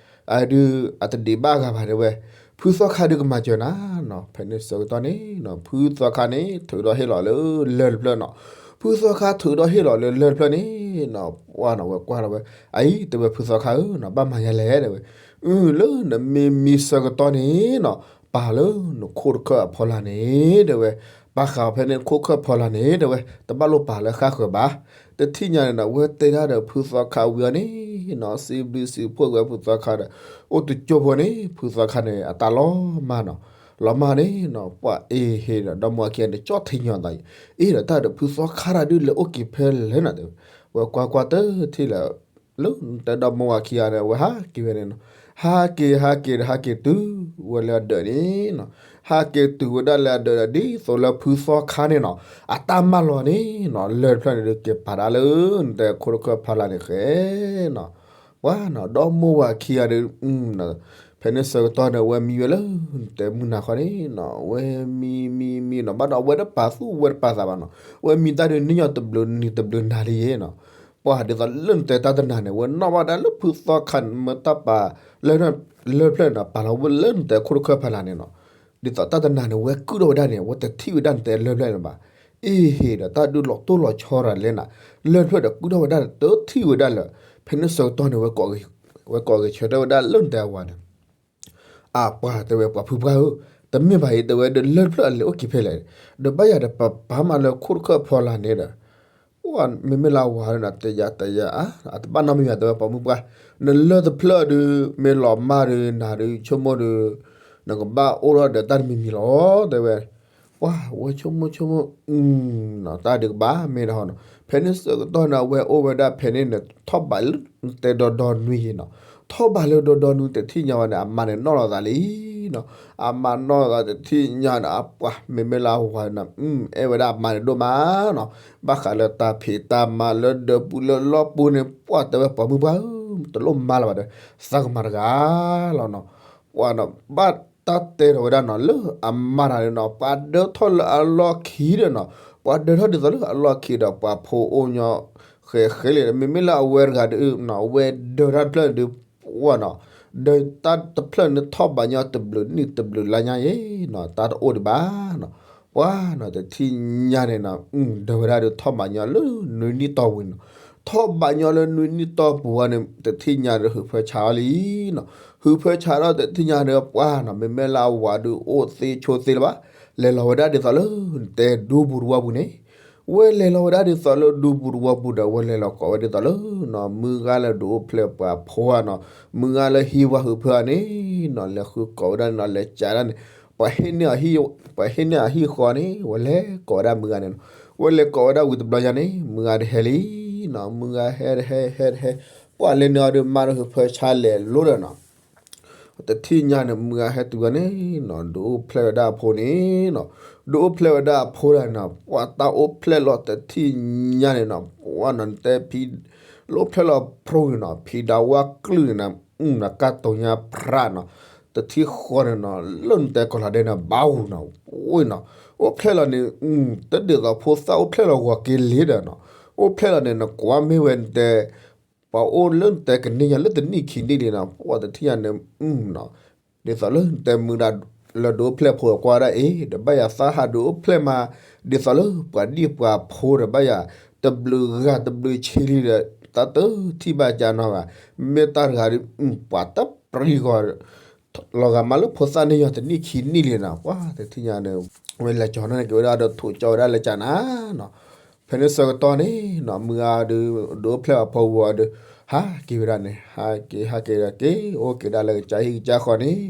အဒုးအတဒံးဘၣ်ဂၤဘၣ် တဲဝဲ, ဖုသီခါဒုးကမၤစၢၤနၤနီၤ ဖဲန့ၣ်ဆၢကတီၢ်န့ၣ်နီၤ ဖုသီခါန့ၣ် ထုးဒီးဟ့ၣ်လီၤလၢလၢၢ်တဖျၢၣ်နီၤ, ဖုသီခါထုးဒီးဟ့ၣ်လီၤလၢလၢၢ်တဖျၢၣ်န့ၣ်နီၤ ပှၤနီၤဝဲကွၢ်လီၤဝဲ, အအံၤ တဲဝဲ ဖုသီခါဧၢနီၤ ဘၣ်မၤယၤလဲၣ် တဲဝဲ, အု လၢနမ့ၢ်မံဆၢကတီၢ်န့ၣ်နီၤ ပာ်လၢနခိၣ်တခၢၣ်အဖီလာ်န့ၣ် တဲဝဲ, ပာ်ဃာ်ဖဲန့ၣ်နခိၣ်ခၢၣ်ဖီလာ်န့ၣ် တဲဝဲ တဘၣ်လိၣ်ပာ်လၢဃၣ်ဃၢၤဘၣ်, တထံၣ်ညါန့ၣ်နီၤ ဝဲတဲဒၣ်ဒီးဖုသီခါဝံၤအီၤန့ၣ်နီၤ စံးဘျုးစံးဖှိၣ်ဝဲဖုသီခါဒီး အိၣ်တကၠိဖိန့ၣ် ဖုသီခါန့ၣ် အတၢ်လီၤမၢ်နီၤ လီၤမၢ်န့ၣ်နီၤ ပှၤအ့ဟ့ဒီး ဒီမါဝၤခံဂၤန့ၣ် ကၠီၣ်ထံညီအသးအံၤ, အ့ဒီးတၢ်ဒီးဖုသီခါတၢ်ဒုးလဲၤအိၣ်က့ၤဖဲလဲၣ်နီၤတဲဝဲ, ဝဲကွၢ်ကွၢ်တထံၣ်လၢ လၢတဲဒီမါဝၤခံဂၤန့ၣ် ဝဲဟးက့ၤဝဲန့ၣ်နီၤ, ဟးက့ၤဟးက့ၤဒီးဟးက့ၤတုၤဝဲလၢအဒၢးန့ၣ်နီၤ, ဟးက့ၤတုၤဝဲဒၣ်လၢအဒၢးဒီး ဒ်သိးလၢဖုသီခါန့ၣ်နီၤ အတၢ်မၢလီၤန့ၣ်နီၤ လၢၢ်တဖျၢၣ်န့ၣ်ဒုးက့ၤပာ်ဒၣ်လၢ နတဲခိၣ်တခၢၣ်ဖီလာ်န့ၣ်ဃဲနီၤ, ပှၤနီၤ ဒီမါဝၤခံဂၤဒီး ဖဲန့ၣ်ဆၢကတီၢ်န့ၣ် အဝဲမံဝဲလၢ နတဲမုၢ်နၤခီန့ၣ်နီၤ အဝဲမံမံမံနီၤ ဘၣ်ဒီးအဝဲတပာ်သူၣ်ဝဲတပာ်သးဘၣ်နီၤ, အဝဲမံတၢ်ဒုးန့ၢ်ညီတဘျုးနံၤတဘျုးနၤလံနီၤ, ပှၤဒ်သိးလၢနတဲတၢ်တနၤန့ၣ် အဝဲနီၣ်ဘၣ်ဒၣ်လၢဖုသီခါန့ၣ် မ့ၢ်တၢ်ပာ်လၢ လၢၢ်ဖျၢၣ်န့ၣ်နီၤ ပာ်လီၤဝဲလၢနတဲခိၣ်တခၢၣ်ဖီလာ်န့ၣ်နီၤ, ဒ်သိးတၢ်တနၤန့ၣ် ဝဲကုၣ်ထီၣ်ဝဲဒၣ်န့ၣ် အဝဲတထံၣ်ဝဲဒၣ်နတဲလၢၢ်ဖျၢၣ်န့ၣ်ဘၣ်, အ့ဟ့ဒီးတၢ်ဒုးလီၤတိၢ်လီၤဆီရၤလဲၣ်နၤ, လၢၢ်ဖျၢၣ်ဒီးကုၣ်ထီၣ်ဝဲဒၣ်တထံၣ်ဝဲဒၣ်လၢ, ဖဲန့ၣ်ဆၢကတီၢ်န့ၣ် ဝဲကိးဂဲၤဆၢထၢၣ်ဝဲဒၣ်လၢနတဲအဝၤန့ၣ် အပှၤတဲဝဲ ပှၤဖုပှၢ်ဧၢ, တမ့ၢ်ဘၣ်အံၤ တဲဝဲဒီးလၢၢ်တဖျၢၣ်အလဲၤအိၣ်က့ၤဖဲလဲၣ်, ဒီးဘၣ်ယၤဒီးပပာ်မးလၢခိၣ်တခၢၣ်ဖီလာ်န့ၣ်ဒီး, မ့မ့ၢ်လၢအဝၤဒီး တယၤတယၤဧါ, အတဘၣ်နီတမံၤဘၣ် တဲဝဲ ပှၤမုၢ်ပှၢ်, နလၢၢ်တဖျၢၣ်ဒီး မ့ၢ်လီၤမၢ်ဒီး နၤဒီးဆိကမိၣ်ဒီး နကဘၣ်အိၣ်ထီၣ်ဒီးတၢ်တမံၤမံၤလီၤ တဲဝဲ, ပှၤဝဲဆိကမိၣ်ဆိကမိၣ် တၢ်ဒုးကဘၣ်မ့ၢ်ဒၣ်ဟီနီၤ, ဖဲန့ၣ်ဆၢကတီၢ်န့ၣ် အဝဲအိၣ်ဝဲဒၣ်ဖဲန့ၣ်န့ၣ် ထီၣ်ဘးလၢတဲဒီဒီနွံနီၤ, ထီၣ်ဘးလၢဒီဒီနွံတထံၣ်ညါဝဲန့ၣ် အမါန့ၣ်နီၣ်လီၤသးလံနီၤ, အမါနီၣ်လီၤသးတထံၣ်ညါန့ၣ် အပှၤမ့မ့ၢ်လၢအဝၤန့ၣ် အဲၣ်ဝဲဒၣ်အမါန့ၣ်ဒိၣ်မးနီၤ, ဘၣ်ဃးလၢတၢ်ဖံးတၢ်မၤလၢဒၢးပူၤလၢလီၢ်ပူၤန့ၣ် ပှၤတဲဝဲပှၤမုၢ်ပှၢ်ဧၢ, တလိၣ်မၤလၢၤဘၣ်ဒီး သးကမၤတဂၤလီၤနီၤ, ပှၤနီၤ ဘၣ်တၢ်တဲထီၣ်ဝဲဒၣ်နီၤ လၢအမါတဂၤန့ၣ်နီၤ ပှၤဒၢထီၣ်လၢအလီၢ်ခံဒီးနီၤ, ပှၤဒၢထီၣ်ဒ်သိးလၢအလီၢ်ခံဒီး ပှၤဖိအိၣ်ညီ ဃဲးဃဲးလံ, မ့မ့ၢ်လၢအဝဲတဂၤဒီး အဝဲဒၢတၢ်တဖျၢၣ်န့ၣ်ဒုး ပှၤနီၤ, ဒၢတၢ်တဖျၢၣ်န့ၣ်ထီၣ်ဘးညီတဘျုးနံၣ်တဘျုးလါညါအံၤနီၤ တၢ်တအိၣ်ဒံးဘၣ်နီၤ, ပှၤနီၤ တထံၣ်ညါန့ၣ်နီၤ ဒၢဝဲဒၣ်ဒီးထီၣ်ဘးညီလၢနွံနံၣ်တီၢ်ပူၤန့ၣ်နီၤ, ထီၣ်ဘးညီလၢနွံနံၣ်တီၢ်ပူၤဝဲန့ၣ် တထံၣ်ညါဒီး ဟုးဖၢဆါအီၤလံနီၤ, ဟုးဖၢဆါထီၣ်တထံၣ်ညါဒီး ပှၤနီၤ မ့မ့ၢ်လၢအဝၤဒီးအိၣ်သ့ဆိသ့လၢၤဘၣ်, လဲၤလီၤဝဲဒၣ်ဒ်သိးလၢ နတဲဒူပူၤတဝီပူၤန့ၣ် ဝဲလဲၤလီၤဝဲဒၣ်ဒ်သိးလၢဒူပူၤတဝီပူၤဒီး ဝဲလဲၤလီၤကိးဝဲဒ်သိးလၢနီၤ မုၢ်ဂၤလၢဒုးအိၣ်ဖျဲၣ်ပှၤဖိဧါနီၤ, မုၢ်ဂၤလၢဟံးဝၤဟုးဖၢဧါန့ၣ်နီၤ လဲၤဃုကိးဝဲဒၣ်န့ၣ်နီၤ လဲၤကးဒၣ်န့ၣ်, ပှၤဟ့ၣ်န့ၢ်အဟံၣ်ဃီန့ၣ် ဝဲလဲၤကိးဝဲဒၣ်မုၢ်ဂၤန့ၣ်နီၤ, ဝဲလဲၤကိးဝဲဒၣ်ဝံၤတဘျီညါန့ၣ် မုၢ်ဂၤတဟဲလံနီၤ, မုၢ်ဂၤဟဲတဟဲဟဲတဟဲ, ပှၤလဲၤနုာ်အီၤဒီးမါဒီးဟုးဖၢဆါလဲၤလိၤဒီးနီၤ တထံၣ်ညါန့ၣ် မုၢ်ဂၤဟဲတုၤဝဲန့ၣ်နီၤ ဒုးအိၣ်ဖျဲၣ်ဝဲဒၣ်အဖိန့ၣ်နီၤ, ဒုးအိၣ်ဖျဲၣ်ဝဲဒၣ်အဖိဒၣ်နီၤ ပှၤတၢ်အိၣ်ဖျဲၣ်လီၤတထံၣ်ညါန့ၣ်နီၤ ပှၤနီၤ နတဲဖံ လၢအိၣ်ဖျဲၣ်လီၤဖျိန့ၣ်နီၤ ဖံဒၣ်ဝါကလုၢ်န့ၣ်နီၤ ကၢ်တိၤညါဖြးနီၤ, တထံၣ်ဃီန့ၣ်နီၤ လၢနတဲကီၤလၤဒဲန့ၣ် ဘၣ်ဧူၤနီၤ အိၣ်နီၤ, အိၣ်ဖျဲၣ်လီၤန့ၣ် တဒ်သိးဖိသၣ်အိၣ်ဖျဲၣ်လီၤဂီၤက့ၤလံဒီးနီၤ, အိၣ်ဖျဲၣ်လီၤန့ၣ် နကွၢ်မ့ၢ်ဝဲနတဲ ပှၤအိၣ်လၢနတဲကန့ၢ်ညါလၢတနံၣ်ခံနံၣ်လံနီၤ ပှၤတထံၣ်ညါန့ၣ်နီၤ, ဒ်သိးလၢနတဲမုၢ်ဒၣ်လၢဒုးအိၣ်ဖျဲၣ်ဖိကွၢ်ဒၣ်အံၤ ဒီးဘၣ်ယၤသးဟးဒုးအိၣ်ဖျဲၣ်မး, ဒ်သိးလၢပှၤဒံၣ်ပှၤဖိဒီးဘၣ်ယၤ တဘျုးဂၤတဘျုးဆံလံဒီး တၢ်တထံၣ်ဘၣ်ကၢနီတဂၤ, မ့ၢ်တၢ်တဂၤဒီး ပှၤတပျံၤဂီၤ လီၤဂာ်မးလၢဖိသၣ်န့ၢ်ယီၤတနံၣ်ခံနံၣ်လံနီၤ, ပှၤတထံၣ်ညါန့ၣ် ဝဲလဲၤကၠီၤန့ၢ်က့ၤဝဲဒၣ်ဒီး ထိးကၠီဝဲဒၣ်လၢကၠီနၤနီၤ, ဖဲန့ၣ်ဆၢကတီၢ်န့ၣ်နီၤ မုၢ်ဂၤဒီး ဒုးအိၣ်ဖျဲၣ်အဖိဝံၤဒီး ဟးက့ၤဝဲဒၣ်န့ၣ် ဟးက့ၤ ဟးက့ၤဒီးက့ၤ အိၣ်က့ၤဒၣ်လၢကစၢ်ဟံၣ်ကစၢ်ဃီန့ၣ်,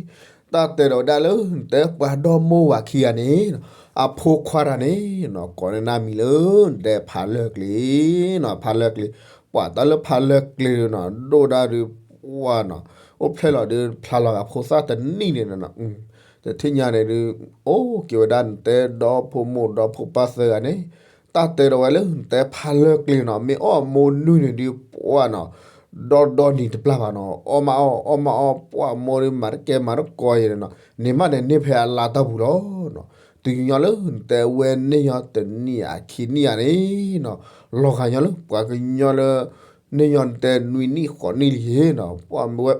တၢ်တဲဒီးဝဲဒၣ်လၢ နတဲပှၤဒီမိၢ်ဝၤခံဂၤန့ၣ်နီၤ, အဖိခွါတဂၤန့ၣ်နီၤ ကိးန့ၢ်နၤမံၤလၢ နတဲဖးလၢၢ်ကျဲနီၤ, ဖးလၢၢ်ကျဲ, ပှၤတၢ်လၢဖးလၢၢ်ကျဲနီၤ ဒိၣ်ဒၣ်ဒီး ပှၤနီၤ အိၣ်ဖျဲၣ်လီၤဒီး ဖျါလီၤဂာ်ဖိသၣ်တနံၣ်န့ၣ်နီၤ, တထံၣ်ညါန့ၣ်ဒုး အိၣ်က့ၤဝဲဒၣ်နတဲဒီဖိမိၢ်ဒီဖိပၢ်သၢဂၤန့ၣ်, တၢ်တဲဒီးဝဲလၢ နတဲဖးလၢၢ်ကျဲနီၤ မ့ၢ်အီၣ်မိၢ်နုၢ်န့ၣ်ဒုး ပှၤနီၤ ဒီဒီနံၤတပျၢ်ဘၣ်နီၤ, အီၣ်မးအီၣ် အီၣ်မးအီၣ် ပှၤမိၢ်ဒီးမၤတကဲမၤတကီယဲၢ်န့ၣ်နီၤ, န့ၢ်မးန့ၣ်န့ၢ်ဖဲအလါတီၢ်ပူၤလီၤနီၤ, တုၤညီလၢနတဲဝဲန့ၢ်ယီၤတနံၣ်အခံနံၣ်ဧါန့ၣ်နီၤ, လီၤဂာ်ညီလၢပှၤကညီလၢ န့ၢ်ယီၤနတဲနွံနံၣ်ဃိးနံၣ်လံနီၤ, ပှၤမ့ၢ်ဝဲ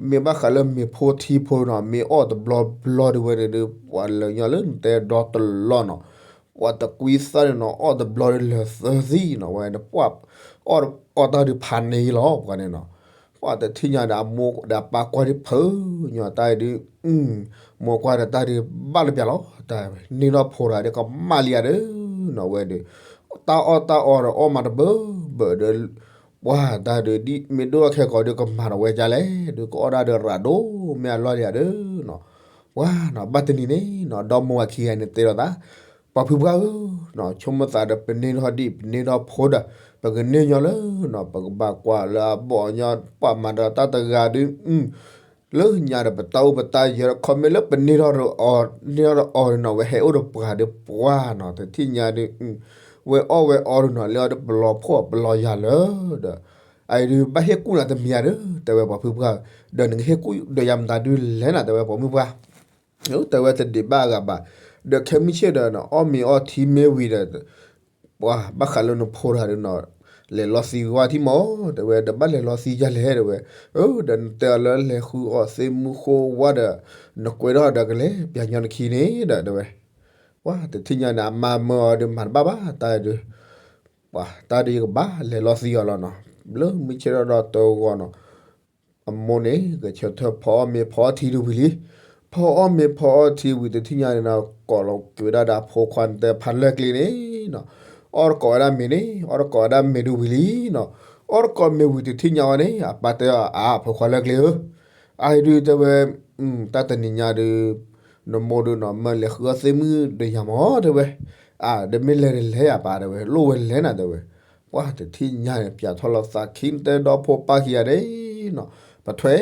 မ့ၢ်ဘၣ်ဃးလၢမ့ၤဖိထံဖိနီၤ မ့ၢ်အီၣ်တဘျီဘျီဒုးဝဲန့ၣ်ဒုး ပှၤလၢာ်ညီလၢနတဲဒီတလီၢ်နီၤ, ပှၤတကွံသၣ်န့ၣ်နီၤ အီၣ်တဘျီဒုးလၢာ်သၢသံနီၤ ဝဲန့ၣ် ပှၤ အီၣ်တၢ်ဒုးဖးန့ၢ်လီၤ ပှၤန့ၣ်နီၤ, ပှၤတထံၣ်ညါဒီးအမိၢ်ဒီးအပၢ်ကွၢ်ဒုးဖုးညီတၢ်အံၤဒုး မိၢ်ကွၢ်ဒီးတၢ်ဒုးဘၣ်လၢပျၢၤလီၤ တၢ်န့ၢ်ထီၣ်ဖိတဂၤဒီးကမၣ်လံဧါဒီးနီၤ ဝဲဒုး တၢ်အီၣ်တၢ်အီဒီးအီၣ်မးတဘၢဘၢဒီး ပှၤတၢ်ဒုးဒ်မ့ၢ်ဒိၣ်ထီၣ်ခဲကိာ်ဒီးကမၤဒီးဝဲဒ်လဲၣ် ဒုးကအီၣ်ဒၣ်ဒီးရၤဒိၣ်မ့ၢ်အလီၢ်လံဧါဒီးနီၤ, ပှၤနီၤ ဘၣ်တနံၤန့ၣ်နီၤ ဒီမိၢ်ဝၤခံဂၤန့ၣ်တဲလိာ်သး, ပှၤဖုပှၢ်ဧၢနီၤ, ဆိကမိၣ်သးဒီးပန့ၢ်ထီၣ်ဒံၣ် ပန့ၢ်ထီၣ်ဖိဒီး ပကန့ၢ်ညီလၢနီၤ ပကဘၣ်ကွၢ်လၢအဘီၣ်ညီ ပှၤမၤဒီးတၢ်တဂၤဒုး လၢညါဒီးပတၢ်အိၣ်ပတၢ်ယၢၤဒီး ခီမ့ၢ်လၢပန့ၢ်ထီၣ်ဒီးအီၤ န့ၢ်ထီၣ်ဒီးအီၤန့ၣ်နီၤ ဝဲဟဲအိၣ်ဒီးပှၤဒီးပှၤနီၤ တထံၣ်ညါဒုး ဝဲအီၣ်ဝဲအီဒုးနီၤ လၢအီၤဒီးပလီၤဖှီၣ်ပလီၤယာ်လၢဒီး အအံၤဒုး ဘၣ်ဟ့ၣ်ကူၣ်နၤတမံၤဧါဒီး တဲဝဲပှၤဖုပှၢ်, ဒီးနကဟ့ၣ်ကူၣ်ဒီးယၤမတၤဒုးလဲၣ်နၤ တဲဝဲပှၤမုၣ်ပှၢ်, တဲဝဲတဒံးဘၣ်အဂၤဘၣ်, ဒီးခဲမုၢ်ဆ့ၣ်ဒီး အီၣ်မ့ၤအီထံမ့ၢ်ဝံၤဒီး ပှၤဘၣ်ဃးလၢနဖိတဂၤဒုးနီၤ လဲၤလီၤသံဝဲထံၣ်မး တဲဝဲ ဒီးဘၣ်လဲၤလီၤသံယၤလဲၣ် တဲဝဲ, ဒီးနတဲအီၤလၢလဲၤဃုအီၣ်သ့ၣ်မုၢ်ဃိဝါဒီး နကွဲထီၣ်ဒီးကလဲၤပၠးညီနခံန့ၣ်ဒီး တဲဝဲ ပှၤတထံၣ်ညါန့ၣ် အမါမၢအီၤဒုးမၤတဘၣ်ဘၣ် တၢ်ဒုး, ပှၤတၢ်ဒုးယကဘၣ်လဲၤလီၤသံအီၤလီၤနီၤ, လၢမုၢ်ဆ့ၣ်ထီၣ်ဒီးတဂီၤနီၤ, အမိၢ်န့ၣ် ကဆၢထၢၣ်ဖီအီၣ်မ့ၤဖီအီၣ်ထံဒုးဝံၤလံ, ဖီအီၣ်မ့ၤဖီအီၣ်ထံဝံၤတထံၣ်ညါန့ၣ်နီၤ ကိးလီၤက့ၤဝဲဒၣ်ဒီးအဖိခွါန့ၣ် တဲဖးလၢကျ့န့ၣ်နီၤ, အီၣ်တကိးဝဲဒၣ်မ့ၤန့ၣ် အီၣ်တကိးဝဲဒၣ်မ့ၤဒုးဝံၤလံနီၤ, အီၣ်တကိးမ့ၤဝံၤတထံၣ်ညါဝဲန့ၣ် အပၢ်တဲအီၤ အါ အဖိခွါလၢကျ့ဧၢ အအံၤဒုးတဲဝဲ, တၢ်တနံၤညါဒုး နမိၢ်ဒုးနီၤ မၢလဲၤဃုအီၣ်သ့ၣ်မုၢ်ဒီးယၤမး တဲဝဲ, အါ ဒီးမ့ၢ်လဲၤတလဲၣ်အပၢ် တဲဝဲ လိၣ်ဝဲလဲၣ်နၤ တဲဝဲ, ပှၤတထံၣ်ညါန့ၣ် ပၠးထီၣ်လီၤသးခံနတဲဒီဖိပၢ်ခံဂၤန့ၣ်နီၤ, ပထွဲ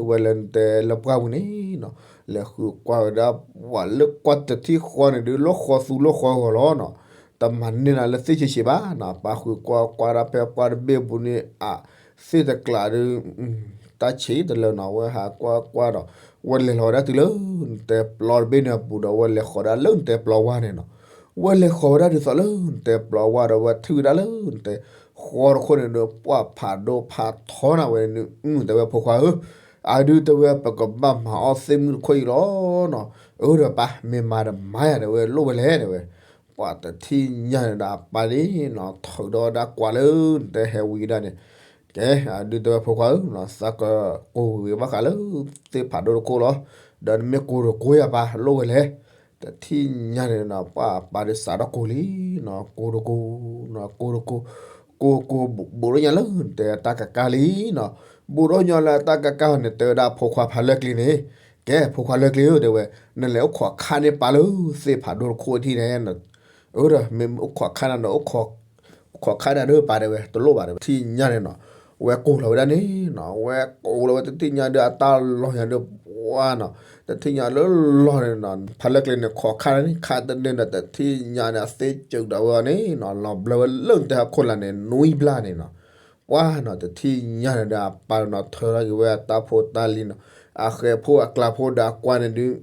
ဝဲလၢနတဲလၢပှၢ်ပူၤန့ၣ်နီၤ, လဲၤဃုကွၢ်ဝဲဒၣ် ပှၤလၢကွၢ်တထံၣ်ဃီန့ၣ်ဒုး လၢဃီသူလၢဃီဂီၤလီၤနီၤ, တမၤန့ၢ်နၤလၢသ့ၣ်ဆံးဆံးဘၣ်နီၤ, ပၢ်ဃုကွၢ်ကွၢ်ဒၣ်ဖဲပှၢ်တဘ့ၣ်ပူၤန့ၣ် အ သ့ၣ်တကျးဒုး တၢ်ဆံးတလၢနီၤ, ဝဲဟးကွၢ်ကွၢ်ဒီး ဝဲလဲၤလီၤဝဲဒၣ်တုၤလၢ နတဲပျီတဘ့ၣ်န့ၣ်အပူၤဒီး ဝဲလဲၤဃီၤဒၣ်လၢနတဲပျီဝါန့ၣ်နီၤ, ဝဲလဲၤဃီၤဝဲဒၣ်ဒ်သိးလၢနတဲပျီဝါဒီး ဝဲထံၣ်ဝဲဒၣ်လၢနတဲဃီတခိၣ်န့ၣ်ဒီး ပှၤဖးဒိၣ်ဖးထီနၤဝဲန့ၣ်, တဲဝဲဖိခွါဧၢ, အဒုးတဲဝဲ ပကဘၣ်မၤအီၣ်သ့ၣ်မုၢ်တခိၣ်အံၤလီၤနီၤ, အၢဒီးပၢ် မ့ၢ်မၤဒီးမၤယၤ တဲဝဲ လိၣ်ဝဲလဲၣ် တဲဝဲ ပှၤတထံၣ်ညါန့ၣ်ဒီးအပၢ်န့ၣ်နီၤ ထုးထီၣ်ဝဲဒၣ်ကွၢ်လၢနတဲဟဲဝံၤကဒါန့ၣ်, ကဲ အဒုးတဲဝဲဖိခွါဧၢနီၤ သးကကိၢ်ဝံၤဘၣ်ဃးလၢ သ့ၣ်ဖးဒိၣ်တခိၣ်လီၤ, ဒီးနမ့ၢ်ကိၢ်တကိၢ်ယၤပၢ် လိၣ်ဝဲလဲၣ်, တထံၣ်ညါန့ၣ်နီၤ ပှၤအပၢ်ဒုးစးထီၣ်ကိၢ်လံနီၤ, ကိၢ်တကိၢ်နီၤ ကိၢ်တကိၢ်, ကိၢ်ကိၢ် ဘူးထီၣ်ညါလၢနတဲတၢ်ကကါလံနီၤ, ဘူးထီၣ်ညါလၢတၢ်ကကါန့ၣ် တဲဝဲဒၣ်ဖိခွါဖးလၢကျ့န့ၣ်, ကဲဖိခွါလၢကျ့ဧၢ တဲဝဲ, နလဲၤအိၣ်ခိးခါန့ၢ်ပၢ်လၢသ့ၣ်ဖးဒိၣ်တခိၣ်ထံၣ်န့ၣ် အၢဒီး မ့ၢ်အိၣ်ခိးခါန့ၣ်ဒီး အိၣ်ခိးခါန့ၣ်ဒီးပၢ် တဲဝဲ တလိၣ်ဘၣ် တဲဝဲ ထံၣ်ညါန့ၣ်နီၤ, ဝဲကိၢ်လီၤဝဲဒၣ်န့ၣ်နီၤ, ဝဲကိၢ်လီၤဝဲတထံၣ်ညါဒီးအတၢ်လီၢ်ညါဒီး ပှၤနီၤ, တထံၣ်ညါလၢလီၢ်န့ၣ်နီၤ ဖးလၢကျ့န့ၣ် ခိးခါန့ၣ် ခါတန့ၢ်ဒီး တထံၣ်ညါန့ၣ် အသ့စၢၤဒီးဝဲအီၤန့ၣ်နီၤ လီၤဘျၢဝဲလၢနတဲဟီၣ်ခိၣ်လာ်န့ၣ် နွံဘျၢန့ၣ်နီၤ, ပှၤနီၤ တထံၣ်ညါန့ၣ်ဒီးအပၢ်နီၤ ထုးထီၣ်က့ၤဝဲအတၢ်ဖိတၢ်လံၤနီၤ, အဃဲးဖိအကျါဖိဒီးအကွၢ်န့ၣ်ဒုး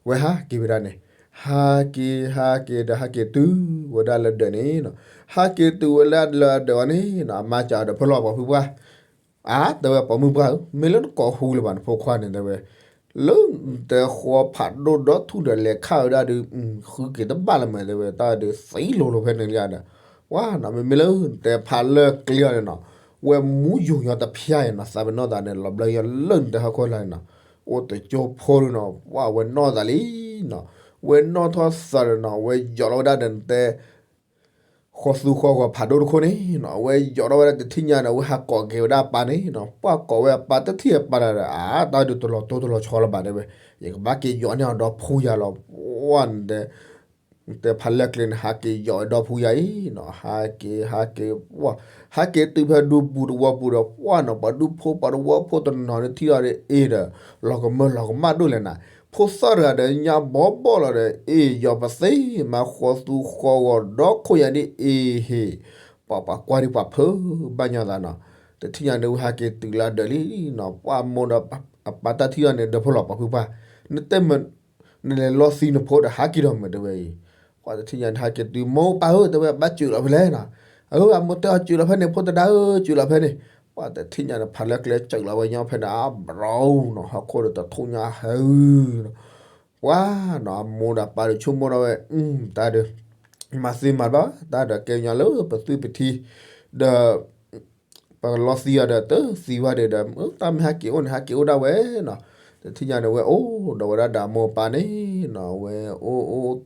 ဝဲဟးက့ၤဝဲဒၣ်န့ၣ်, ဟးက့ၤ ဟးက့ၤဒီးဟးက့ၤတုၤဝဲဒၣ်လၢဒၢးန့ၣ်နီၤ, ဟးက့ၤတုၤဝဲဒၣ်လၢအဒၢးအီၤန့ၣ်နီၤ အမါစံးဒီးဖဲလီၤပှၤဖုပှၢ်, အါ တဲဝဲပှၤမုၣ်ပှၢ်ဧၢ မ့ၢ်လၢနကိးဟူလၢၤဘၣ်နဖိခွါန့ၣ် တဲဝဲ, လၢနတဲဃီဖးဒိၣ်ဒီထူၣ်ဒီးလဲၤခါဝဲဒၣ်ဒုး ဃုက့ၤတဘၣ်လၢၤမး တဲဝဲ တၢ်ဒုးသံလိၤလိၤဖဲန့ၣ်လံဒီး, ပှၤနီၤ မ့မ့ၢ်လၢနတဲဖးလၢကျ့အီၤန့ၣ်နီၤ, ဝဲမူယိာ်ညီတဖျါအံၤနီၤ သးပ့ၤနီၣ်သးန့ၣ် လီၤဘျၢယၤလၢနတဲဟီၣ်ခိၣ်လာ်န့ၣ်နီၤ, အိၣ်တကၠိဖိဒုးနီၤ ပှၤဝဲနီၣ်သးလံနီၤ, ဝဲနီၣ်ထီၣ်သးဒီးနီၤ ဝဲယီၤထီၣ်ဝဲဒၣ်ဒီးနတဲ ဃီသူဃီဂီၤဖးဒိၣ်တခိၣ်န့ၣ်နီၤ အဝဲယီၤထီၣ်ဝဲဒၣ်တထံၣ်ညါန့ၣ် အဝဲဟးကိးက့ၤဝဲဒၣ်အပၢ်န့ၣ်နီၤ ပှၤကိးဝဲအပၢ်တထံၣ်အပၢ်ဒီး အါ တၢ်ဒုးတလီၤတိတလီၤဆီလၢၤဘၣ် တဲဝဲ, ယကဘၣ်က့ၤယီၤန့ၢ်အီၤဒီဖှူယၤလီၤ ပှၤနတဲ နတဲဖးလၢကျ့န့ၣ် ဟးက့ၤယီၤဝဲဒီဖှူယၤအံၤနီၤ ဟးက့ၤ ဟးက့ၤ ပှၤ ဟးက့ၤတုၤဖဲဒူပူၤတဝီပူၤဒီး ပှၤနီၤ ပှၤဒူဖိပှၤတဝီဖိတနီၤန့ၣ်ထံၣ်အီၤဒီးအ့ၣ်ဒီး လီၤကမၢလီၤကမၣ်ဒိၣ်လဲၣ်နၤ ဖိသၣ်တဂၤဒီးညါဘီဘီလီၤဒီး အ့ၣ်ယီၤပသ့မၤဃီသူဃီဂီၤဒီခိၣ်ယၤဒ်အ့ၣ်ဟ့ၣ် ပှၤပှၤကွၢ်ဒံးပှၤဖုးဘၣ်ညီသးနီၤ တထံၣ်ညါန့ၣ်ဝဲဟးက့ၤတုၤလၢအဒၢးလံနီၤ ပှၤမိၢ်ဒီးအပၢ်တၢ်ထံၣ်အီၤန့ၣ် ဒီးဖိလီၤပှၤဖုပှၢ် နတဲမ နလဲၤလီသံနဖိဒီးဟးက့ၤဒီးမုာ်တဲဝဲအံၤ, ပှၤတထံၣ်ညါန့ၣ်ဟးက့ၤတုၤမိၢ်ပၢ်ဧၢ တဲဝဲ ဘၣ်စၢၤလီၤဖဲလဲၣ်နီၤ, အၢ အမိၢ်တဲအီၤစၢၤလီၤဖဲန့ၣ် ဖိသဒါဧၢ စၢၤလီၤဖဲန့ၣ်, ပှၤတထံၣ်ညါန့ၣ် ဖးလၢကျဲစၢၤလီၤဝဲညီဖဲန့ၣ် အဘြီနီၤ ဟီၣ်ခိၣ်ဒီးတထူၣ်ညါဟဲဧၢနီၤ, ပှၤနီၤ အမိၢ်ဒီးပၢ်ဒီးဆိကမိၣ်ထီၣ်ဝဲ တၢ်ဒီး မၤသ့မၤဘၣ် တၢ်ဒီးကဲညီလၢပသွံၣ်ပထံ ဒီး ပကလီသံအီၤဒီးတသံဘၣ်ဒီး တၢ်မ့ၢ်ဟဲက့ၤအိၣ်န့ၣ် ဟဲက့ၤအိၣ်ဒၣ်ဝဲနီၤ, တထံၣ်ညါန့ၣ် ဝဲအိၣ်ဒီးဝဲဒၣ်ဒီးအမိၢ်အပၢ်န့ၣ်နီၤ, ဝဲအိၣ်အိၣ်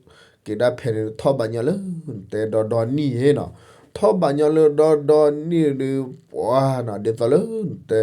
က့ၤဒၣ်ဖဲန့ၣ် ထီၣ်ဘးညီလၢ နတဲဒီဒီနံၣ်အံၤနီၤ, ထီၣ်ဘးညီလၢဒီဒီနံၣ်ဒီး ပှၤနီၤ ဒ်သိးလၢနတဲ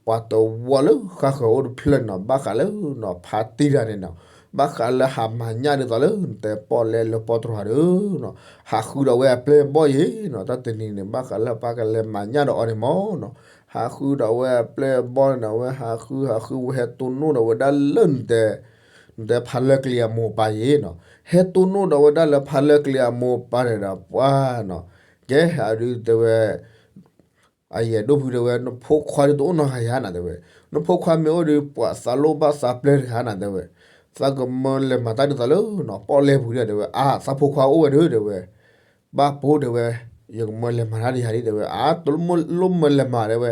ပှၤတဝီလၢဃါဃၢၤအိၣ်တဖျၢၣ်န့ၣ်နီၤ ဘၣ်ဃးလၢနီၤ ဖါတံၢ်တဂၤန့ၣ်နီၤ ဘၣ်ဃးလၢဟးမၤညၣ်ဒ်သိးလၢနတဲပီၣ်လဲၣ်လၢပီၣ်တြီၤဒီးနီၤ ဟးဃုဒီးဝဲအပျဲၢ်အဘီၣ်ယဲနီၤ တၢ်တနံၤန့ၣ် ဘၣ်ဃးလၢပၢ်ကလဲၤမၤညၣ်ဒီးအီၤန့ၣ်မ့ၢ်နီၤ ဟးဃုဒီးဝဲအပျဲၢ်အဘီၣ်န့ၣ် အဝဲဟးဃုဟးဃုဝဲဟဲတိၢ်နီၣ်ဒီးဝဲဒၣ်လၢနတဲ နတဲဖါလၢကျ့အမိၢ်ပၢ်ယဲနီၤ ဟဲတိၢ်နီၣ်ဒီးဝဲဒၣ်လၢဖါလၢကျ့အမိၢ်ပၢ်န့ၣ်ဒီး ပှၤနီၤ ကဲအဒုးတဲဝဲ အယဲၢ်ဒိၣ်ဖုတဲဝဲ နဖိခွါဒုးတအိၣ်နီတဂၤယါနၤတဲဝဲ နဖိခွါမ့ၢ်အိၣ်ဒီး ပှၤသးလိၣ်ဘၣ်သးပျဲၢ်တဂၤနၤတဲဝဲ သးကမၢလဲၤမၤတၢ်ဒ်သိးလၢနီၤ ပီၣ်လဲၣ်ပူၤဒၣ်တဲဝဲ အါ သးဖိခွါအိၣ်ဝဲဒၣ်တဲဝဲ ဘၣ်ပိတဲဝဲ ယကမၢလဲၤမၤတၢ်ဒ်ယၤဒ်တဲဝဲ အါ တလိၣ်မၢလဲၤမၤတဲဝဲ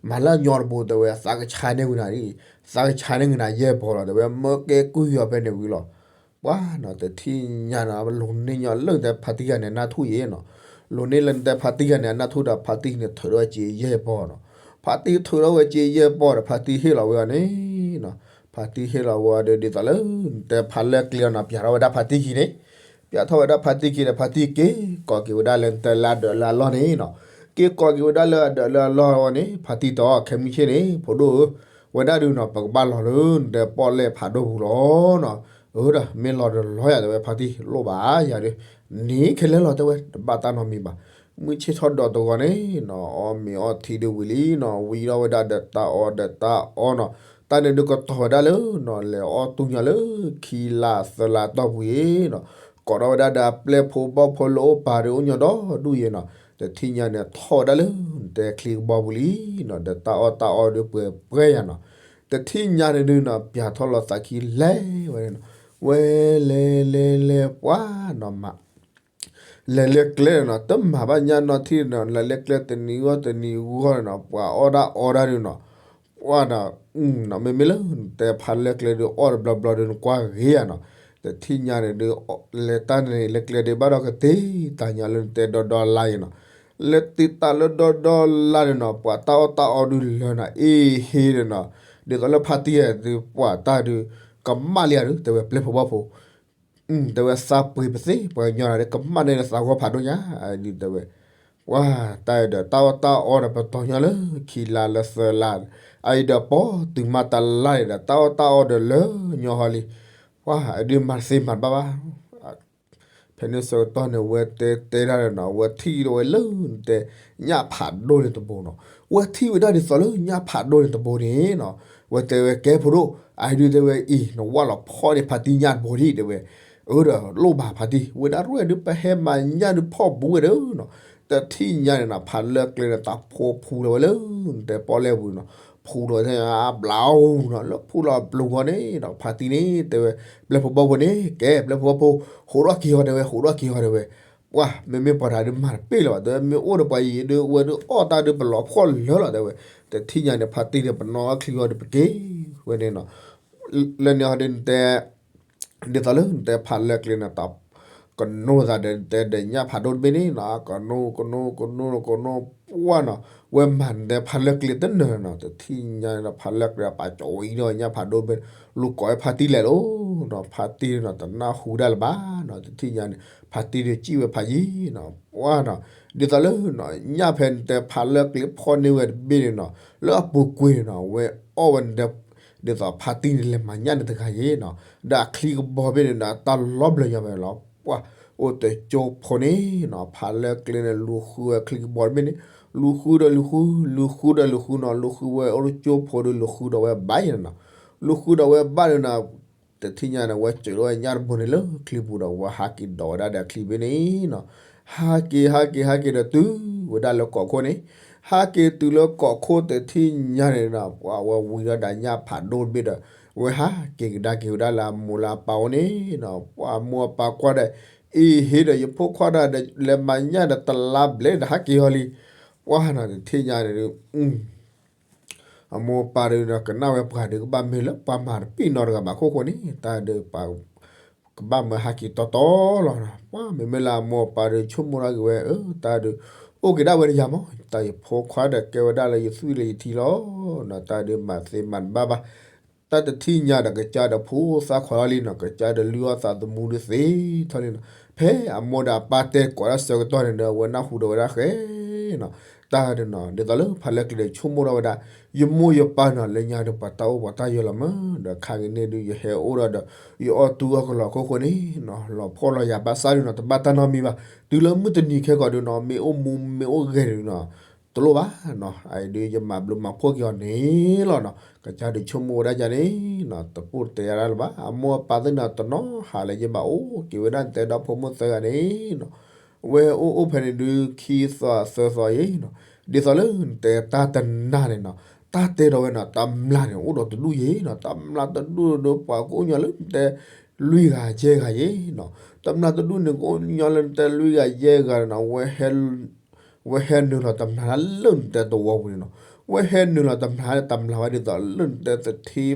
မၤလၢအညီတဘိတဲဝဲ သးကဆါန့ၢ်ဝံၤနၤဒ် သးကဆါန့ၢ်ဝံၤနၤယဲၢ်ဘီလီၤတဲဝဲ မၢကဲကုၢ်ယီၤဖဲန့ၣ်ဝံၤလီၤ ပှၤနီၤ တထံၣ်ညါနီၤ လိၤန့ၢ်ညီလၢနတဲဖါတံၢ်ဂၤန့ၣ် အနၢ်ထူၣ်ယဲနီၤ လိၤန့ၢ်လၢနတဲဖါတံၢ်ဂၤန့ၣ် အနၢ်ထူၣ်ဒီး ဖါတံၢ်န့ၣ်ထုးထီၣ်ဝဲစ့ယဲၢ်ဘီနီၤ ဖါတံၢ်ထုးထီၣ်ဝဲစ့ယဲၢ်ဘီဒီး ဖါတံၢ်ဟ့ၣ်လီၤဝဲအီၤန့ၣ်နီၤ ဖါတံၢ်ဟ့ၣ်လီၤဝဲအီၤဒီး ဒ်သိးလၢ နတဲဖါလၢကျ့အီၤနီၤ ပျးထီၣ်ဝဲဒၣ်ဖါတံၢ်ခံန့ၣ် ပျးထီၣ်ဝဲဒၣ်ဖါတံၢ်ခံဒီး ဖါတံၢ်က့ၤကိးက့ၤဝဲဒၣ်လၢနတဲလၢအဒၢးလၢအလီၢ်န့ၣ်နီၤ က့ၤကိးက့ၤဝဲဒၣ်လၢအဒၢးလၢအလီၢ်ဝဲန့ၣ် ဖါတံၢ်တဲအီၤ ခဲမုၢ်ဆ့ၣ်န့ၣ် ဖိဒိၣ်ဧၢ ဝဲဒၣ်ဒုးနီၤ ပကဘၣ်လီၤလၢနတဲပီၣ်လဲၣ်ဖးဒိၣ်ပူၤလီၤနီၤ အၢဒီး မ့ၢ်လီၤဒီးလီၤယၤတဲဝဲ ဖါတံၢ်လိၣ်ဘၣ်ယၤဒီး န့ၣ်ခဲလၢာ်လီၤတဲဝဲ တဘၣ်တၢ်နီတမံၤဘၣ် မုၢ်ဆ့ၣ်ထီၣ်ဒီးတဂီၤန့ၣ်နီၤ အီၣ်မ့ၤအီထံဒုးဝံၤလံနီၤ ဝံထီၣ်ဝဲဒၣ်ဒီးတၢ်အီၣ်ဒီးတၢ်အီနီၤ တၢ်န့ၣ်ဒုးကတီၤဝဲဒၣ်လၢနီၤ လဲၤအီၣ်တူၢ်ညီလၢ ခံလါသၢလါတီၢ်ပူၤအံၤနီၤ ကိးထီၣ်ဝဲဒၣ်ဒီးအပျဲၢ်ဖိဘီၣ်ဖိလၢအိၣ်ပာ်ဒီးအိၣ်ညီဒီဒူၣ်အံၤနီၤ တထံၣ်ညါန့ၣ် ထီၣ်ဝဲဒၣ်လၢနတဲချံကဘီပူၤလံနီၤ ဒီးတၢ်အီၣ်တၢ်အီဒုးပှဲၤပှဲၤယၤနီၤ တထံၣ်ညါန့ၣ်ဒုးနီၤ ပျးထီၣ်လီၤသးခံလဲၤဝဲန့ၣ်နီၤ ဝဲလဲၤလဲၤလဲၤပှၤနီၤမး လဲၤလၢကျဲနီၤ တမၤဘၣ်ညၣ်နီၢ်ထံၣ်နီၤ လဲၤလၢကျဲတနံၤဂီၢ်တနံၤဂီၢ်န့ၣ်နီၤ ပှၤအီၣ်တၢ်အီတၢ်ဒုးနီၤ ပှၤဒီး မ့မ့ၢ်လၢနတဲဖးလၢကျဲဒုး အီၣ်တဘျီဘျီဒုး နကွၢ်ဂ့ၤယၤနီၤ တထံၣ်ညါန့ၣ်ဒုး လဲၤတၢ်န့ၣ်လၢကျဲဒုး ဘၣ်ဒီးကတ့တၢ်ညါလၢနတဲဒီဒီလါအံၤနီၤ လဲၤတ့တၢ်လၢဒီဒီလါဒုးနီၤ ပှၤတၢ်အီၣ်တၢ်အီဒုးလၢနီၤ အ့ဟ့ဒီးနီၤ ဒ်သိးလၢဖါတံၢ်ဒုး ပှၤတၢ်ဒုး ကမၣ်လံယၤဒုး တဲဝဲပျဲၢ်ဖိဘီၣ်ဖိ တဲဝဲသးပှ့ၤပသ့ ပှၤကညီဒီး ကမၣ်န့ၢ်လၢသးဂီၢ်ဖးဒိၣ်ညါ ဒ်တဲဝဲ ပှၤတၢ်ဒီးတၢ်အီၣ်တၢ်အီဒီး ပတီၢ်ညီလၢခံလါလၢသၢလါ အအံၤဒီးပီၢ်တုၤမးတလါန့ၣ်ဒီး တၢ်အီၣ်တၢ်အီဒီးလၢညီဟီလံ ပှၤအဒုးမၤတသ့မၤတဘၣ်ဘၣ် ဖဲန့ၣ်ဆၢကတီၢ်န့ၣ် ဝဲတဲတဲတၢ်ဒီးနီၤ ဝဲထံၣ်ဒီးဝဲလၢနတဲ ညၣ်ဖးဒိၣ်န့ၣ်တဘိနီၤ ဝဲထံၣ်ဝဲဒၣ်ဒ်သိးလၢညၣ်ဖးဒိၣ်န့ၣ်တဘိန့ၣ်နီၤ ဝဲတဲဝဲကဲဖိဒိၣ် အဒုးတဲဝဲအံၤ နဝၢ်လီၤဖီၣ်န့ၢ်ဖါတံၢ်ညၣ်တဘိဒံးတဲဝဲ အၢဒီးလိၣ်ဘၣ်ဖါတံၢ် ဝဲဒၣ်ရဲၣ်ဒုး ပဟဲမၤညၣ်ဒုးဖီၣ်ဘူးဝဲဒီးနီၤ တထံၣ်ညါန့ၣ်နီၤ ဖးလၢကျဲန့ၣ် တၢ်ဖိဖူလၢၤဝဲလၢ နတဲပီၣ်လဲၣ်ပူၤနီၤ ဖူလီၤဝဲထဲအဘျီနီၤ လၢဖူလီၤအဘျီဂီၢ်န့ၣ်ဒီး ဖါတံၢ်န့ၣ်တဲဝဲ ပျဲၢ်ဖိဘီၣ်ဖိန့ၣ် ကဲပျဲၢ်ဖိဘီၣ်ဖိ ဟးထီၣ်က့ၤအီၤတဲဝဲ ဟးထီၣ်က့ၤအီၤတဲဝဲ ပှၤမ့မ့ၢ်ပှၤတဂၤဒုးမၤတပ့ၢ်လၢၤဘၣ် တဲဝဲ မ့ၢ်အိၣ်ဒီးပှၤအံၤဒုး ဝဲဒုးအီၣ်တၢ်ဒုးပလီၤဖှီၣ်လၢာ်လီၤတဲဝဲ တထံၣ်ညါန့ၣ် ဖါတံၢ်န့ၣ် ပနီၣ်အီၣ်ချံအီၤဒုးပက့ၤဝဲန့ၣ်နီၤ လၢန့ၣ်ဟီဒုးနတဲ ဒ်သိးလၢနတဲဖးလၢကျဲန့ၣ် တၢ်ကနိသးဒီးတဲဒီးညၣ်ဖးဒိၣ်တဘ့ၣ်န့ၣ်နီၤ ကနိကနိကနိကနိပှၢ်နီၤ ဝဲမၤနတဲဖးလၢကျဲတနၢၤနီၤ တထံၣ်ညါန့ၣ်ဒီးဖးလၢကျဲအပာ်ကၠီဝံၤဒီးညၣ်ဖးဒိၣ်တဘ့ၣ် လူၤကိးဝဲဖါတံၢ်လဲၤလီၤနီၤ ဖါတံၢ်နီၤ တနၢ်ဟူဒၣ်လၢၤဘၣ်နီၤ တထံၣ်ညါန့ၣ် ဖါတံၢ်ဒုးစံၣ်ဝဲဖးယံၤနီၤ ပှၢ်နီၤ ဒ်သိးလၢ ညၣ်ဖဲနတဲဖးလၢကျဲဖီၣ်န့ၢ်ဝဲတဘ့ၣ်န့ၣ်နီၤ လၢအပူၤကွံာ်န့ၣ်နီၤ ဝဲအီၣ်ဝဲနတဲ ဒ်သိးဖါတံၢ်န့ၣ်လဲၤမၤညၣ်န့ၣ်တဂၤယဲနီၤ ဒီးအချံကဘီဘ့ၣ်န့ၣ်ဒီး တၢ်လီၤဘျၢညါဝဲလီၤ ပှၢ် အိၣ်တကၠိဖိန့ၣ်နီၤ ဖးလၢကျဲန့ၣ် လူၤဃုဝဲချံကဘီတဘ့ၣ်န့ၣ် လူၤဃုဒီးလူၤဃု လူၤဃုဒီးလူၤဃုနီၤ လူၤဃုဝဲအိၣ်တကၠိဖိဒီးလူၤဃုဒီးဝဲဘၣ်ယဲနီၤ လူၤဃုဒီးဝဲဘၣ်န့ၣ်နီၤ တထံၣ်ညါန့ၣ် ဝဲစၢးထီၣ်ဝဲညၣ်တဘိန့ၣ်လၢချံပူၤဒီး ဝဲဟးက့ၤဒိးဝဲဒၣ်ဒီးချံဘ့ၣ်န့ၣ်နီၤ ဟးက့ၤဟးက့ၤဟးက့ၤဒီးတုၤဝဲဒၣ်လၢကီၢ်ခိၣ်န့ၣ် ဟးက့ၤတုၤလၢကီၢ်ခိၣ်တထံၣ်ညါန့ၣ်နီၤ ပှၢ်ဝဲဝံၤဒီးညၣ်ဖးဒိၣ်တဘ့ၣ်ဒီး ဝဲဟးက့ၤကဒါက့ၤဝဲဒၣ်လၢအမိၢ်လၢအပၢ်အိၣ်န့ၣ်နီၤ ပှၢ်အမိၢ်အပၢ်ကွၢ်ဒီး အ့ဟ့ဒီးယဖိခွါတဂၤဒီး လဲၤမၤညၣ်ဒီးတလါဘျဲၣ်ဒီးဟးက့ၤဟီလံ ပှၢ်နီၤ တထံၣ်ညါန့ၣ် အမိၢ်အပၢ်ဒီးကနၣ်ဝဲပှၤဒီး ကဘၣ်မ့ၢ်လၢပှၤမၤတပ့ၢ်နီတဂၤဘၣ်ခိၣ်ဃိန့ၣ် တၢ်ဒီးပှၤ ကဘၣ်မၢဟးက့ၤတီတီလီၤ. ပှၤမ့မ့ၢ်လၢအမိၢ်အပၢ်ဒီး ဆိကမိၣ်ထီၣ်က့ၤဝဲ အၢ တၢ်ဒီး အိၣ်က့ၤဒၣ်ဝဲတယၤမး, တၢ်ယဖိခွါဒီးကဲဝဲဒၣ်လၢယသွံၣ်လၢယထံလီၤ. တၢ်ဒီးမၤသ့မၤတဘၣ်ဘၣ်. တၢ်တထံၣ်ညါဒီးကစၢ်ဒီးဖိသၣ်ခွါထီၣ်လံနီၤ, ကစၢ်ဒီးလုၢ်အီၣ်သးသမူဒီးသ့ထီၣ်လံနီၤ. ဖဲအမိၢ်ဒီးအပၢ်တဲကိးဒၣ်ဆၢကတီၢ်န့ၣ်ဒီး အဝဲနၢ်ဟူဒီးဝဲဒၣ်ဃဲနီၤ. တၢ်ဒုးနီၤ ဒ်သိးလၢဖးလၢကျဲဒီးဆိကမိၣ်ထီၣ်ဝဲဒၣ် ယမိၢ်ယပၢ်နီၤ လၢညါဒီးပှၤတၢ်အိၣ်ပှၤတၢ်ယၢၤလီၤမး ဒီးခါက့ၤန့ၣ်ဒုး ယဟဲအိၣ်ဒီး ယအီၣ်တူၢ်အီၣ်ကလီၤခိၣ်ဃိန့ၣ်နီၤ လီၤဖှီၣ်လီၤယာ်ဘၣ်ဆၣ်ဒုးနီၤ တဘၣ်တၢ်နီတမံၤဘၣ် တုၤလၢမုၢ်တနံၤခဲကိာ်ဒုးနီၤ မ့ၢ်အိၣ်မူမ့ၢ်အိၣ်ဂဲၤဒုးနီၤ တလိၣ်ဘၣ်နီၤ အအံၤဒုး ယမၤဘျုးမၤဖှိၣ်က့ၤအီၤန့ၣ်လီၤနီၤ ကစၢ်ဒုးဆိကမိၣ်ဝဲဒၣ်ယၤန့ၣ်နီၤ တပိၢ်တဲယၤဒၣ်လၢၤဘၣ် အမိၢ်အပၢ်သ့ၣ်နီၤ တနီၤဟးလၢယဘၣ်အိၣ်က့ၤဝဲဒၣ်တဲဒီဖိမိၢ်သၢဂၤန့ၣ်နီၤ ဝဲအိၣ်အိၣ်ဖဲန့ၣ်ဒုး ခံသီသၢသီယံၤနီၤ ဒ်သိးလၢနတဲတၢ်တနၤန့ၣ်နီၤ တၢ်တဲဒီးဝဲနီၤ တမျးန့ၣ် အိၣ်ဒီးတဒူၣ်ယံၤနီၤ တမျးတဒူၣ်ဒီးပှၤကအိၣ်ညီလၢနတဲ လွံၢ်ဂၤယဲၢ်ဂၤယံၤနီၤ တမျးတဒူၣ်န့ၣ် ကအိၣ်ညီလၢနတဲလွံၢ်ဂၤယဲၢ်ဂၤန့ၣ်နီၤ ဝဲဟဲနုာ်လီၤတမျးလၢနတဲသဝီပူၤန့ၣ်နီၤ ဝဲဟဲနုာ်လီၤတမျး တမျးဝဲဒ်သိးလၢနတဲသထ့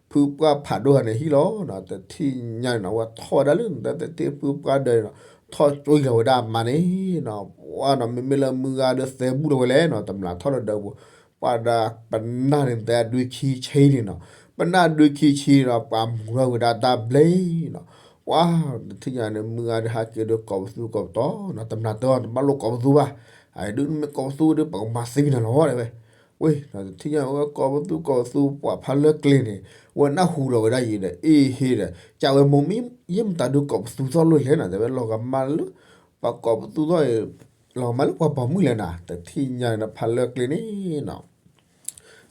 ဖုပှၢ်ဖးဒိၣ်ဂၤန့ၣ်ဟံၣ်လီၤနီၤ တထံၣ်ညါန့ၣ်နီၤ ဝဲထီၣ်ဝဲဒၣ်လၢနတဲသထ့ဖုပှၢ်ဒၢးန့ၣ်နီၤ ထီၣ်ကွံာ်လီၤဝဲဒၣ်အမါန့ၣ်နီၤ ပှၢ်နီၤ မ့မ့ၢ်လၢမုၢ်ဂၤဒီးသဲဘူၣ်လီၤဝဲလဲၣ်နီၤ တမျးထီၣ်လၢဒၢးပူၤ ပှၢ်ဒၣ်ပနၢ်န့ၣ် နတဲအဒွံခံဆံန့ၣ်နီၤ ပနၢ်ဒွံခံဆံနီၤ ပှၤမူထီၣ်ဝဲဒၣ်တၢ်ဘျဲၣ်နီၤ ပှၢ် တထံၣ်ညါန့ၣ် မုၢ်ဂၤဒီးဟးက့ၤဒီးကိးပသူကိးပသီနီၤ တမျးတဲအီၤ တဘၣ်လိၣ်ကိးပသူဘၣ် အဒုးမ့ၢ်ကိးပသူဒီး ပကမၤသံနၤလီၤတဲဝဲ ဝ့ၢ် တထံၣ်ညါဝဲကိးပသူကိးပသူ ပှၤဖးလၢကျဲန့ၣ် ဝဲနၢ်ဟူလီၤဝဲဒၣ်ယံၤဒီး အ့ဟ့ဒီး ကးဝဲမိၢ်မ့ၢ် ယဲၢ်မတၤဒုးကိးပသူသီၣ်လိၣ်လဲၣ်နီၤ တဲဝဲ လီၤကမၢလၢ ပှၤကိးပသူသီၣ်အံၤ လီၤကမၢလၢပှၤပိာ်မုၣ်လဲၣ်နီၤ တထံၣ်ညါန့ၣ် ဖးလၢကျဲန့ၣ်နီၤ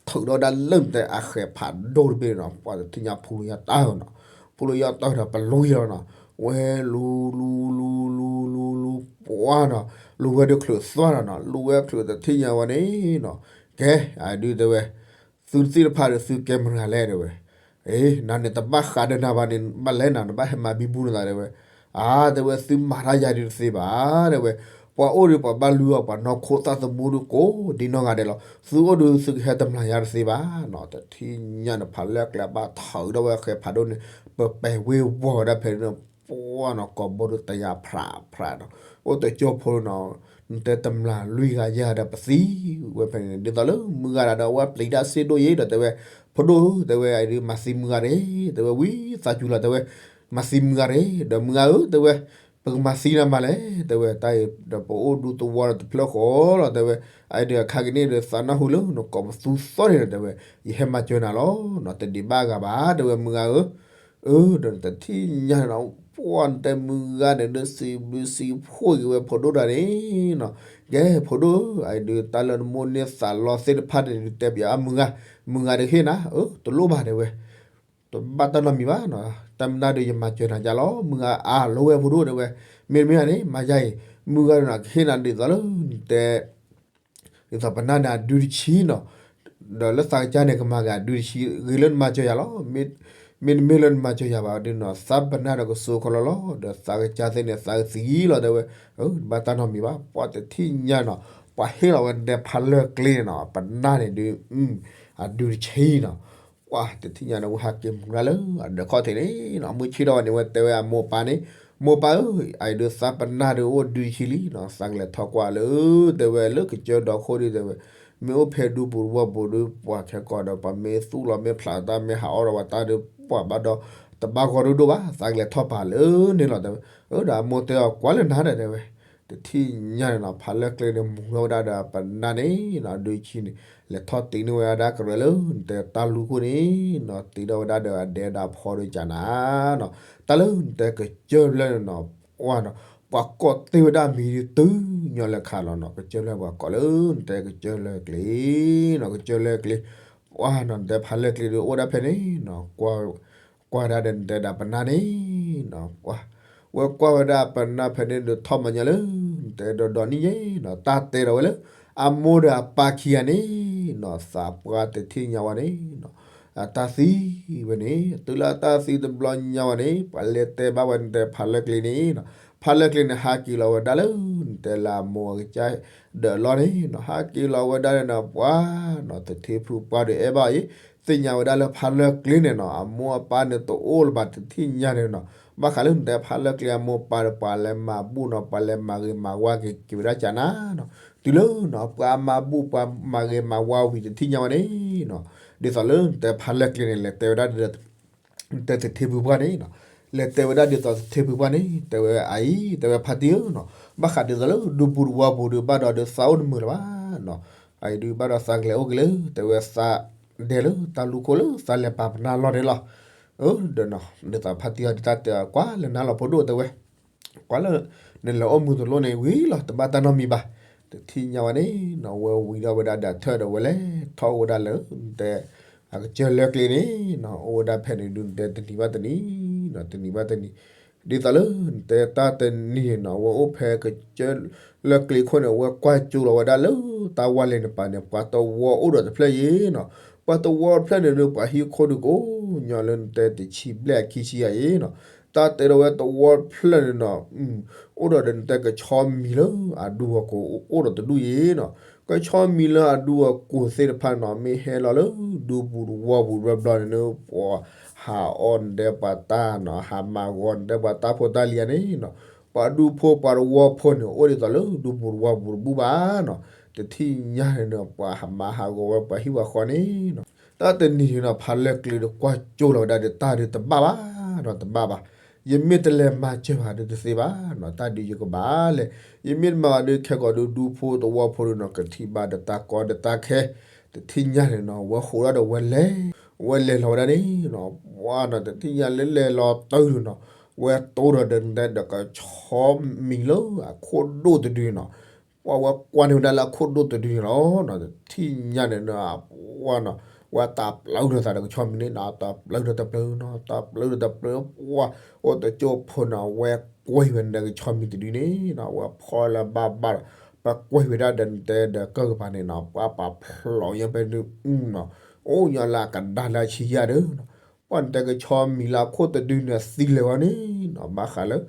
ထုးဒီးဝဲဒၣ်လၢနတဲအဃဲးဖးဒိၣ်တဘ့ၣ်နီၤ ပှၤတထံၣ်ညါဖူလီၤယီၢ်တၢ်နီၤ ဖူလီၤယီၢ်တၢ်ဒီးပလူယီၤနီၤ ဝဲလူၤလူၤလူၤလူၤလူၤလူၤ ပှၢ်နီၤ လူၤဝဲဒီးချုးသွၣ်နီၤနီၤ လူၤဝဲချုးတထံၣ်ညါဝဲန့ၣ်နီၤ ကဲ အဒုးတဲဝဲ သုသ့ၣ်တဖၣ်ဒီးသု camera လဲၣ်တဲဝဲ အ့ နၤန့ၣ်တဘၣ်ဃးဒီးနၤဘၣ်န့ၣ် ဘၣ်လဲၣ်နၤ နဘၣ်ဟဲမၤဘံဘူနသးတဲဝဲ အါ တဲဝဲ သုမၤတၢ်ယၤဒုးတသ့ဘၣ်တဲဝဲ ပှၤအိၣ်ဒီးပှၤဘၣ်လုၢ်အီၣ် ပှၤနီၢ်ခိသၣ်သမူဒီးကိးဒ်နီၢ်ဂၤဒဲးလီၤ သုအိၣ်ဒီးသုကဟဲတမျးယၤတသ့ဘၣ်နီၤ တထံၣ်ညါန့ၣ် ဖးလၢကျဲဘၣ်ထုးဒီးဝဲဃဲးဖးဒိၣ်န့ၣ် ပပဲာ်ဝ့ၤဝီၤဝဲဒၣ်ဖဲန့ၣ် ပှၢ်နီၤ ကိးဘိဒုးတယၤဖြးဖြးနီၤ အိၣ်တကၠိဖိနီၤ နတဲတမျးလွံၢ်ဂၤယဲၢ်ဂၤဒီးပသံဝဲဖဲန့ၣ် ဒ်သိးလၢမုၢ်ဂၤဒၣ်ဒီး အဝဲပျံၤတၢ်စ့ဒိၣ်ယဲၢ်ဒီးတဲဝဲ ဖိဒိၣ်ဧၢ တဲဝဲ အဒုးမၤသံမုၢ်ဂၤန့ၣ် တဲဝဲ ဝံသးစူၤလီၤ တဲဝဲ မၤသံမုၢ်ဂၤန့ၣ် ဒီးမုၢ်ဂၤဧၢ တဲဝဲ ပကမၤသံနၤမးလဲၣ် တဲဝဲ တၢ်အံၤဒီးပအိၣ်ဒူသဝီဒီးတဖျၢၣ်ဃီ လီၤ တဲဝဲ အဒုးအခါက့ၤန့ၣ်ဒီး သးနၢ်ဟူလၢနကိးပသူသီၣ်န့ၣ်ဒီး တဲဝဲ ယဟဲမၤစၢၤနၤလီၤနီၤ တဒံးဘၣ်အဂၤဘၣ် တဲဝဲ မုၢ်ဂၤဧၢ အၢ ဒီးတထံၣ်ညါနီၤ ပှၢ်နတဲမုၢ်ဂၤန့ၣ်ဒီး စံးဘျုးစံးဖှိၣ်က့ၤဝဲဖိဒိၣ်တဂၤန့ၣ်နီၤ ကဲ ဖိဒိၣ်ဧၢ အဒုးတၢ်လၢနမိၣ်န့ၢ်သးလီသ့ၣ်တဖၣ်န့ၣ် ဒုးတဲပၠးအမုၢ်ဂၤ မုၢ်ဂၤတဟ့ၣ်နၤ အၢ တလိၣ်ဘၣ် တဲဝဲ တဘၣ်တၢ်နီတမံၤဘၣ်နီၤ တၢ်မနုၤဒီးယမၤစၢၤနၤယါလီၤ မုၢ်ဂၤအါ လိၣ်ဝဲဖိဒိၣ် တဲဝဲ မ့တမ့ၢ်န့ၣ် မၤယါအံၤ မုၢ်ဂၤန့ၣ်နီၤ ကဟ့ၣ်နၤဒ်သိးလၢ နတဲ ဒ်သိးပနၢ်န့ၣ်အဒုတဆံနီၤ ဒီးလၢသးကစၢ်န့ၣ် ကမၤက့ၤအဒုတဆံ ဂ့ၤလၢနမၤစၢၤယၤလီၤ မ့တမ့ၢ်လၢနမၤစၢၤယၤဘၣ်ဒီးနီၤ သးပနၢ်ဒီးကစိခီလီၤလီၤ ဒီးသးကစၢ်သ့ၣ်န့ၣ် သးကသံလီၤ တဲဝဲ တဘၣ်တၢ်နီတမံၤဘၣ် ပှၢ်တထံၣ်ညါနီၤ ပှၤဟ့ၣ်လီၤဝဲနတဲဖးလၢကျဲန့ၣ်နီၤ ပနၢ်န့ၣ်ဒုး အဒုတဆံနီၤ ပှၢ်တထံၣ်ညါန့ၣ် ဝဲဟးက့ၤမူၤလၢအဒၢးခီၣ်ထံးန့ၣ်နီၤ မုၢ်ဆ့ၣ်ထီၣ်ဝဲန့ၣ် ဝဲတဲဝဲအမိၢ်ပၢ်န့ၣ် မိၢ်ပၢ်ဧၢ အအံၤဒုးသးပနၢ်ဒုးအိၣ်ဒုတဆံလံနီၤ သးကလဲၤထီၣ်ကွၢ်လၢ တဲဝဲလၢကစၢၢ်ဒီခိၣ်ဒုး တဲဝဲ မ့ၢ်အိၣ်ဖဲဒူပူၤတဝီပူၤဒုး ပှၤခဲကိာ်ဒီး ပှၤမ့ၢ်သူၣ်လီၤမ့ၢ်ဖျးတၢ်မ့ၢ်ဟးအီၣ်ဒီးပှၤတၢ်ဒုး ပှၤဘၣ်ဒီး တဘၣ်ဂီၤဒိၣ်ဒိၣ်ဘၣ် သးကလဲၤထီၣ်ပာ်လၢန့ၣ်လီၤ တဲဝဲ အၢ ဒီးအမိၢ်တဲအီၤကွၢ်လၢနၤဒီး တဲဝဲ တထံၣ်ညါန့ၣ်နီၤ ဖးလၢကျဲန့ၣ် မူၤထီၣ်ဝဲဒၣ်ဒီးပနၢ်န့ၣ်နီၤ ဒုတဆံန့ၣ် လဲၤထီၣ်တ့ၢ်န့ၢ်ဝဲဒၣ်ကရၢလၢ နတဲတၢ်လူၤခိၣ်န့ၣ်နီၤ တ့ၢ်ထီၣ်ဝဲဒၣ်ဒီးအဒဲဒီးအဖီဒီးကနၤနီၤ တၢ်လၢနတဲကစၢၢ်ဖျၢၣ်န့ၣ်နီၤ ပှၢ်နီၤ ပှၤကိးတ့ၢ်ဝဲဒၣ်မံၤဒုးတုၤညီလၢခါလီၤနီၤ ကစၢၢ်ဖျၢၣ်ပှၤကိးလၢ နတဲကစၢၢ်လၢကျဲနီၤ ကစၢၢ်လၢကျဲ ပှၢ်နီၤ နတဲဖးလၢကျဲဒုးအိၣ်ဒၣ်ဖဲန့ၣ်နီၤ ကွၢ်ဒၣ်ဒီးနတဲဒၣ်ပနၢ်န့ၣ်နီၤ ပှၢ် ဝဲကွၢ်ဝဲဒၣ်ပနၢ်ဖဲန့ၣ်ဒီးထီၣ်မၤညါလၢ နတဲဒီးဒီနံၣ်ယဲနီၤ တၢ်တဲဒီးဝဲလၢ အမိၢ်ဒီးအပၢ်ခံဂၤန့ၣ်နီၤ သးပှၢ်တထံၣ်ညါဝဲန့ၣ်နီၤ အတၢ်သံဝဲန့ၣ် တုၤလၢအတၢ်သံတဘျီညါဝဲန့ၣ် ပှၤလဲၤတဲဘၣ်ဝဲနတဲဖးလၢကျဲန့ၣ်နီၤ ဖးလၢကျဲန့ၣ် ဟးက့ၤလီၤဝဲဒၣ်လၢ နတဲလၢအမိၢ်အကစၢ်ဒၢးလီၤန့ၣ်နီၤ ဟးက့ၤလီၤဝဲဒၣ်န့ၣ်နီၤ ပှၢ်နီၤ တထံၣ်ဖုပှၢ်ဒီးအဲၣ်ဘၣ်အံၤ သ့ၣ်ညါဝဲဒၣ်လၢဖးလၢကျဲန့ၣ်နီၤ အမိၢ်အပၢ်န့ၣ်တအိၣ်လၢၤဘၣ်တထံၣ်ညါန့ၣ်နီၤ ဘၣ်ဃးလၢနတဲဖးလၢကျဲအမိၢ်ပၢ်ဒီး ပှၤလဲၤမၤဘူၣ်နီၤ ပှၤလဲၤမၤဂ့ၤမၤဝါက့ၤက့ၤဝဲဒၣ်ကနၤနီၤ တုၤလၢနီၤ ပှၤမၤဘူၣ်ပှၤမၤဂ့ၤမၤဝါဝံၤတထံၣ်ညါဝဲန့ၣ်နီၤ ဒ်သိးလၢနတဲဖးလၢကျဲန့ၣ် လဲၤတဲဝဲဒၣ်ဒီး နတဲသထ့ဖုပှၢ်န့ၣ်နီၤ လဲၤတဲဝဲဒၣ်ဒ်သိးသထ့ဖုပှၢ်န့ၣ် တဲဝဲအအံၤ တဲဝဲဖါတံၢ်ဧၢနီၤ ဘၣ်ဃးဒ်သိးလၢဒူပူၤသဝီပူၤဒုး ဘၣ်ဒီးဒုးသးအိၣ်တမုာ်လၢၤဘၣ်နီၤ. အအံၤဒုးဘၣ်ဒီးသးကလဲၤအိၣ်က့ၤလၢ တဲဝဲသးဒဲလၢတၢ်လူၢ်ခိၣ်လၢသးလဲၤပာ်ပနၢ်လီၢ်န့ၣ်လီၤ. အၢ ဒီးနီၤ ဒ်သိးဖါတံၢ်အီၤဒုးတၢ်တဲအီၤ ကွၢ်လၢနၤလီၤဖိဒိၣ်တဲဝဲ ကွၢ်လၢ နလဲၤအိၣ်မုာ်တလိၣ်န့ၣ်ဝံၤလီၤ တဘၣ်တၢ်နီတမံၤဘၣ်. တထံၣ်ညါဝဲန့ၣ်နီၤ ဝဲဝံၤဒီးဝဲဒၣ်ဒီးထၢၣ်ဒီးဝဲလဲၤထီၣ်အိၣ်ဝဲဒၣ်လၢ နတဲ အကစၢၢ်လၢကျဲန့ၣ်နီၤ အိၣ်ဝဲဒၣ်ဖဲန့ၣ်ဒုး နတဲတနံၤဘၣ်တနံၤနီၤ တနံၤဘၣ်တနံၤ ဒ်သိးလၢ နတဲတၢ်တနံၤန့ၣ်နီၤ ဝဲအိၣ်ဖဲကစၢၢ်လၢကျဲခိၣ်န့ၣ် ဝဲကွၢ်ကၠိလီၤဝဲဒၣ်လၢတၢ်ဝါလဲၤန့ၣ်ပၤန့ၣ် ပှၤသဝီအိၣ်ဒီးတဖျၢၣ်ယဲနီၤ. ပှၤသဝီတဖျၢၣ်န့ၣ်ဒုး ပှၤဟံၣ်ခိၣ်ဒုးကိးညီလၢနတဲတဆံဘျဲၣ်အခံဆံယဲနီၤ. တၢ်တဲဒီးဝဲသဝီတဖျၢၣ်န့ၣ်နီၤ အိၣ်ဒီးဒီးနတဲကဆီမံၤလၢအဒူအကိၢ်အိၣ်ဒီးတဒူၣ်ယဲနီၤ. ကဆီမံၤလၢအဒူအကိၢ်သ့ၣ်တဖၣ်န့ၣ်နီၤ မ့ၢ်ဟဲလီၤလၢဒူပူၤသဝီပူၤဘျီဘျီန့ၣ် ပှၤဟးအီၣ်နတဲပှၤတၢ်နီၤ ဟးမၤဂီၤနတဲပှၤတၢ်ဖိတၢ်လံၤဧါန့ၣ်နီၤ ပှၤဒူဖိပှၤသဝီဖိန့ၣ် အိၣ်ဒ်သိးလၢဒူပူၤသဝီပူၤတဘူၣ်ဘၣ်နီၤ. တထံၣ်ညါန့ၣ်နီၤ ပှၤဟးမၤဟးဂီၤဝဲပှၤဟံၣ်ပှၤဃီန့ၣ်နီၤ တၢ်တနံၤန့ၣ်နီၤ ဖးလၢကျဲဒီးကွၢ်ကၠိလီၤဝဲဒၣ်ဒီး တၢ်ဒုးတဘၣ်ဘၣ်နီၤ တဘၣ်ဘၣ်. ယမ့ၢ်တလဲၤမၤစၢၤဘၣ်ဒုးတသ့ဘၣ်နီၤ တၢ်ဒုးယကဘၣ်လဲၤ ယမ့ၢ်တမၤဘၣ်ဒုးခဲကိာ်ဒုး ဒူဖိသဝီဖိဒုးနီၤ ကထံၣ်ဘၣ်ဒီးတၢ်ကီဒီးတၢ်ခဲ တထံၣ်ညါန့ၣ်နီၤ ဝဲဃိးဒီးဝဲလဲၤ ဝဲလဲၤလီၤဝဲဒၣ်န့ၣ်နီၤ ပှၤနီၤ တထံၣ်ညါလၢလဲၤလီၤတုၤဒုးနီၤ ဝဲတိဒီးဒီးနတဲဒီးကဆီမံၤလၢအခိၣ်ဒိၣ်တဒုနီၤ ပှၤဝဲကွၢ်န့ၢ်ဝဲဒၣ်လၢအခိၣ်ဒိၣ်တဒုန့ၣ်လီၤ. တထံၣ်ညါန့ၣ်နီၤ ပှၤနီၤ ဝဲတၢ်ပျၢ်ဒီးသးဒီးကဆီမံၤန့ၣ်နီၤ တၢ်ပျၢ်ဒီးတပျၢၤနီၤ တၢ်ပျၢ်ဒီးတပျၢၤ ပှၤအိၣ်တကၠိဖိနီၤ ဝဲကွၢ်ဝဲနတဲကဆီမံၤတဒုန့ၣ်နီၤ ဝဲဖီလၢဘၣ်ဘၣ်ဒီး ပှၤကွၢ်ဝဲဒၣ်ဒီးနတဲဒီးကၢၢ်ကပၤန့ၣ်နီၤ ပှၤပာ်ဖျိးညါဖဲဒုးနီၤ အိၣ်ညီလၢအကဒါလၢအဆံယၢ်ဒီးနီၤ ပှၤနတဲကဆီမံၤလၢအခိၣ်တဒုန့ၣ်သံလၢၤဝဲန့ၣ်နီၤ ဘၣ်ဃးလၢ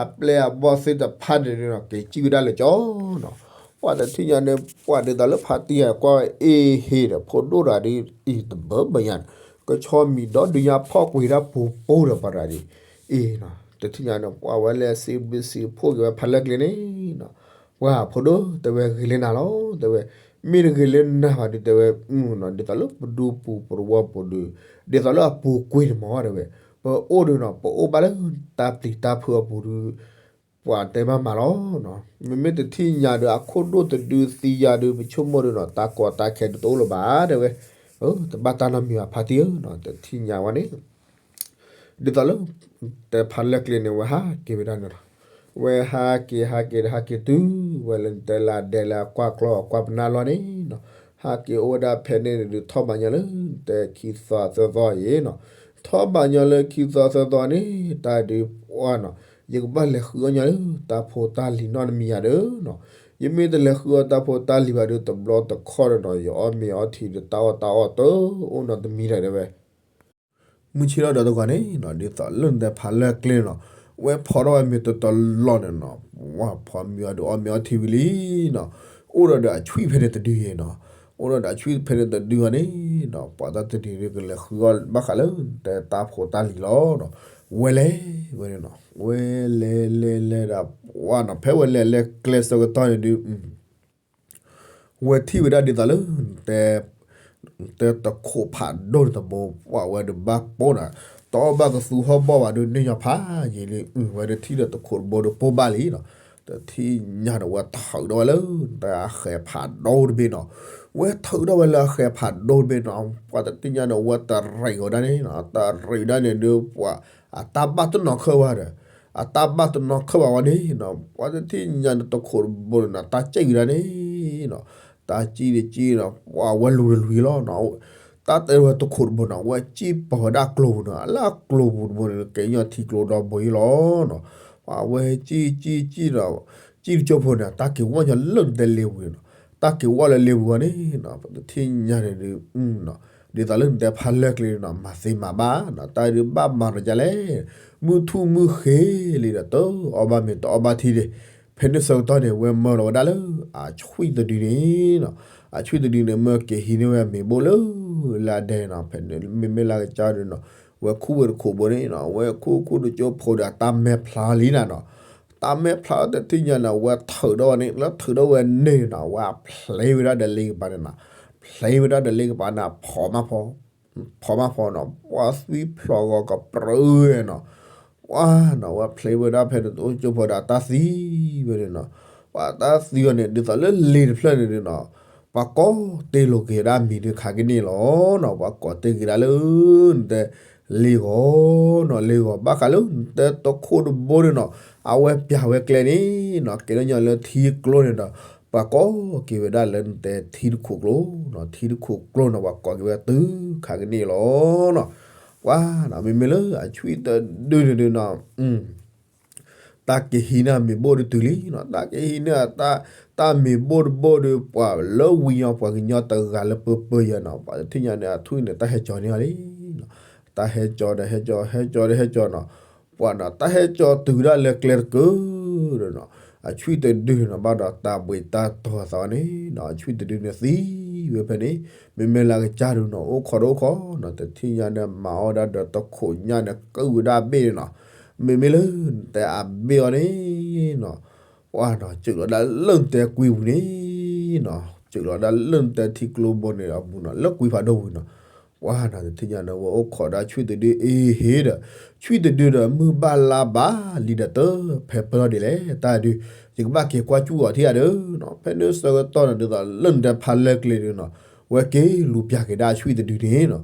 အပျဲၢ်အဘီၣ်သ့ၣ်တဖၣ်န့ၣ်ဒုးနီၤ က့ၤစံၣ်ဝဲဒၣ်လၢကၠီနီၤ ပှၤတထံၣ်ညါန့ၣ် ပှၤဒ်သိးလၢဖါတံၢ်အကွၢ်ဝဲအ့ဟ့ဒီး ဖိဒိၣ်တဂၤဒုးအံၤတဘၢဘၢညါန့ၣ် ကဆီမံၤဒီဒုးညါဖီၣ်ကွံာ်ဒၣ်ပူၤပိၢ်ဒီးပှၤတဂၤဒုးအံၤနီၤ တထံၣ်ညါန့ၣ် ပှၤဝဲလဲၤစံးဘျုးစံးဖှိၣ်က့ၤဝဲဖးလၢကျဲန့ၣ်နီၤ ပှၤဖိဒိၣ်တဲဝဲဂ့ၤလၢနၤလီၤ တဲဝဲ မ့ၢ်တဂ့ၤလၢနၤဘၣ်ဒုးတဲဝဲ ဒ်သိးလၢပဒူပူၤပသဝီပူၤဒုး ဒ်သိးလၢအပူၤကွံာ်န့ၣ်မ့ၢ်တဲဝဲ ပအိၣ်ဒုးနီၤ ပအိၣ်ဘၣ်လၢတၢ်ပျံၤတၢ်ဖုးအပူၤဒုး ပှၤတဲဘၣ်မးလီၤ မ့မ့ၢ်တထံၣ်ညါဒီး အခိၣ်ဒိၣ်တဒုသံယၤဒုး ပဆိကမိၣ်ဒုးနီၤ တၢ်ကီတၢ်ခဲဒုးတအိၣ်လၢၤဘၣ် တဲဝဲ တဘၣ်တၢ်နီတမံၤဘၣ်ဖါတံၢ်ဧၢနီၤ တထံၣ်ညါဝဲန့ၣ် ဒ်သိးလၢ တဲဖးလၢကျဲန့ၣ် ဝဲဟးက့ၤဝဲဒၣ်န့ၣ်လီၤ. ဝဲဟးက့ၤဟးက့ၤဒီးဟးက့ၤတုၤ ဝဲလၢနတဲလၢအဒဲလၢအကွၢ်ကျီၢ်အကွၢ်ပနၢ်လီၢ်န့ၣ်နီၤ ဟးက့ၤအိၣ်ဝဲဒၣ်ဖဲန့ၣ်န့ၣ်ဒုး ထီၣ်ဘးညီလၢ တဲခံသီသၢသီအံၤနီၤ ထီၣ်ဘးညီလၢခံသီသၢသီန့ၣ် တၢ်ဒုးပှၢ်နီၤ ယကဘၣ်လဲၤဃုအီၣ်ညီလၢ တၢ်ဖိတၢ်လံၤနီတမံၤယၤဒီးနီၤ ယမ့ၢ်တလဲၤဃုအီၣ်တၢ်ဖိတၢ်လံၤဘၣ်ဒီး တဘျီတခီၣ်ဒီးနီၤ ယအီၣ်မ့ၤအီထံဒီး တၢ်အီၣ်တၢ်အီၣ်တအိၣ်နီတမံၤဒီးတဲဝဲ မုၢ်ဆ့ၣ်ထီၣ်ဒီးတဂီၤန့ၣ်နီၤ ဒ်သိးလၢနတဲဖးလၢကျဲနီၤ ဝဲဖီထီၣ်ဝဲမ့ၤတတီၤလီၢ်န့ၣ်နီၤ ဝဲဖီမ့ၤအီၤဒီးအီၣ်မ့ၤအီထံဝံၤလံနီၤ အိၣ်ဒီးဒီးအဆွံၣ်ဖဲန့ၣ်တဒုယဲနီၤ အိၣ်ဒီးဒီးအဆွံၣ်ဖဲန့ၣ်တဒုအီၤန့ၣ်နီၤ ပှၤတၢ်တဒုန့ၣ်ကလဲၤဃုအီၣ်ဘၣ်ဃးလၢ တဲတၢ်ဖိတၢ်လံၤလီၤနီၤ ဝဲလဲၤဝဲန့ၣ်နီၤ ဝဲလဲၤလဲၤလဲၤဒီး ပှၢ်နီၤ ဖဲဝဲလဲၤလဲၤကျဲဆၢကတီၢ်န့ၣ်ဒုး ဝဲထံၣ်ဝဲဒၣ်ဒ်သိးလၢ တဲ တဲတခိးဖးဒိၣ်န့ၣ်တဘိ ပှၤဝဲဒုးဘၣ်ပိာ်နီၤ တအီၣ်ဘၣ်ကသူဟီၣ်ဘီၣ်ဘၣ်ဒုးန့ၢ်ညီဖးယံာ်လံ ဝဲဒုးထံၣ်ဒီးတခိးတဘိဒုးပိာ်ဘၣ်လံနီၤ တထံၣ်ညါဒီးဝဲထုးထီၣ်ဝဲလၢ တဲအဃဲၤဖးဒိၣ်တဘ့ၣ်နီၤ ဝဲထုးထီၣ်ဝဲလၢအဃဲၤဖးဒိၣ်တဘ့ၣ်နီၤ ပှၤတထံၣ်ညါန့ၣ် ဝဲတရံးဝဲဒၣ်န့ၣ်နီၤ တရံးဒၣ်န့ၣ်ဒုးပှၤ အတၢ်ဘၣ်တနီၤခၢၣ်ဝဲဒီး အတၢ်ဘၣ်တနီၤခၢၣ်ဘၣ်ဝဲန့ၣ်နီၤ ပှၤတထံၣ်ညါန့ၣ်တခိးတဘိန့ၣ်နီၤ တၢ်စံၣ်ဝဲဒၣ်န့ၣ်နီၤ တၢ်စံၣ်တစံၣ်နီၤ ပှၤဝဲလူၤတလူၤလီၤနီၤ တၢ်တဲဝဲတခိးတဘိနီၤ ဝဲစံၣ်ပီၤဝဲဒၣ်ကျိၤပူၤနီၤ လၢအကျိၤပူၤတဘိန့ၣ် ကဲညီထံကျိဒီဘိအံၤလီၤနီၤ ပှၤဝဲစံၣ်စံၣ်စံၣ်နီၤ စံၣ်တကၠိဖိန့ၣ် တၢ်က့ၤဝီၢ်ညီလၢနတဲလ့ပူၤန့ၣ်နီၤ တၢ်က့ၤဝီၢ်လၢလ့ပူၤအီၤန့ၣ်နီၤ ပတထံၣ်ညါန့ၣ်ဒုး ဒ်သိးလၢနတဲဖးလၢကျဲနီၤ မၤသ့မၤဘၣ်နီၤ တၢ်ဒုးဘၣ်မၤနီၤဒ်လဲၣ် မုၢ်ထူၣ်မုၢ်ဃ့လံဒီး တအီၣ်ဘၣ်မ့ၤတအီၣ်ဘၣ်ထံဒီး ဖဲန့ၣ်ဆၢကတီၢ်န့ၣ် ဝဲမၢလီၤဝဲဒၣ်လၢ အဆွံၣ်တဒုန့ၣ်နီၤ အဆွံၣ်တဒုန့ၣ် မၢက့ၤဟံးန့ၢ်ဝဲမ့ၤဘိၣ်လၢ လၢအဒဲနီၤ ဖဲန့ၣ်မ့မ့ၢ်လၢကစၢ်ဒုးနီၤ ဝဲခူၣ်ဝဲတခိးဘိန့ၣ်နီၤ ဝဲခူၣ်ခူၣ်တကၠိဖိဒီး တၢ်မဲာ်ဖျါလံနၤနီၤ တၢ်မဲာ်ဖျါတထံၣ်ညါန့ၣ် ဝဲထုးထီၣ်ဝဲန့ၣ် လၢထုးထီၣ်ဝဲန့ၣ်နီၤ ဝဲဖျဲးဝဲဒၣ်ဒီးလ့ကပၤန့ၣ်နီၤ ဖျဲးဝဲဒၣ်ဒီးလ့ကပၤန့ၣ် ဖီမးဖီ ဖီမးဖီနီၤ ပှၤသွံဖျိးဂီၤကပြုၢ်နီၤ ပှၤနီၤ ဝဲဖျဲးဝဲဒၣ်ဖဲန့ၣ် တအိၣ်ကၠိဖိဒီးတၢ်သံဝဲန့ၣ်နီၤ, ပှၤတၢ်သံအီၤန့ၣ် ဒ်သိးလၢလံာ်တဖျၢၣ်န့ၣ်နီၤ, ပှၤကိးတ့ၢ်လိာ်က့ၤဝဲဒၣ်အမံၤဒုးခးကန့ၢ်လီၤနီၤ, ပှၤကိးတ့ၢ်က့ၤဒၣ်လၢ နတဲ လ့ၢ်ဂီၤနီၤ, လ့ၢ်ဂီၤ ဘၣ်ဃးလၢနတဲတခိၣ်တဘိန့ၣ်နီၤ, အဝဲပျၢ်ဝဲကျဲန့ၣ်နီၤ, ကဲထီၣ်ညီလၢထံကျိန့ၣ်ဒီး ပှၤကိးက့ၤဝဲဒၣ်လၢနတဲထံတခိၣ်ကျိနီၤ, ထံတခိၣ်ကျိနီၤ ပှၤကိးက့ၤဝဲတုၤခးကန့ၢ်လီၤနီၤ, ပှၤနီၤ မ့မ့ၢ်လၢအဆွံၣ်တဒုန့ၣ်ဒုနီၤ တၢ်ကဟံးန့ၢ်အမ့ၤဘိၣ်ဒုတုၤလံနီၤ, တၢ်ကဟံးန့ၢ် တၢ်မ့ၤဘိၣ်တဘိၣ်ဒီး ပှၤလၢဝံၤညီ ပှၤကညီတဂၤလၢပၢပၢယဲနီၤ, ပှၤတထံၣ်ညါန့ၣ် အထွံၣ်န့ၣ် တၢ်ဟဲကၠီန့ၢ်အီၤလံနီၤ, တၢ်ဟဲကၠီဒီးဟဲကၠီ ဟဲကၠီဒီးဟဲကၠီနီၤ, ပှၤနီၤ တၢ်ဟဲကၠီတုၤဒၣ်လၢကျဲတကၢၢ်ဒီးနီၤ, အဆွံၣ်တဒုနီၤ ဘၣ်ဒီးတၢ်ဘှံးတၢ်တီၤသးန့ၣ်နီၤ, အဆွံၣ်တဒုန့ၣ်သံဝဲဖဲန့ၣ်, မ့မ့ၢ်လၢအကစၢ်ဒုနီၤ အိၣ်ခိးတအိၣ်ခိးနီၤ, တထံၣ်ညါန့ၣ် မၤအီၣ်ဒၣ်ဒီးတခိးညါန့ၣ် ကုၢ်ဝဲဒၣ်အဘ့ၣ်န့ၣ်နီၤ, မ့မ့ၢ်လၢနတဲအဘ့ၣ်အီၤန့ၣ်နီၤ ပှၤနီၤ စၢၤလီၤဒၣ်လၢနတဲကွံပူၤန့ၣ်နီၤ, စၢၤလီၤဒၣ်လၢနတဲထံကျိဘိန့ၣ်အပူၤနီၤ, လၢကွံဖးဒိၣ်ပူၤနီၤ, ပှၤနီၤ တထံၣ်ညါန့ၣ် ဝဲအိၣ်ခိးဒၣ်ဆွံၣ်တဒုအ့ဟ့ဒီး, ဆွံၣ်တဒုဒီး မုၢ်ဘၣ်လါဘၣ်လံဒီး တဖဲပၢၢ်ထီၣ်ဒ်လဲၣ်, တၢ်ဒုး ယကဘၣ်က့ၤကွၢ်ကူၣ်အီၤထံၣ်ဧါဒီးနီၤ, ဖဲန့ၣ်ဆၢကတီၢ်န့ၣ် ဒ်သိးလၢနတဲဖးလၢကျဲဒုနီၤ, ဝဲက့ၤလူၤပျၢ်က့ၤဒၣ်ဆွံၣ်တဒုန့ၣ်နီၤ,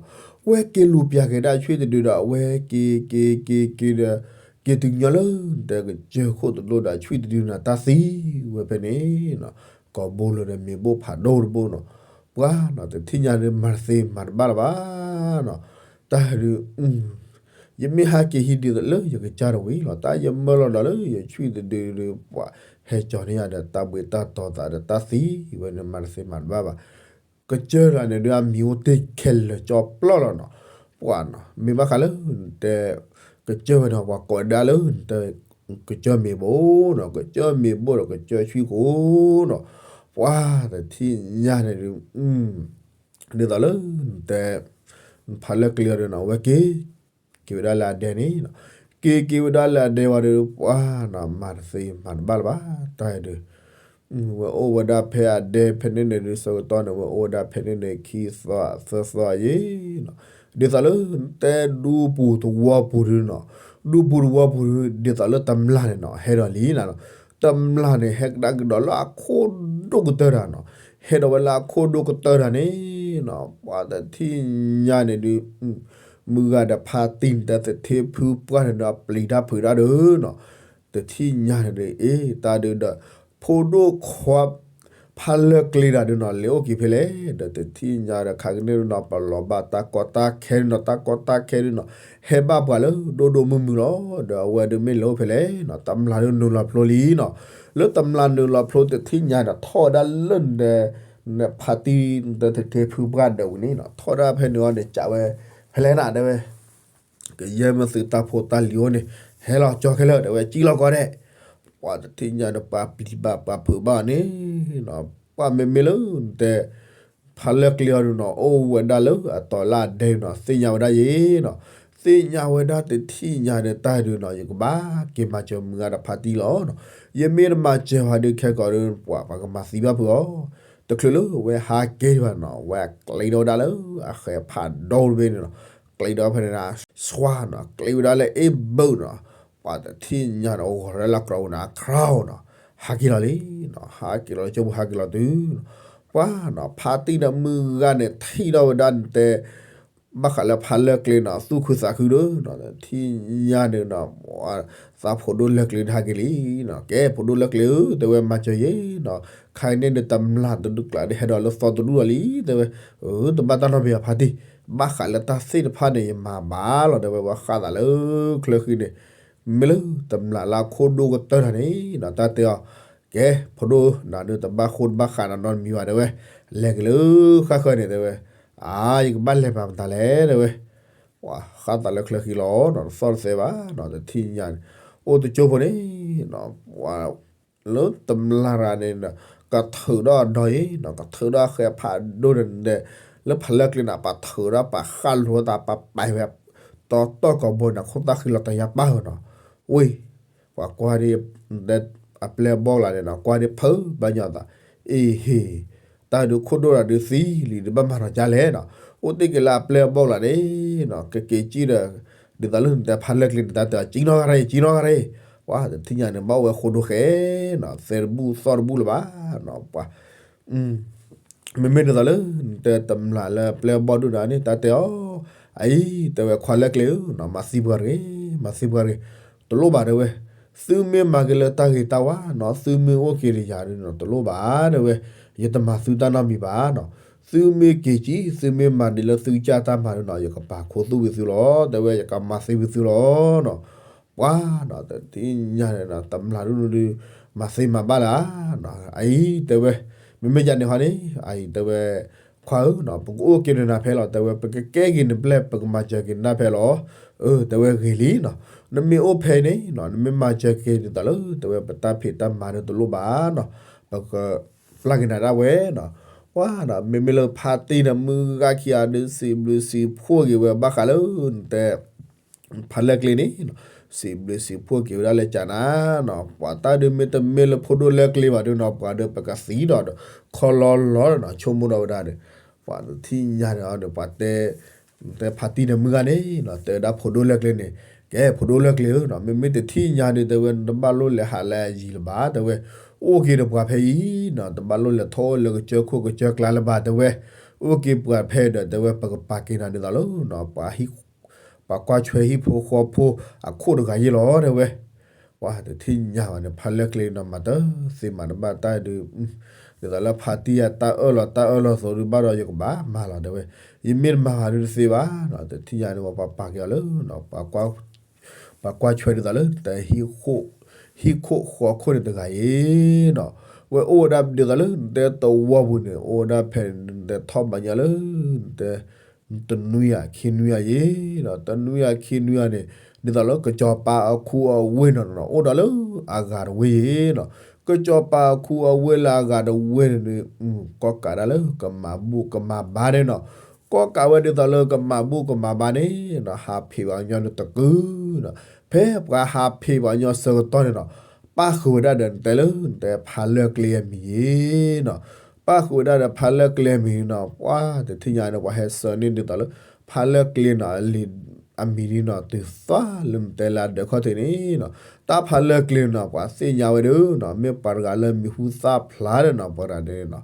ဝဲက့ၤလူၤပျၢ်က့ၤဒၣ်ဆွံၣ်တဒုဒီး ဝဲက့ၤက့ၤက့ၤက့ၤဒီး က့ၤတုၤညီလၢနတဲကစၢၢ်ခိၣ်တလိၣ်ဒီး ဆွံၣ်တဒုန့ၣ် တၢ်သံဝဲဖဲန့ၣ်နီၤ, ကိးဘိလၢဒီးမ့ၤဘိၣ်ဖးဒိၣ်တဘိနီၤ, ပှၤနီၤ တထံၣ်ညါဒုးမၤတသ့မၤတဘၣ်လၢၤဘၣ်နီၤ, တၢ်ဒုး ယမ့ၢ်ဟးက့ၤဟံးဒ်သိးလၢယကစၢ်တဝံၤလီၤ, တၢ်ယမၢလီၤဒီးလၢယဆွံၣ်တဒုဒုး ပှၤဟဲကၠီန့ၢ်ယၤဒီးတၢ်ဘှံးတၢ်တီၤသးဒီးတၢ်သံဝဲန့ၣ် မၤတသ့မၤတဘၣ်ဘၣ်, ကစၢၢ်တဂၤန့ၣ်ဒုး အမံၤအိၣ်တ့ၢ်ခဲလၢာ်ကၠီပျီလီၤနီၤ, ပှၤနီၤ မ့ၢ်ဘၣ်ဃးလၢနတဲ ကစၢၢ်ဝဲန့ၣ် ပှၤကိးဒၣ်လၢနတဲ ကစၢၢ်မ့ၤဘိၣ်နီၤ, ကစၢၢ်မ့ၤဘိၣ်ဒီးကစၢၢ်ဆွံၣ်ကိနီၤ, ပှၤတထံၣ်ညါန့ၣ်ဒုး ဒ်သိးလၢနတဲ ဖးလၢကျဲအီၤဒုးနီၤ, ဝဲက့ၤက့ၤဝဲဒၣ်လၢအဒဲန့ၣ်နီၤ, က့ၤက့ၤဝဲဒၣ်လၢအဒဲဝံၤဒီး ပှၤနီၤ မၤတသ့မၤတဘၣ်လၢၤဘၣ်, တၢ်ဒုး ဝဲအိၣ်ဝဲဒၣ်ဖဲအဒဲဖဲန့ၣ်န့ၣ်ဒုး ဆၢကတီၢ်န့ၣ် ဝဲအိၣ်ဝဲဒၣ်ဖဲန့ၣ်န့ၣ် ခံသီသၢသီယံၤနီၤ, ဒ်သိးလၢနတဲဒူပူၤသဝီပူၤဒုးနီၤ, ဒူပူၤသဝီပူၤဒုး ဒ်သိးလၢတမျၢ်န့ၣ်နီၤ ဟဲဒီးလံနီၤ, တမျၢ်န့ၣ် ဟဲကဒါကဒီးလၢအခိၣ်ဒိၣ်ကတၢၢ်တၢ်နီၤ, ဟဲဒီးဝဲလၢအခိၣ်ဒိၣ်ကတၢၢ်တၢ်န့ၣ်နီၤ, ပှၤတထံၣ်ညါန့ၣ်ဒုး မုၢ်ဂၤဒီးဖါတံၢ်န့ၣ် တၢ်သထ့ဖုပှၢ်န့ၣ်ဒီး အပျံၤတၢ်ဖုးတၢ်ဒုးနီၤ, တထံၣ်ညါန့ၣ်ဒုး အ့ တၢ်ဒုးဒီး ဖိဒိၣ်ခွါ ဖးလၢကျဲတၢ်ဒုးနီၤ လဲၤအိၣ်က့ၤဖဲလဲၣ်, ဒီးတထံၣ်ညါဒီး ခါကန့ၢ်ဒုးနီၤ ပလီၤဘၣ်တၢ်ကီတၢ်ခဲဒုးနီၤ, တၢ်ကီတၢ်ခဲဒုးနီၤ ဟဲဘၣ်ပှၤလၢဒိၣ်ဒိၣ်မုၢ်မုၢ်လီၤ, ဒီးအဝဲဒုးမ့ၢ်လဲၤအိၣ်ဖဲလဲၣ်နီၤ, တမျၢ်ဒုးနုာ်လီၤဖျိလံနီၤ, လၢတမျၢ်နုာ်လီၤဖျိတထံၣ်ညါဒီး ထီၣ်ဝဲဒၣ်လၢန နဖါတံၢ် နတၢ်သထ့ဖုပှၢ်ဒၢးဝံၤန့ၣ်နီၤ, ထီၣ်ဒၣ်ဖဲန့ၣ်အီၤန့ၣ် ကးဝဲ ဖဲလဲၣ်နၤ တဲဝဲ ကယဲၢ်မ့ၢ်သုတၢ်ဖိတၢ်လံၤအိၣ်န့ၣ် ဟဲလီၤကၠီခဲလၢာ် တဲဝဲ ကံၣ်လီၤကီးဒဲး, ပှၤတထံၣ်ညါဒီး ပှၤပျံၤဘၣ်ပှၤဖုးဘၣ်အီၤန့ၣ်နီၤ, ပှၤမ့မ့ၢ်လၢနတဲ ဖးလၢကျဲအီၤဒုးနီၤ အိၣ်ဝဲဒၣ်လၢအတီၤလၢအဒဲနီၤ သ့ၣ်ညါဝဲဒၣ်ယဲနီၤ, သ့ၣ်ညါဝဲဒၣ်တထံၣ်ညါဒီးတၢ်ဒုးနီၤ ယကဘၣ်က့ၤမၤစၢၤမုၢ်ဂၤဒီးဖါတံၢ်လီၤနီၤ, ယမ့ၢ်တမၤစၢၤဝဲဒုးခဲကိာ်ဒီး ပှၤပှၤကမၤသံဘၣ်ဖုးအီၤ, တချုးလၢဝဲဟးက့ၤဒံးဘၣ်နီၤ ဝဲကျဲဒီးဝဲဒၣ်လၢအဃဲးဖးဒိၣ်တဘ့ၣ်န့ၣ်နီၤ, ကျဲဒီးဖဲန့ၣ် စွါနီၤ ကျဲဝဲဒၣ်လၢအ့ဘုးနီၤ, ပှၤတထံၣ်ညါန့ၣ် အိၣ်ဂီၤလၢလၢကြၢးဝဲန့ၣ် ခရီနီၤ, ဟးက့ၤလီၤလံနီၤ, ဟးက့ၤလီၤလၢကၠိပူၤ ဟးက့ၤလီၤတုၤနီၤ, ပှၤနီၤ ဖါတံၢ်ဒီးမုၢ်ဂၤန့ၣ် ထံၣ်ထီၣ်ဝဲဒၣ်နတဲ ဘၣ်ဃးလၢဖးလၢကျဲနီၤ သူၣ်ခုသးခုဒီးနီၤ တထံၣ်ညါန့ၣ်နီၤ သးဖိဒိၣ်လၢကျဲဒုးဟးက့ၤလံနီၤ, ကဲ ဖိဒိၣ်လၢကျဲဧၢ တဲဝဲ မၤစၢၤယဲနီၤ, ခဲကနံၣ်န့ၣ် တမျၢ်တဒူၣ်ကျါဒီး ဟဲဒီးလၢသီတဒူၣ်လီၤလံ တဲဝဲ, တဘၣ်တၢ်နီတမံၤဘၣ်ဖါတံၢ်, ဘၣ်ဃးလၢတၢ်သ့ၣ်တဖၣ်န့ၣ် ယမၤဘၣ်လီၤ တဲဝဲ, ပှၤဃၣ်သးလၢချၢဃံန့ၣ် မ့ၢ်လၢတမျၢ်လၢအခိၣ်ဒိၣ်ကတၢၢ်တၢ်န့ၣ်နီၤ တၢ်တဲအီၤ, ကဲ ဖိဒိၣ်နၤဒုး တဘၣ်ဃိတဘၣ်ဃးနၤနီတမံၤဘၣ် တဲဝဲ, လဲၤက့ၤလၢဃၣ်ဃၢၤန့ၣ် တဲဝဲ, အါ ယကဘၣ်လဲၤမၤမတၤလဲၣ် တဲဝဲ, ပှၤဃၣ်သးလၢချၢဃံလီၤနီၤ တသီၣ်တသဲဘၣ်နီၤ တထံၣ်ညါန့ၣ် အိၣ်တကၠိဖိန့ၣ်နီၤ ပှၤ လၢတမျၢ်တဂၤန့ၣ်နီၤ ကထုးဒီးအဒီအံၤနီၤ ကထုးဒီးအဃဲးဖးဒိၣ်န့ၣ် လၢဖးလၢကျဲန့ၣ် ပထုးဒီးပဃၣ်လိာ်သး ပပာ်ဝဲ တီတီကိးဘိန့ၣ် ခိၣ်သၣ်ဃံလီၤတယါပၢ်နီၤ, ဝ့ၢ် ပှၤကွၢ်ဒ် အပျဲၢ်အဘီၣ်ကျါန့ၣ်နီၤ ကွၢ်ဒ်ဖုးဘၣ်ညီသး အ့ဟ့ၣ် တၢ်ဒုးခိၣ်ဒိၣ်တၢ်ဒုးသံလံ ဒုးဘၣ်မၤထီၣ်ကၢလဲၣ်နီၤ, အိၣ်တ့ၢ်က့ၤလၢအပျဲၢ်အဘီၣ်ကျါန့ၣ်နီၤ ကက့ၤကံၣ်ဒီး ဒ်သိးလၢနတဲဖးလၢၢ်ကျဲန့ၣ် တၢ်တဲအီၤ ကၠံနီၢ်ဂၤရ့ၣ် ကၠံနီၢ်ဂၤရ့ၣ်, ပှၤတထံၣ်ညါန့ၣ် ဘၣ်အိၣ်ဝဲဃိဒိၣ်ဃဲနီၤ သဲတဘူၣ်သီၣ်တဘူၣ်လၢၤဘၣ်နီၤ ပှၤ မ့မ့ၢ်ဒ်သိးလၢ နတဲတမျၢ်လၢပျဲၢ်ဘီၣ်ဒိၣ်နၤန့ၣ် တၢ်တဲအီၤ အအံၤ တဲဝဲခွါလၢၢ်ကျဲဧၢနီၤ မၤသံပှၤတဂ့ၤ မၤသံပှၤတဂ့ၤ, တလိၣ်ဘၣ်တဲဝဲ, သုမ့ၢ်မၤက့ၤလၢတၢ်ဂ့ၤတၢ်ဝါနီၤ သုမ့ၢ်အိၣ်က့ၤဒီးယၤဒုးနီၤ တလိၣ်ဘၣ်တဲဝဲ, ယတမၤသုတၢ်နီတမံၤဘၣ်နီၤ, သုမ့ၢ်က့ၤကံ သုမ့ၢ်မၤဒ်လၢသုကစၢ်တၢ်မၤဒုးနီၤ ယကပာ်ခူသူၣ်ဝံၤသုလီၤ တဲဝဲ ယကမၤသံဝံၤသုလီၤနီၤ ပှၤနီၤ တထံၣ်ညါန့ၣ်နီၤ တမျၢ်ဒုးဒုး မၤသ့မၤဘၣ်လၢၤနီၤ အအံၤတဲဝဲ, မ့မ့ၢ်ယၤန့ၣ်ဟီန့ၣ် အအံၤတဲဝဲ, ခွါဧၢနီၤ ပကအိၣ်က့ၤဒီးနၤဖဲလီၤ တဲဝဲ ပကကဲက့ၤနပျဲၢ် ပကမၤစၢၤက့ၤနၤဖဲလီၤ, အၢ တဲဝဲဂ့ၤလံနီၤ, နမ့ၢ်အိၣ်ဖဲအံၤန့ၣ်နီၤ နမ့ၢ်မၤစၢၤက့ၤဒ်သိးလၢ တဲဝဲ ပတၢ်ဖံးတၢ်မၤဒုးတလိၣ်ဘၣ်နီၤ, ပကပျၢ်က့ၤနၤဒၣ်ဝဲနီၤ, ပှၤနီၤ မ့မ့ၢ်လၢဖါတံၢ်န့ၣ် မုၢ်ဂၤခံဂၤဒုး စံးဘျုးစံးဖှိၣ်က့ၤဝဲ ဘၣ်ဃးလၢ နတဲ ဖးလၢၢ်ကျဲန့ၣ်နီၤ, စံးဘျုးစံးဖှိၣ်က့ၤဝဲဒၣ်လၢကၠးနၤနီၤ, ပှၤတၢ်ဒုးမ့တမ့ၢ်လၢဖိဒိၣ်လၢၢ်ကျဲဘၣ်ဒုးနီၤ ပှၤဒုးပကသံဒီး ခီလီလီဒီးနီၤ ဆိကမိၣ်ဒီးဝဲဒၣ်ဒီး, ပှၤတထံၣ်ညါန့ၣ်အီၤဒီး ပှၤတဲ တဲဖါတံၢ်န့ၣ်မုၢ်ဂၤန့ၣ်နီၤ တဲဝဲဒၣ်ဖိဒိၣ်လၢၢ်ကျဲန့ၣ်, ကဲ ဖိဒိၣ်လၢၢ်ကျဲဧၢနီၤ မ့မ့ၢ်တထံၣ်ညါဒုး တဲဝဲ နတဘၣ်လိၣ်လဲၤဟးလၢအယံၤလၢၤဘၣ် တဲဝဲ, အိၣ်က့ၤဒီးပှၤဖဲအံၤနီၤ တဘၣ်လိၣ်လဲၤထီၣ်အိၣ်လၢကစၢၢ်ခိၣ်ကစၢၢ်ကျါလၢၤဘၣ် တဲဝဲ, အိၣ်က့ၤပှၤဖဲဒီး တဲဝဲ ပကပာ်က့ၤနၤဒ်သိးလၢနီၤ ပှၤ ပှၤကွၢ်ဆွဲဟံၣ်ဖိဃီဖိအခိၣ်တဂၤယ့ၢ်လီၤ တဲဝဲ, ပှၤတထံၣ်ညါဘၣ်န့ၣ် ဖးလၢၢ်ကျဲနီၤ မၤတသ့မၤတဘၣ်တၢ်ဒုး, ဒ်သိးလၢဖါတံၢ်အတၢ်အၢၣ်လီၤတၢ်အၢၣ်လီၤသိးဒုးဘၣ်ဒီး ယကဘၣ်မၤလီၤ တဲဝဲ, ယမ့ၢ်တမၤဘၣ်ဒုးတသ့ဘၣ်နီၤ တထံၣ်ညါန့ၣ် ပှၤပာ်က့ၤအီၤလၢနီၤ ပှၤကွၢ်ဆွဲဒ်သိးလၢ တဟံၣ်ခိၣ် ဟံၣ်ခိၣ်ဃီခိၣ်န့ၣ်တဂၤအံၤနီၤ, ဝဲအိၣ်ဝဲဒၣ်ဒ်သိးလၢ နတဲသဝီပူၤန့ၣ် အိၣ်ဝဲဒၣ်ဖဲန့ၣ် နတဲထီၣ်ဘၣ်ညီလၢ နတဲ တနွံယၤခံနွံယၤယ့ၢ်နီၤ တနွံယၤခံနွံယၤန့ၣ် ဒ်သိးလၢကစီၤပၤအခူအဝ့ၢ်နီၤ အိၣ်ဒီးလၢအဂၤတဝ့ၢ်ယ့ၢ်နီၤ, ကစီၤပၤအခူအဝ့ၢ်လၢအဂၤတဝ့ၢ်န့ၣ် ကီၢ်ကးဒၣ်လၢကမၤဘူၣ်ကမၤဘါန့ၣ်နီၤ, ကီၢ်ကးဝဲဒ်သိးလၢကမၤဘူၣ်ကမၤဘါန့ၣ်နီၤ ဟးဖံးဘၣ်ညီနုၢ်တကုၢ်နီၤ, ဖဲပှၤဟးဖံးဘၣ်ညီဆၢကတီၢ်န့ၣ်နီၤ ပၣ်ဃုာ်ဝဲဒၣ်ဒီးနတဲလၢ နတဲဖးလၢၢ်ကျဲအမံၤယ့ၢ်နီၤ, ပၣ်ဃုာ်ဝဲဒၣ်ဒီးဖးလၢၢ်ကျဲအမံၤန့ၣ်နီၤ ပှၤတထံၣ်ညါန့ၣ် ပှၤဟဲစၢၤန့ၢ်ဒ်သိးလၢ ဖးလၢၢ်ကျဲနီၤ အလံာ်အမံၤန့ၣ်နီၤ တုၤသးလၢနတဲလၢအဒၢးခီၣ်ထံးန့ၣ်နီၤ, တၢ်ဖးလၢၢ်ကျဲန့ၣ်နီၤ ပှၤသ့ၣ်ညါဝဲဒၣ်နီၤ မ့ၢ်ပှၤတဂၤလၢမံၤဟူသၣ်ဖျါဒီးနီၤ ပှၤတဂၤန့ၣ်နီၤ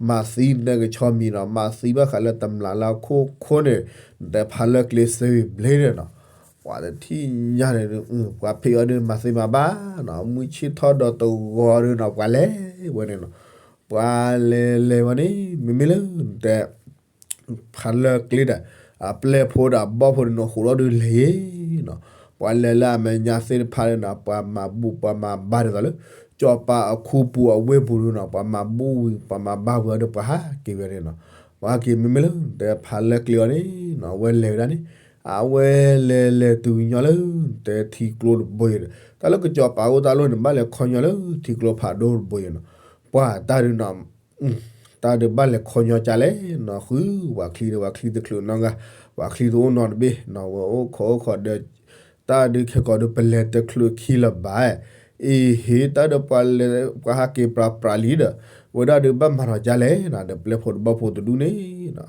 မၤသံနကဆီမံၤနီၤ မၤသံဘၣ်ဃးလၢတမျၢ်လၢအခိၣ်ခိၣ်န့ၣ် နတဲဖးလၢၢ်ကျဲစ့ဝံၤဘျ့န့ၣ်နီၤ, ပှၤတထံၣ်ညါန့ၣ် ပှၤဖံးအီၤဒုးမၤသ့မၤဘၣ်နီၤ မုၢ်ဆ့ၣ်ထီၣ်ဒီးတဂီၤဒုးနီၤ ပှၤလဲၤဝဲန့ၣ်နီၤ, ပှၤလဲၤလဲၤဝဲန့ၣ် မ့မ့ၢ်လၢနတဲ ဖးလၢၢ်ကျဲဒီး အပျဲၢ်ဖိဒီးအဘီၣ်ဖိန့ၣ်နီၤ ဃိးဒီဒုးလဲၤယ့ၢ်နီၤ, ပှၤလဲၤလၢအမဲာ်ညါသ့ၣ်တဖၣ်န့ၣ်နီၤ ပှၤမၤဘူၣ်ပှၤမၤဘါဒ်သိးလၢ စီၤပၤအခူပူၤအဝ့ၢ်ပူၤဒုးနီၤ ပှၤမၤဘူၣ်ဝံၤ ပှၤမၤဘါဝံၤအီၤဒီး ပှၤဟးက့ၤဝဲန့ၣ်နီၤ, ပှၤဟးက့ၤမ့မ့ၢ်လၢ နတဲဖးလၢၢ်ကျဲအီၤန့ၣ်နီၤ အဝဲလဲၤဝဲဒၣ်န့ၣ် အဝဲလဲၤလဲၤတုၤညီလၢ နတဲထံကျိတဘိယ့ၢ်ဒီး တၢ်လၢကစီၤပၤအိၣ်တၢ်လီၢ်န့ၣ် ဘၣ်လဲၤခီညီလၢထံကျိဖးဒိၣ်တဘိယ့ၢ်နီၤ, ပှၤတၢ်ဒုးနီၤ တၢ်ဒုးဘၣ်လဲၤခီညီကလဲၣ်နီၤ ဃုပှၤချံဒီးပှၤချံတချုးနီတဂၤ, ပှၤချံတအိၣ်နီတဘ့ၣ်နီၤ ဝဲအိၣ်ခိးအိၣ်ခိးဒီး တၢ်ဒုးခဲကိာ်ဒုး ပလဲၤတချုးခံလၢၤဘၣ်, အ့ဟ့ တၢ်ဒုးပှၤလဲၤ ပှၤဟးက့ၤပြးပြးလံဒီး ဝဲဒၣ်ဒုးဘၣ်မၤထီၣ်ကလဲၣ်နီၤ ဒီးပျဲၢ်ဖိတဘီၣ်ဖိတဒူၣ်န့ၣ်နီၤ,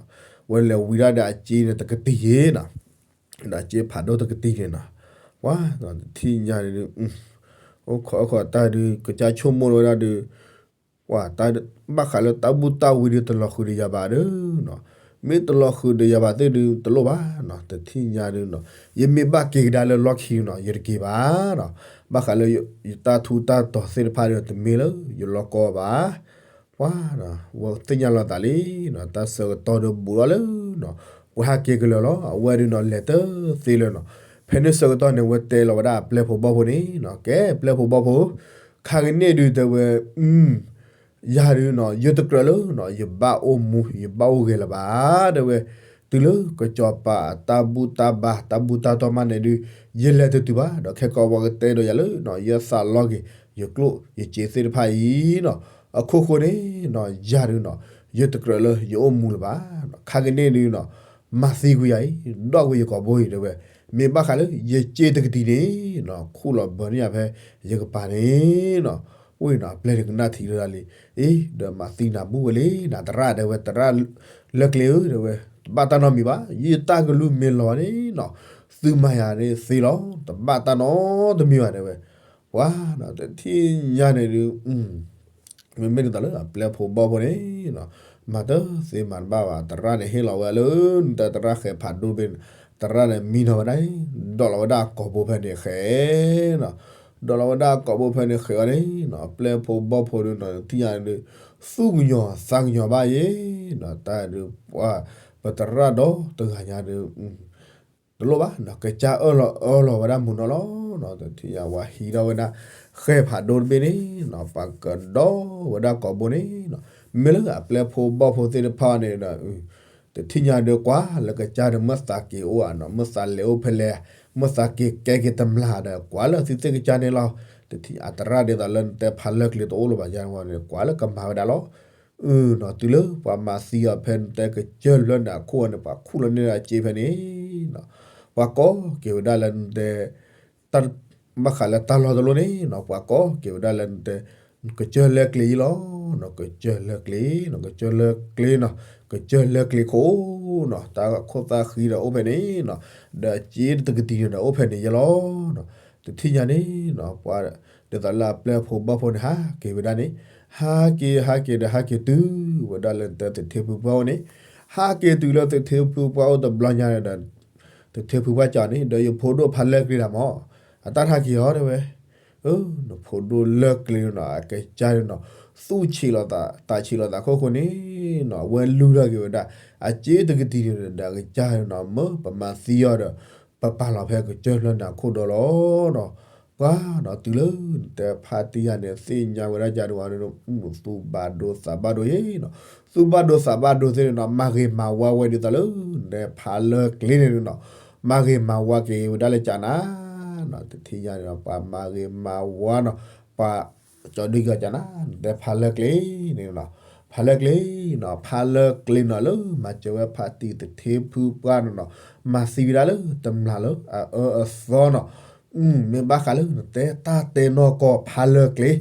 ဝဲလဲၤဝံၤဒၣ်ဒီးအစ့န့ၣ်တကတံၢ်ယ့ၢ်နီၤ, ဒီးအစ့ဖးဒိၣ်တကတံၢ်န့ၣ်နီၤ, ပှၤတထံၣ်ညါဒုး အိၣ်ခိးအိၣ်ခိးတၢ်ဒုး ကစၢ်ဆိကမိၣ်ဝဲဒၣ်ဒုး ပှၤတၢ်ဘၣ်ဃးလၢတၢ်ဘူၣ်တၢ်ဝံဒုးတလီၤဃုာ်ဒီးယၤဘၣ်ဒီးနီၤ, မ့ၢ်တလီၤဃုာ်ဒီးယၤဘၣ်သ့ၣ်ဒုးတလိၣ်ဘၣ်နီၤ, တထံၣ်ညါဒုးနီၤ, ယမ့ၢ်ဘၣ်က့ၤကဒါလၢလီၢ်ခံနီၤ ယတက့ၤဘၣ်နီၤ, ဘၣ်ဃးလၢယတၢ်ထူးတၢ်တီၤသ့ၣ်တဖၣ်ဒီးတမ့ၢ်လၢယလီၢ်ကီဘၣ် ပှၤ ဝဲသ့ၣ်ညါလီၤသးလံနီၤ တၢ်ဆၢကတီၢ်ဒီးဘူးထီၣ်လၢနီၤ ပှၤဟးက့ၤကလၢာ်လီၤ အဝဲဒုးနီၤ လဲၤတသ့လၢၤနီၤ, ဖဲန့ၣ်ဆၢကတီၢ်န့ၣ် ဝဲတဲလီၤဝဲဒၣ်အပျဲၢ်ဖိဘီၣ်ဖိန့ၣ်နီၤ ကဲပျဲၢ်ဖိဘီၣ်ဖိ ခါကန့ၣ်ဒုးတဲဝဲ ယၤဒုးနီၤ ယတကြၢးလၢနီၤ ယဘၣ်အိၣ်မူ ယဘၣ်အိၣ်ဂဲၤလၢၤဘၣ် တဲဝဲ, တုၤလၢကစီၤပၤအတၢ်ဘူၣ်တၢ်ဘါ တၢ်ဘူၣ်တၢ်တီၢ်မးန့ၣ်ဒုး ယလဲၤတတုၤဘၣ် ဒီးခဲကိာ်ပှၤကတဲဒီးယၤလၢနီၤ ယသးလီက့ၤ ယကျိၣ်ယစ့သ့ၣ်တဖၣ်အံၤနီၤ, အခိၣ်ဃိန့ၣ်နီၤ ယၤဒုးနီၤ ယတကြၢးလၢယအိၣ်မူလၢၤဘၣ်, ခါကန့ၣ်ဒုးနီၤ မၤသံကွံာ်ယၤအံၤ ဒီးကွံာ်ယကိာ်ဘိအံၤတဲဝဲ, မ့ၢ်ဘၣ်ဃးလၢယစ့တကတံၢ်န့ၣ်နီၤ ခူၣ်လီၤဘၢန့ၢ်ယၤဖဲယကပၤန့ၣ်နီၤ, အိၣ်နီၤ အပျဲၢ်န့ၣ်ကနၣ်ထံၣ်လၢဒၣ်လံ, အ့ ဒီးမၤသံနၤဘူၣ်ဝဲလံနီၤ သရၣ်တဲဝဲ သရၣ်လၢကျဲဧၢ တဲဝဲ, တဘၣ်တၢ်နီတမံၤဘၣ် ယတၢ်ကလုၢ်မ့ၢ်လီၤန့ၣ်နီၤ သုမၤယၤန့ၣ်သ့လီၤ, တဘၣ်တၢ်နီတမံၤဘၣ်တဲဝဲ, ပှၤနီၤ တထံၣ်ညါန့ၣ်ဒုး မ့မ့ၢ်ဒ်သိးလၢအပျဲၢ်ဖိဘီၣ်ဖိန့ၣ်နီၤ, မၤတသ့မၤတဘၣ်ဘၣ်, သရၣ်န့ၣ်ဟ့ၣ်လီၤဝဲလၢ နတဲသရၣ်ဃဲၤဖးဒိၣ်တဘ့ၣ်န့ၣ်, သရၣ်န့ၣ်မံနီၤဝဲဒၣ်, ဒိးလီၤဝဲဒၣ်အကိာ်ဘိဖဲန့ၣ်ဃဲနီၤ, ဒိးလီၤဝဲဒၣ်အကိာ်ဘိဖဲန့ၣ်ဃဲအီၤန့ၣ်နီၤ, အပျဲၢ်ဖိဘီၣ်ဖိဒုးနီၤ တထံၣ်ညါန့ၣ်ဒုး သူၣ်ကညီၤသးကညီၤဘၣ်ယဲနီၤ, တၢ်ဒုးပှၤ ပသရၣ်ဒီတဂၤညါဒုး တလိၣ်ဘၣ်နီၤ, ကစၢ်အၢၣ်လီၤအၢၣ်လီၤဝဲဒၣ်မုာ်နီၤလီၤနီၤ, တထံၣ်ညါဝဲဟံးထီၣ်ဝဲဒၣ် ဃဲၤဖးဒိၣ်တဘ့ၣ်န့ၣ်နီၤ, ပှၤကဒိးဝဲဒၣ်ကိာ်ဘိန့ၣ်နီၤ, မ့ၢ်လၢအပျဲၢ်ဖိဘီၣ်ဖိသ့ၣ်တဖၣ်န့ၣ်ဒီး တထံၣ်ညါဒုးကွၢ်လၢကစၢ်ဒီး မ့ၢ်သးက့ၤအိၣ်ဧါနီၤ, မ့ၢ်သးလဲၤအိၣ်ဖဲလဲၣ်, မ့ၢ်သးက့ၤကဲက့ၤတမျာ်ဒီး ကွၢ်လၢသုသ့ၣ်ကစၢ်န့ၣ်လီၤ, တထံၣ်အသရၣ်ဒ်သိးလၢနတဲဖးလၢကျဲတအိၣ်လၢၤဘၣ်ယါန့ၣ် ကွၢ်လၢကမၤဝဲဒၣ်လီၤ အၢနီၤ, တုၤလၢပှၤမၤသံအီၤဖဲနတဲကစၢၢ်လၢနၤခိၣ်အီၤန့ၣ် ပှၤခူၣ်လီၤန့ၢ်အစ့ဖဲန့ၣ်နီၤ, ပှၤကိးက့ၤဝဲဒၣ်လၢနတဲ တၢ်ဘၣ်ဃးလၢတၢ်လီၢ်တလီၢ်န့ၣ်နီၤ, ပှၤကိးက့ၤဝဲဒၣ်လၢနတဲ ကစၢၢ်လၢကျဲအံၤလီၤနီၤ, ကစၢၢ်လၢကျဲနီၤ, ကစၢၢ်လၢကျဲနီၤ, ကစၢၢ်လၢကျဲခိၣ်နီၤ, တၢ်ခိၣ်သၣ်ဃံဒီးအိၣ်ဖဲန့ၣ်နီၤ, ဒီးအစ့တကတံၢ်န့ၣ်ဒီးအိၣ်ဖဲန့ၣ်ယဲလီၤနီၤ, တထံၣ်ညါန့ၣ်နီၤ, ပှၤ ဒ်သိးလၢအပျဲၢ်ဖိဘီၣ်ဖိန့ၣ် ဟးက့ၤဝဲဒၣ်န့ၣ်, ဟးက့ၤ ဟးက့ၤဒီးဟးက့ၤတုၤဝဲဒၣ်လၢနတဲသထ့ဖုပှၢ်အိၣ်န့ၣ်, ဟးက့ၤတုၤလၢသထ့ဖုပှၢ်အိၣ်တဘျီညါန့ၣ်ဒီး သထ့ဖုပှၢ်ကၠီန့ၣ် ဒီးယဖိဒိၣ်ဖးလၢကျဲတၢ်မၢ်, အတၢ်ထါက့ၤအီၤတဲဝဲ, နဖိဒိၣ်လၢကျဲနီၤ အကစၢ်န့ၣ်နီၤ, သူၣ်ဆံးလိာ်သး သးဆံးလိာ်သးခိၣ်ခိၣ်န့ၣ်နီၤ, အဝဲလူၤထီၣ်က့ၤဝဲဒၣ် အစ့တကတံၢ်န့ၣ်ဒီး အကစၢ်န့ၣ်နီၤ မ့ၢ်ပမၤသံအီၤဒီး ပပာ်လီၤဖဲကစၢၢ်လၢနၤခိၣ်ဒီးလီၤနီၤ, ပှၤနီၤ တုၤလၢနတဲဖါတံၢ်ယၤန့ၣ် သ့ၣ်ညါဝဲဒၣ်ကဒီးဝဲန့ၣ်, သူၣ်ဘၣ်ဒိသးဘၣ်ဒိယဲနီၤ, သူၣ်ဘၣ်ဒိသးဘၣ်ဒိသ့ၣ်န့ၣ်နီၤ မၤဂ့ၤမၤဝါဝဲဒ်သိးလၢ နတဲဖးလၢကျဲန့ၣ်နီၤ, မၤဂ့ၤမၤဝါက့ၤဝဲဒၣ်လၢကၠးနၤနီၤ, တထံၣ်ညါန့ၣ်နီၤ ပှၤမၤဂ့ၤမၤဝါနီၤ, ပှၤ ကၠီဒုကၠီကၠးနၤ နတဲဖးလၢကျဲန့ၣ်နီၤ, ဖးလၢကျဲနီၤ ဖးလၢကျဲနီၤ လၢမၤစၢၤဝဲဖါတံၢ်သထ့ဖုပှၢ်န့ၣ်နီၤ, မၤသံဝဲဒၣ်လၢတမျာ်လၢအအၢအသီနီၤ, မ့ၢ်ဘၣ်ဃးလၢနတဲတၢ်တဲနီၢ်ကီၢ်ဖးလၢကျဲ ဒီး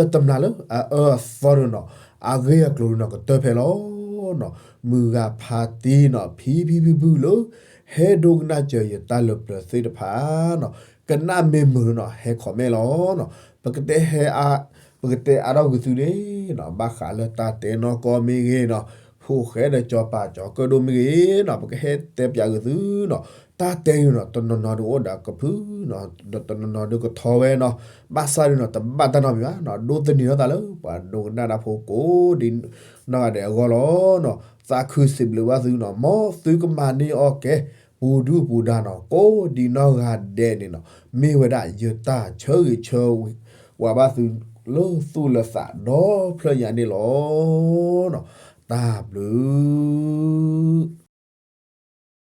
တမျာ်လၢအအၢအသီန့ၣ်နီၤ, အဂ့ၢ်အကျိၤန့ၣ်နီၤ ကတၢၢ်ဖဲလီၤနီၤ, မုၢ်ဂၤဖါတံၢ်နီၤ ဖံဖံဖုဖုလၢ ဟဲဒိကနၣ်စၢၤယတၢ်လၢပျၢၤသ့ၣ်တဖၣ်နီၤ, ကနၣ်မ့ၢ်မုာ်နီၤ ဟဲ comment လီၤနီၤ, ပကတဲဟဲအါ ပကတဲအါထီၣ်ကွံာ်သုန့ၣ်နီၤ, ဘၣ်ဃးလၢတၢ်တဲနီၢ်ကီၢ်မ့ၢ်ဂ့ၤနီၤ, ဖိၣ်ဃဲဒီးစီၤပၤစီၤကၢၣ်ဒိၣ်မ့ၢ်ဂ့ၤနီၤ, ပကဟဲတဲပၠးကွံာ်သုနီၤ, တၢ်တဲန့ၣ်နီၤ တနီၤနီၤဒုးအိၣ်ဒီးကဖုနီၤ, ဒီးတနီၤနီၤဒုးကထီဝဲနီၤ, ဘၣ်ဆၣ်ဒုးနီၤ တဘၣ်တၢ်နီတမံၤဘၣ်နီၤ, ဒိးသန့ၤထီၣ်သးလၢ ပှၤဒိကနၣ်တၢ်ဖိကိးဒံးနီၢ်ဂၤဒဲးအဂီၢ်လီၤနီၤ, သးခုစံးဘျုးဘၣ်သုနီၤ, မ်သုကမၤန့ၢ်အီၣ်ကဲ ပူၤဒုၣ်ပူၤဒါနီၤ ကိးဒံးနီၢ်ဂၤဒဲးန့ၣ်နီၤ, မ့ၢ်ဝဲဒၣ်ယတၢ်ဆၢဂ့ၤဆၢဝါဘၣ်သုလၢသူၣ်လၢသးဒီဖျၢၣ်ညါန့ၣ်လီၤနီၤ, တၢ်ဘျုး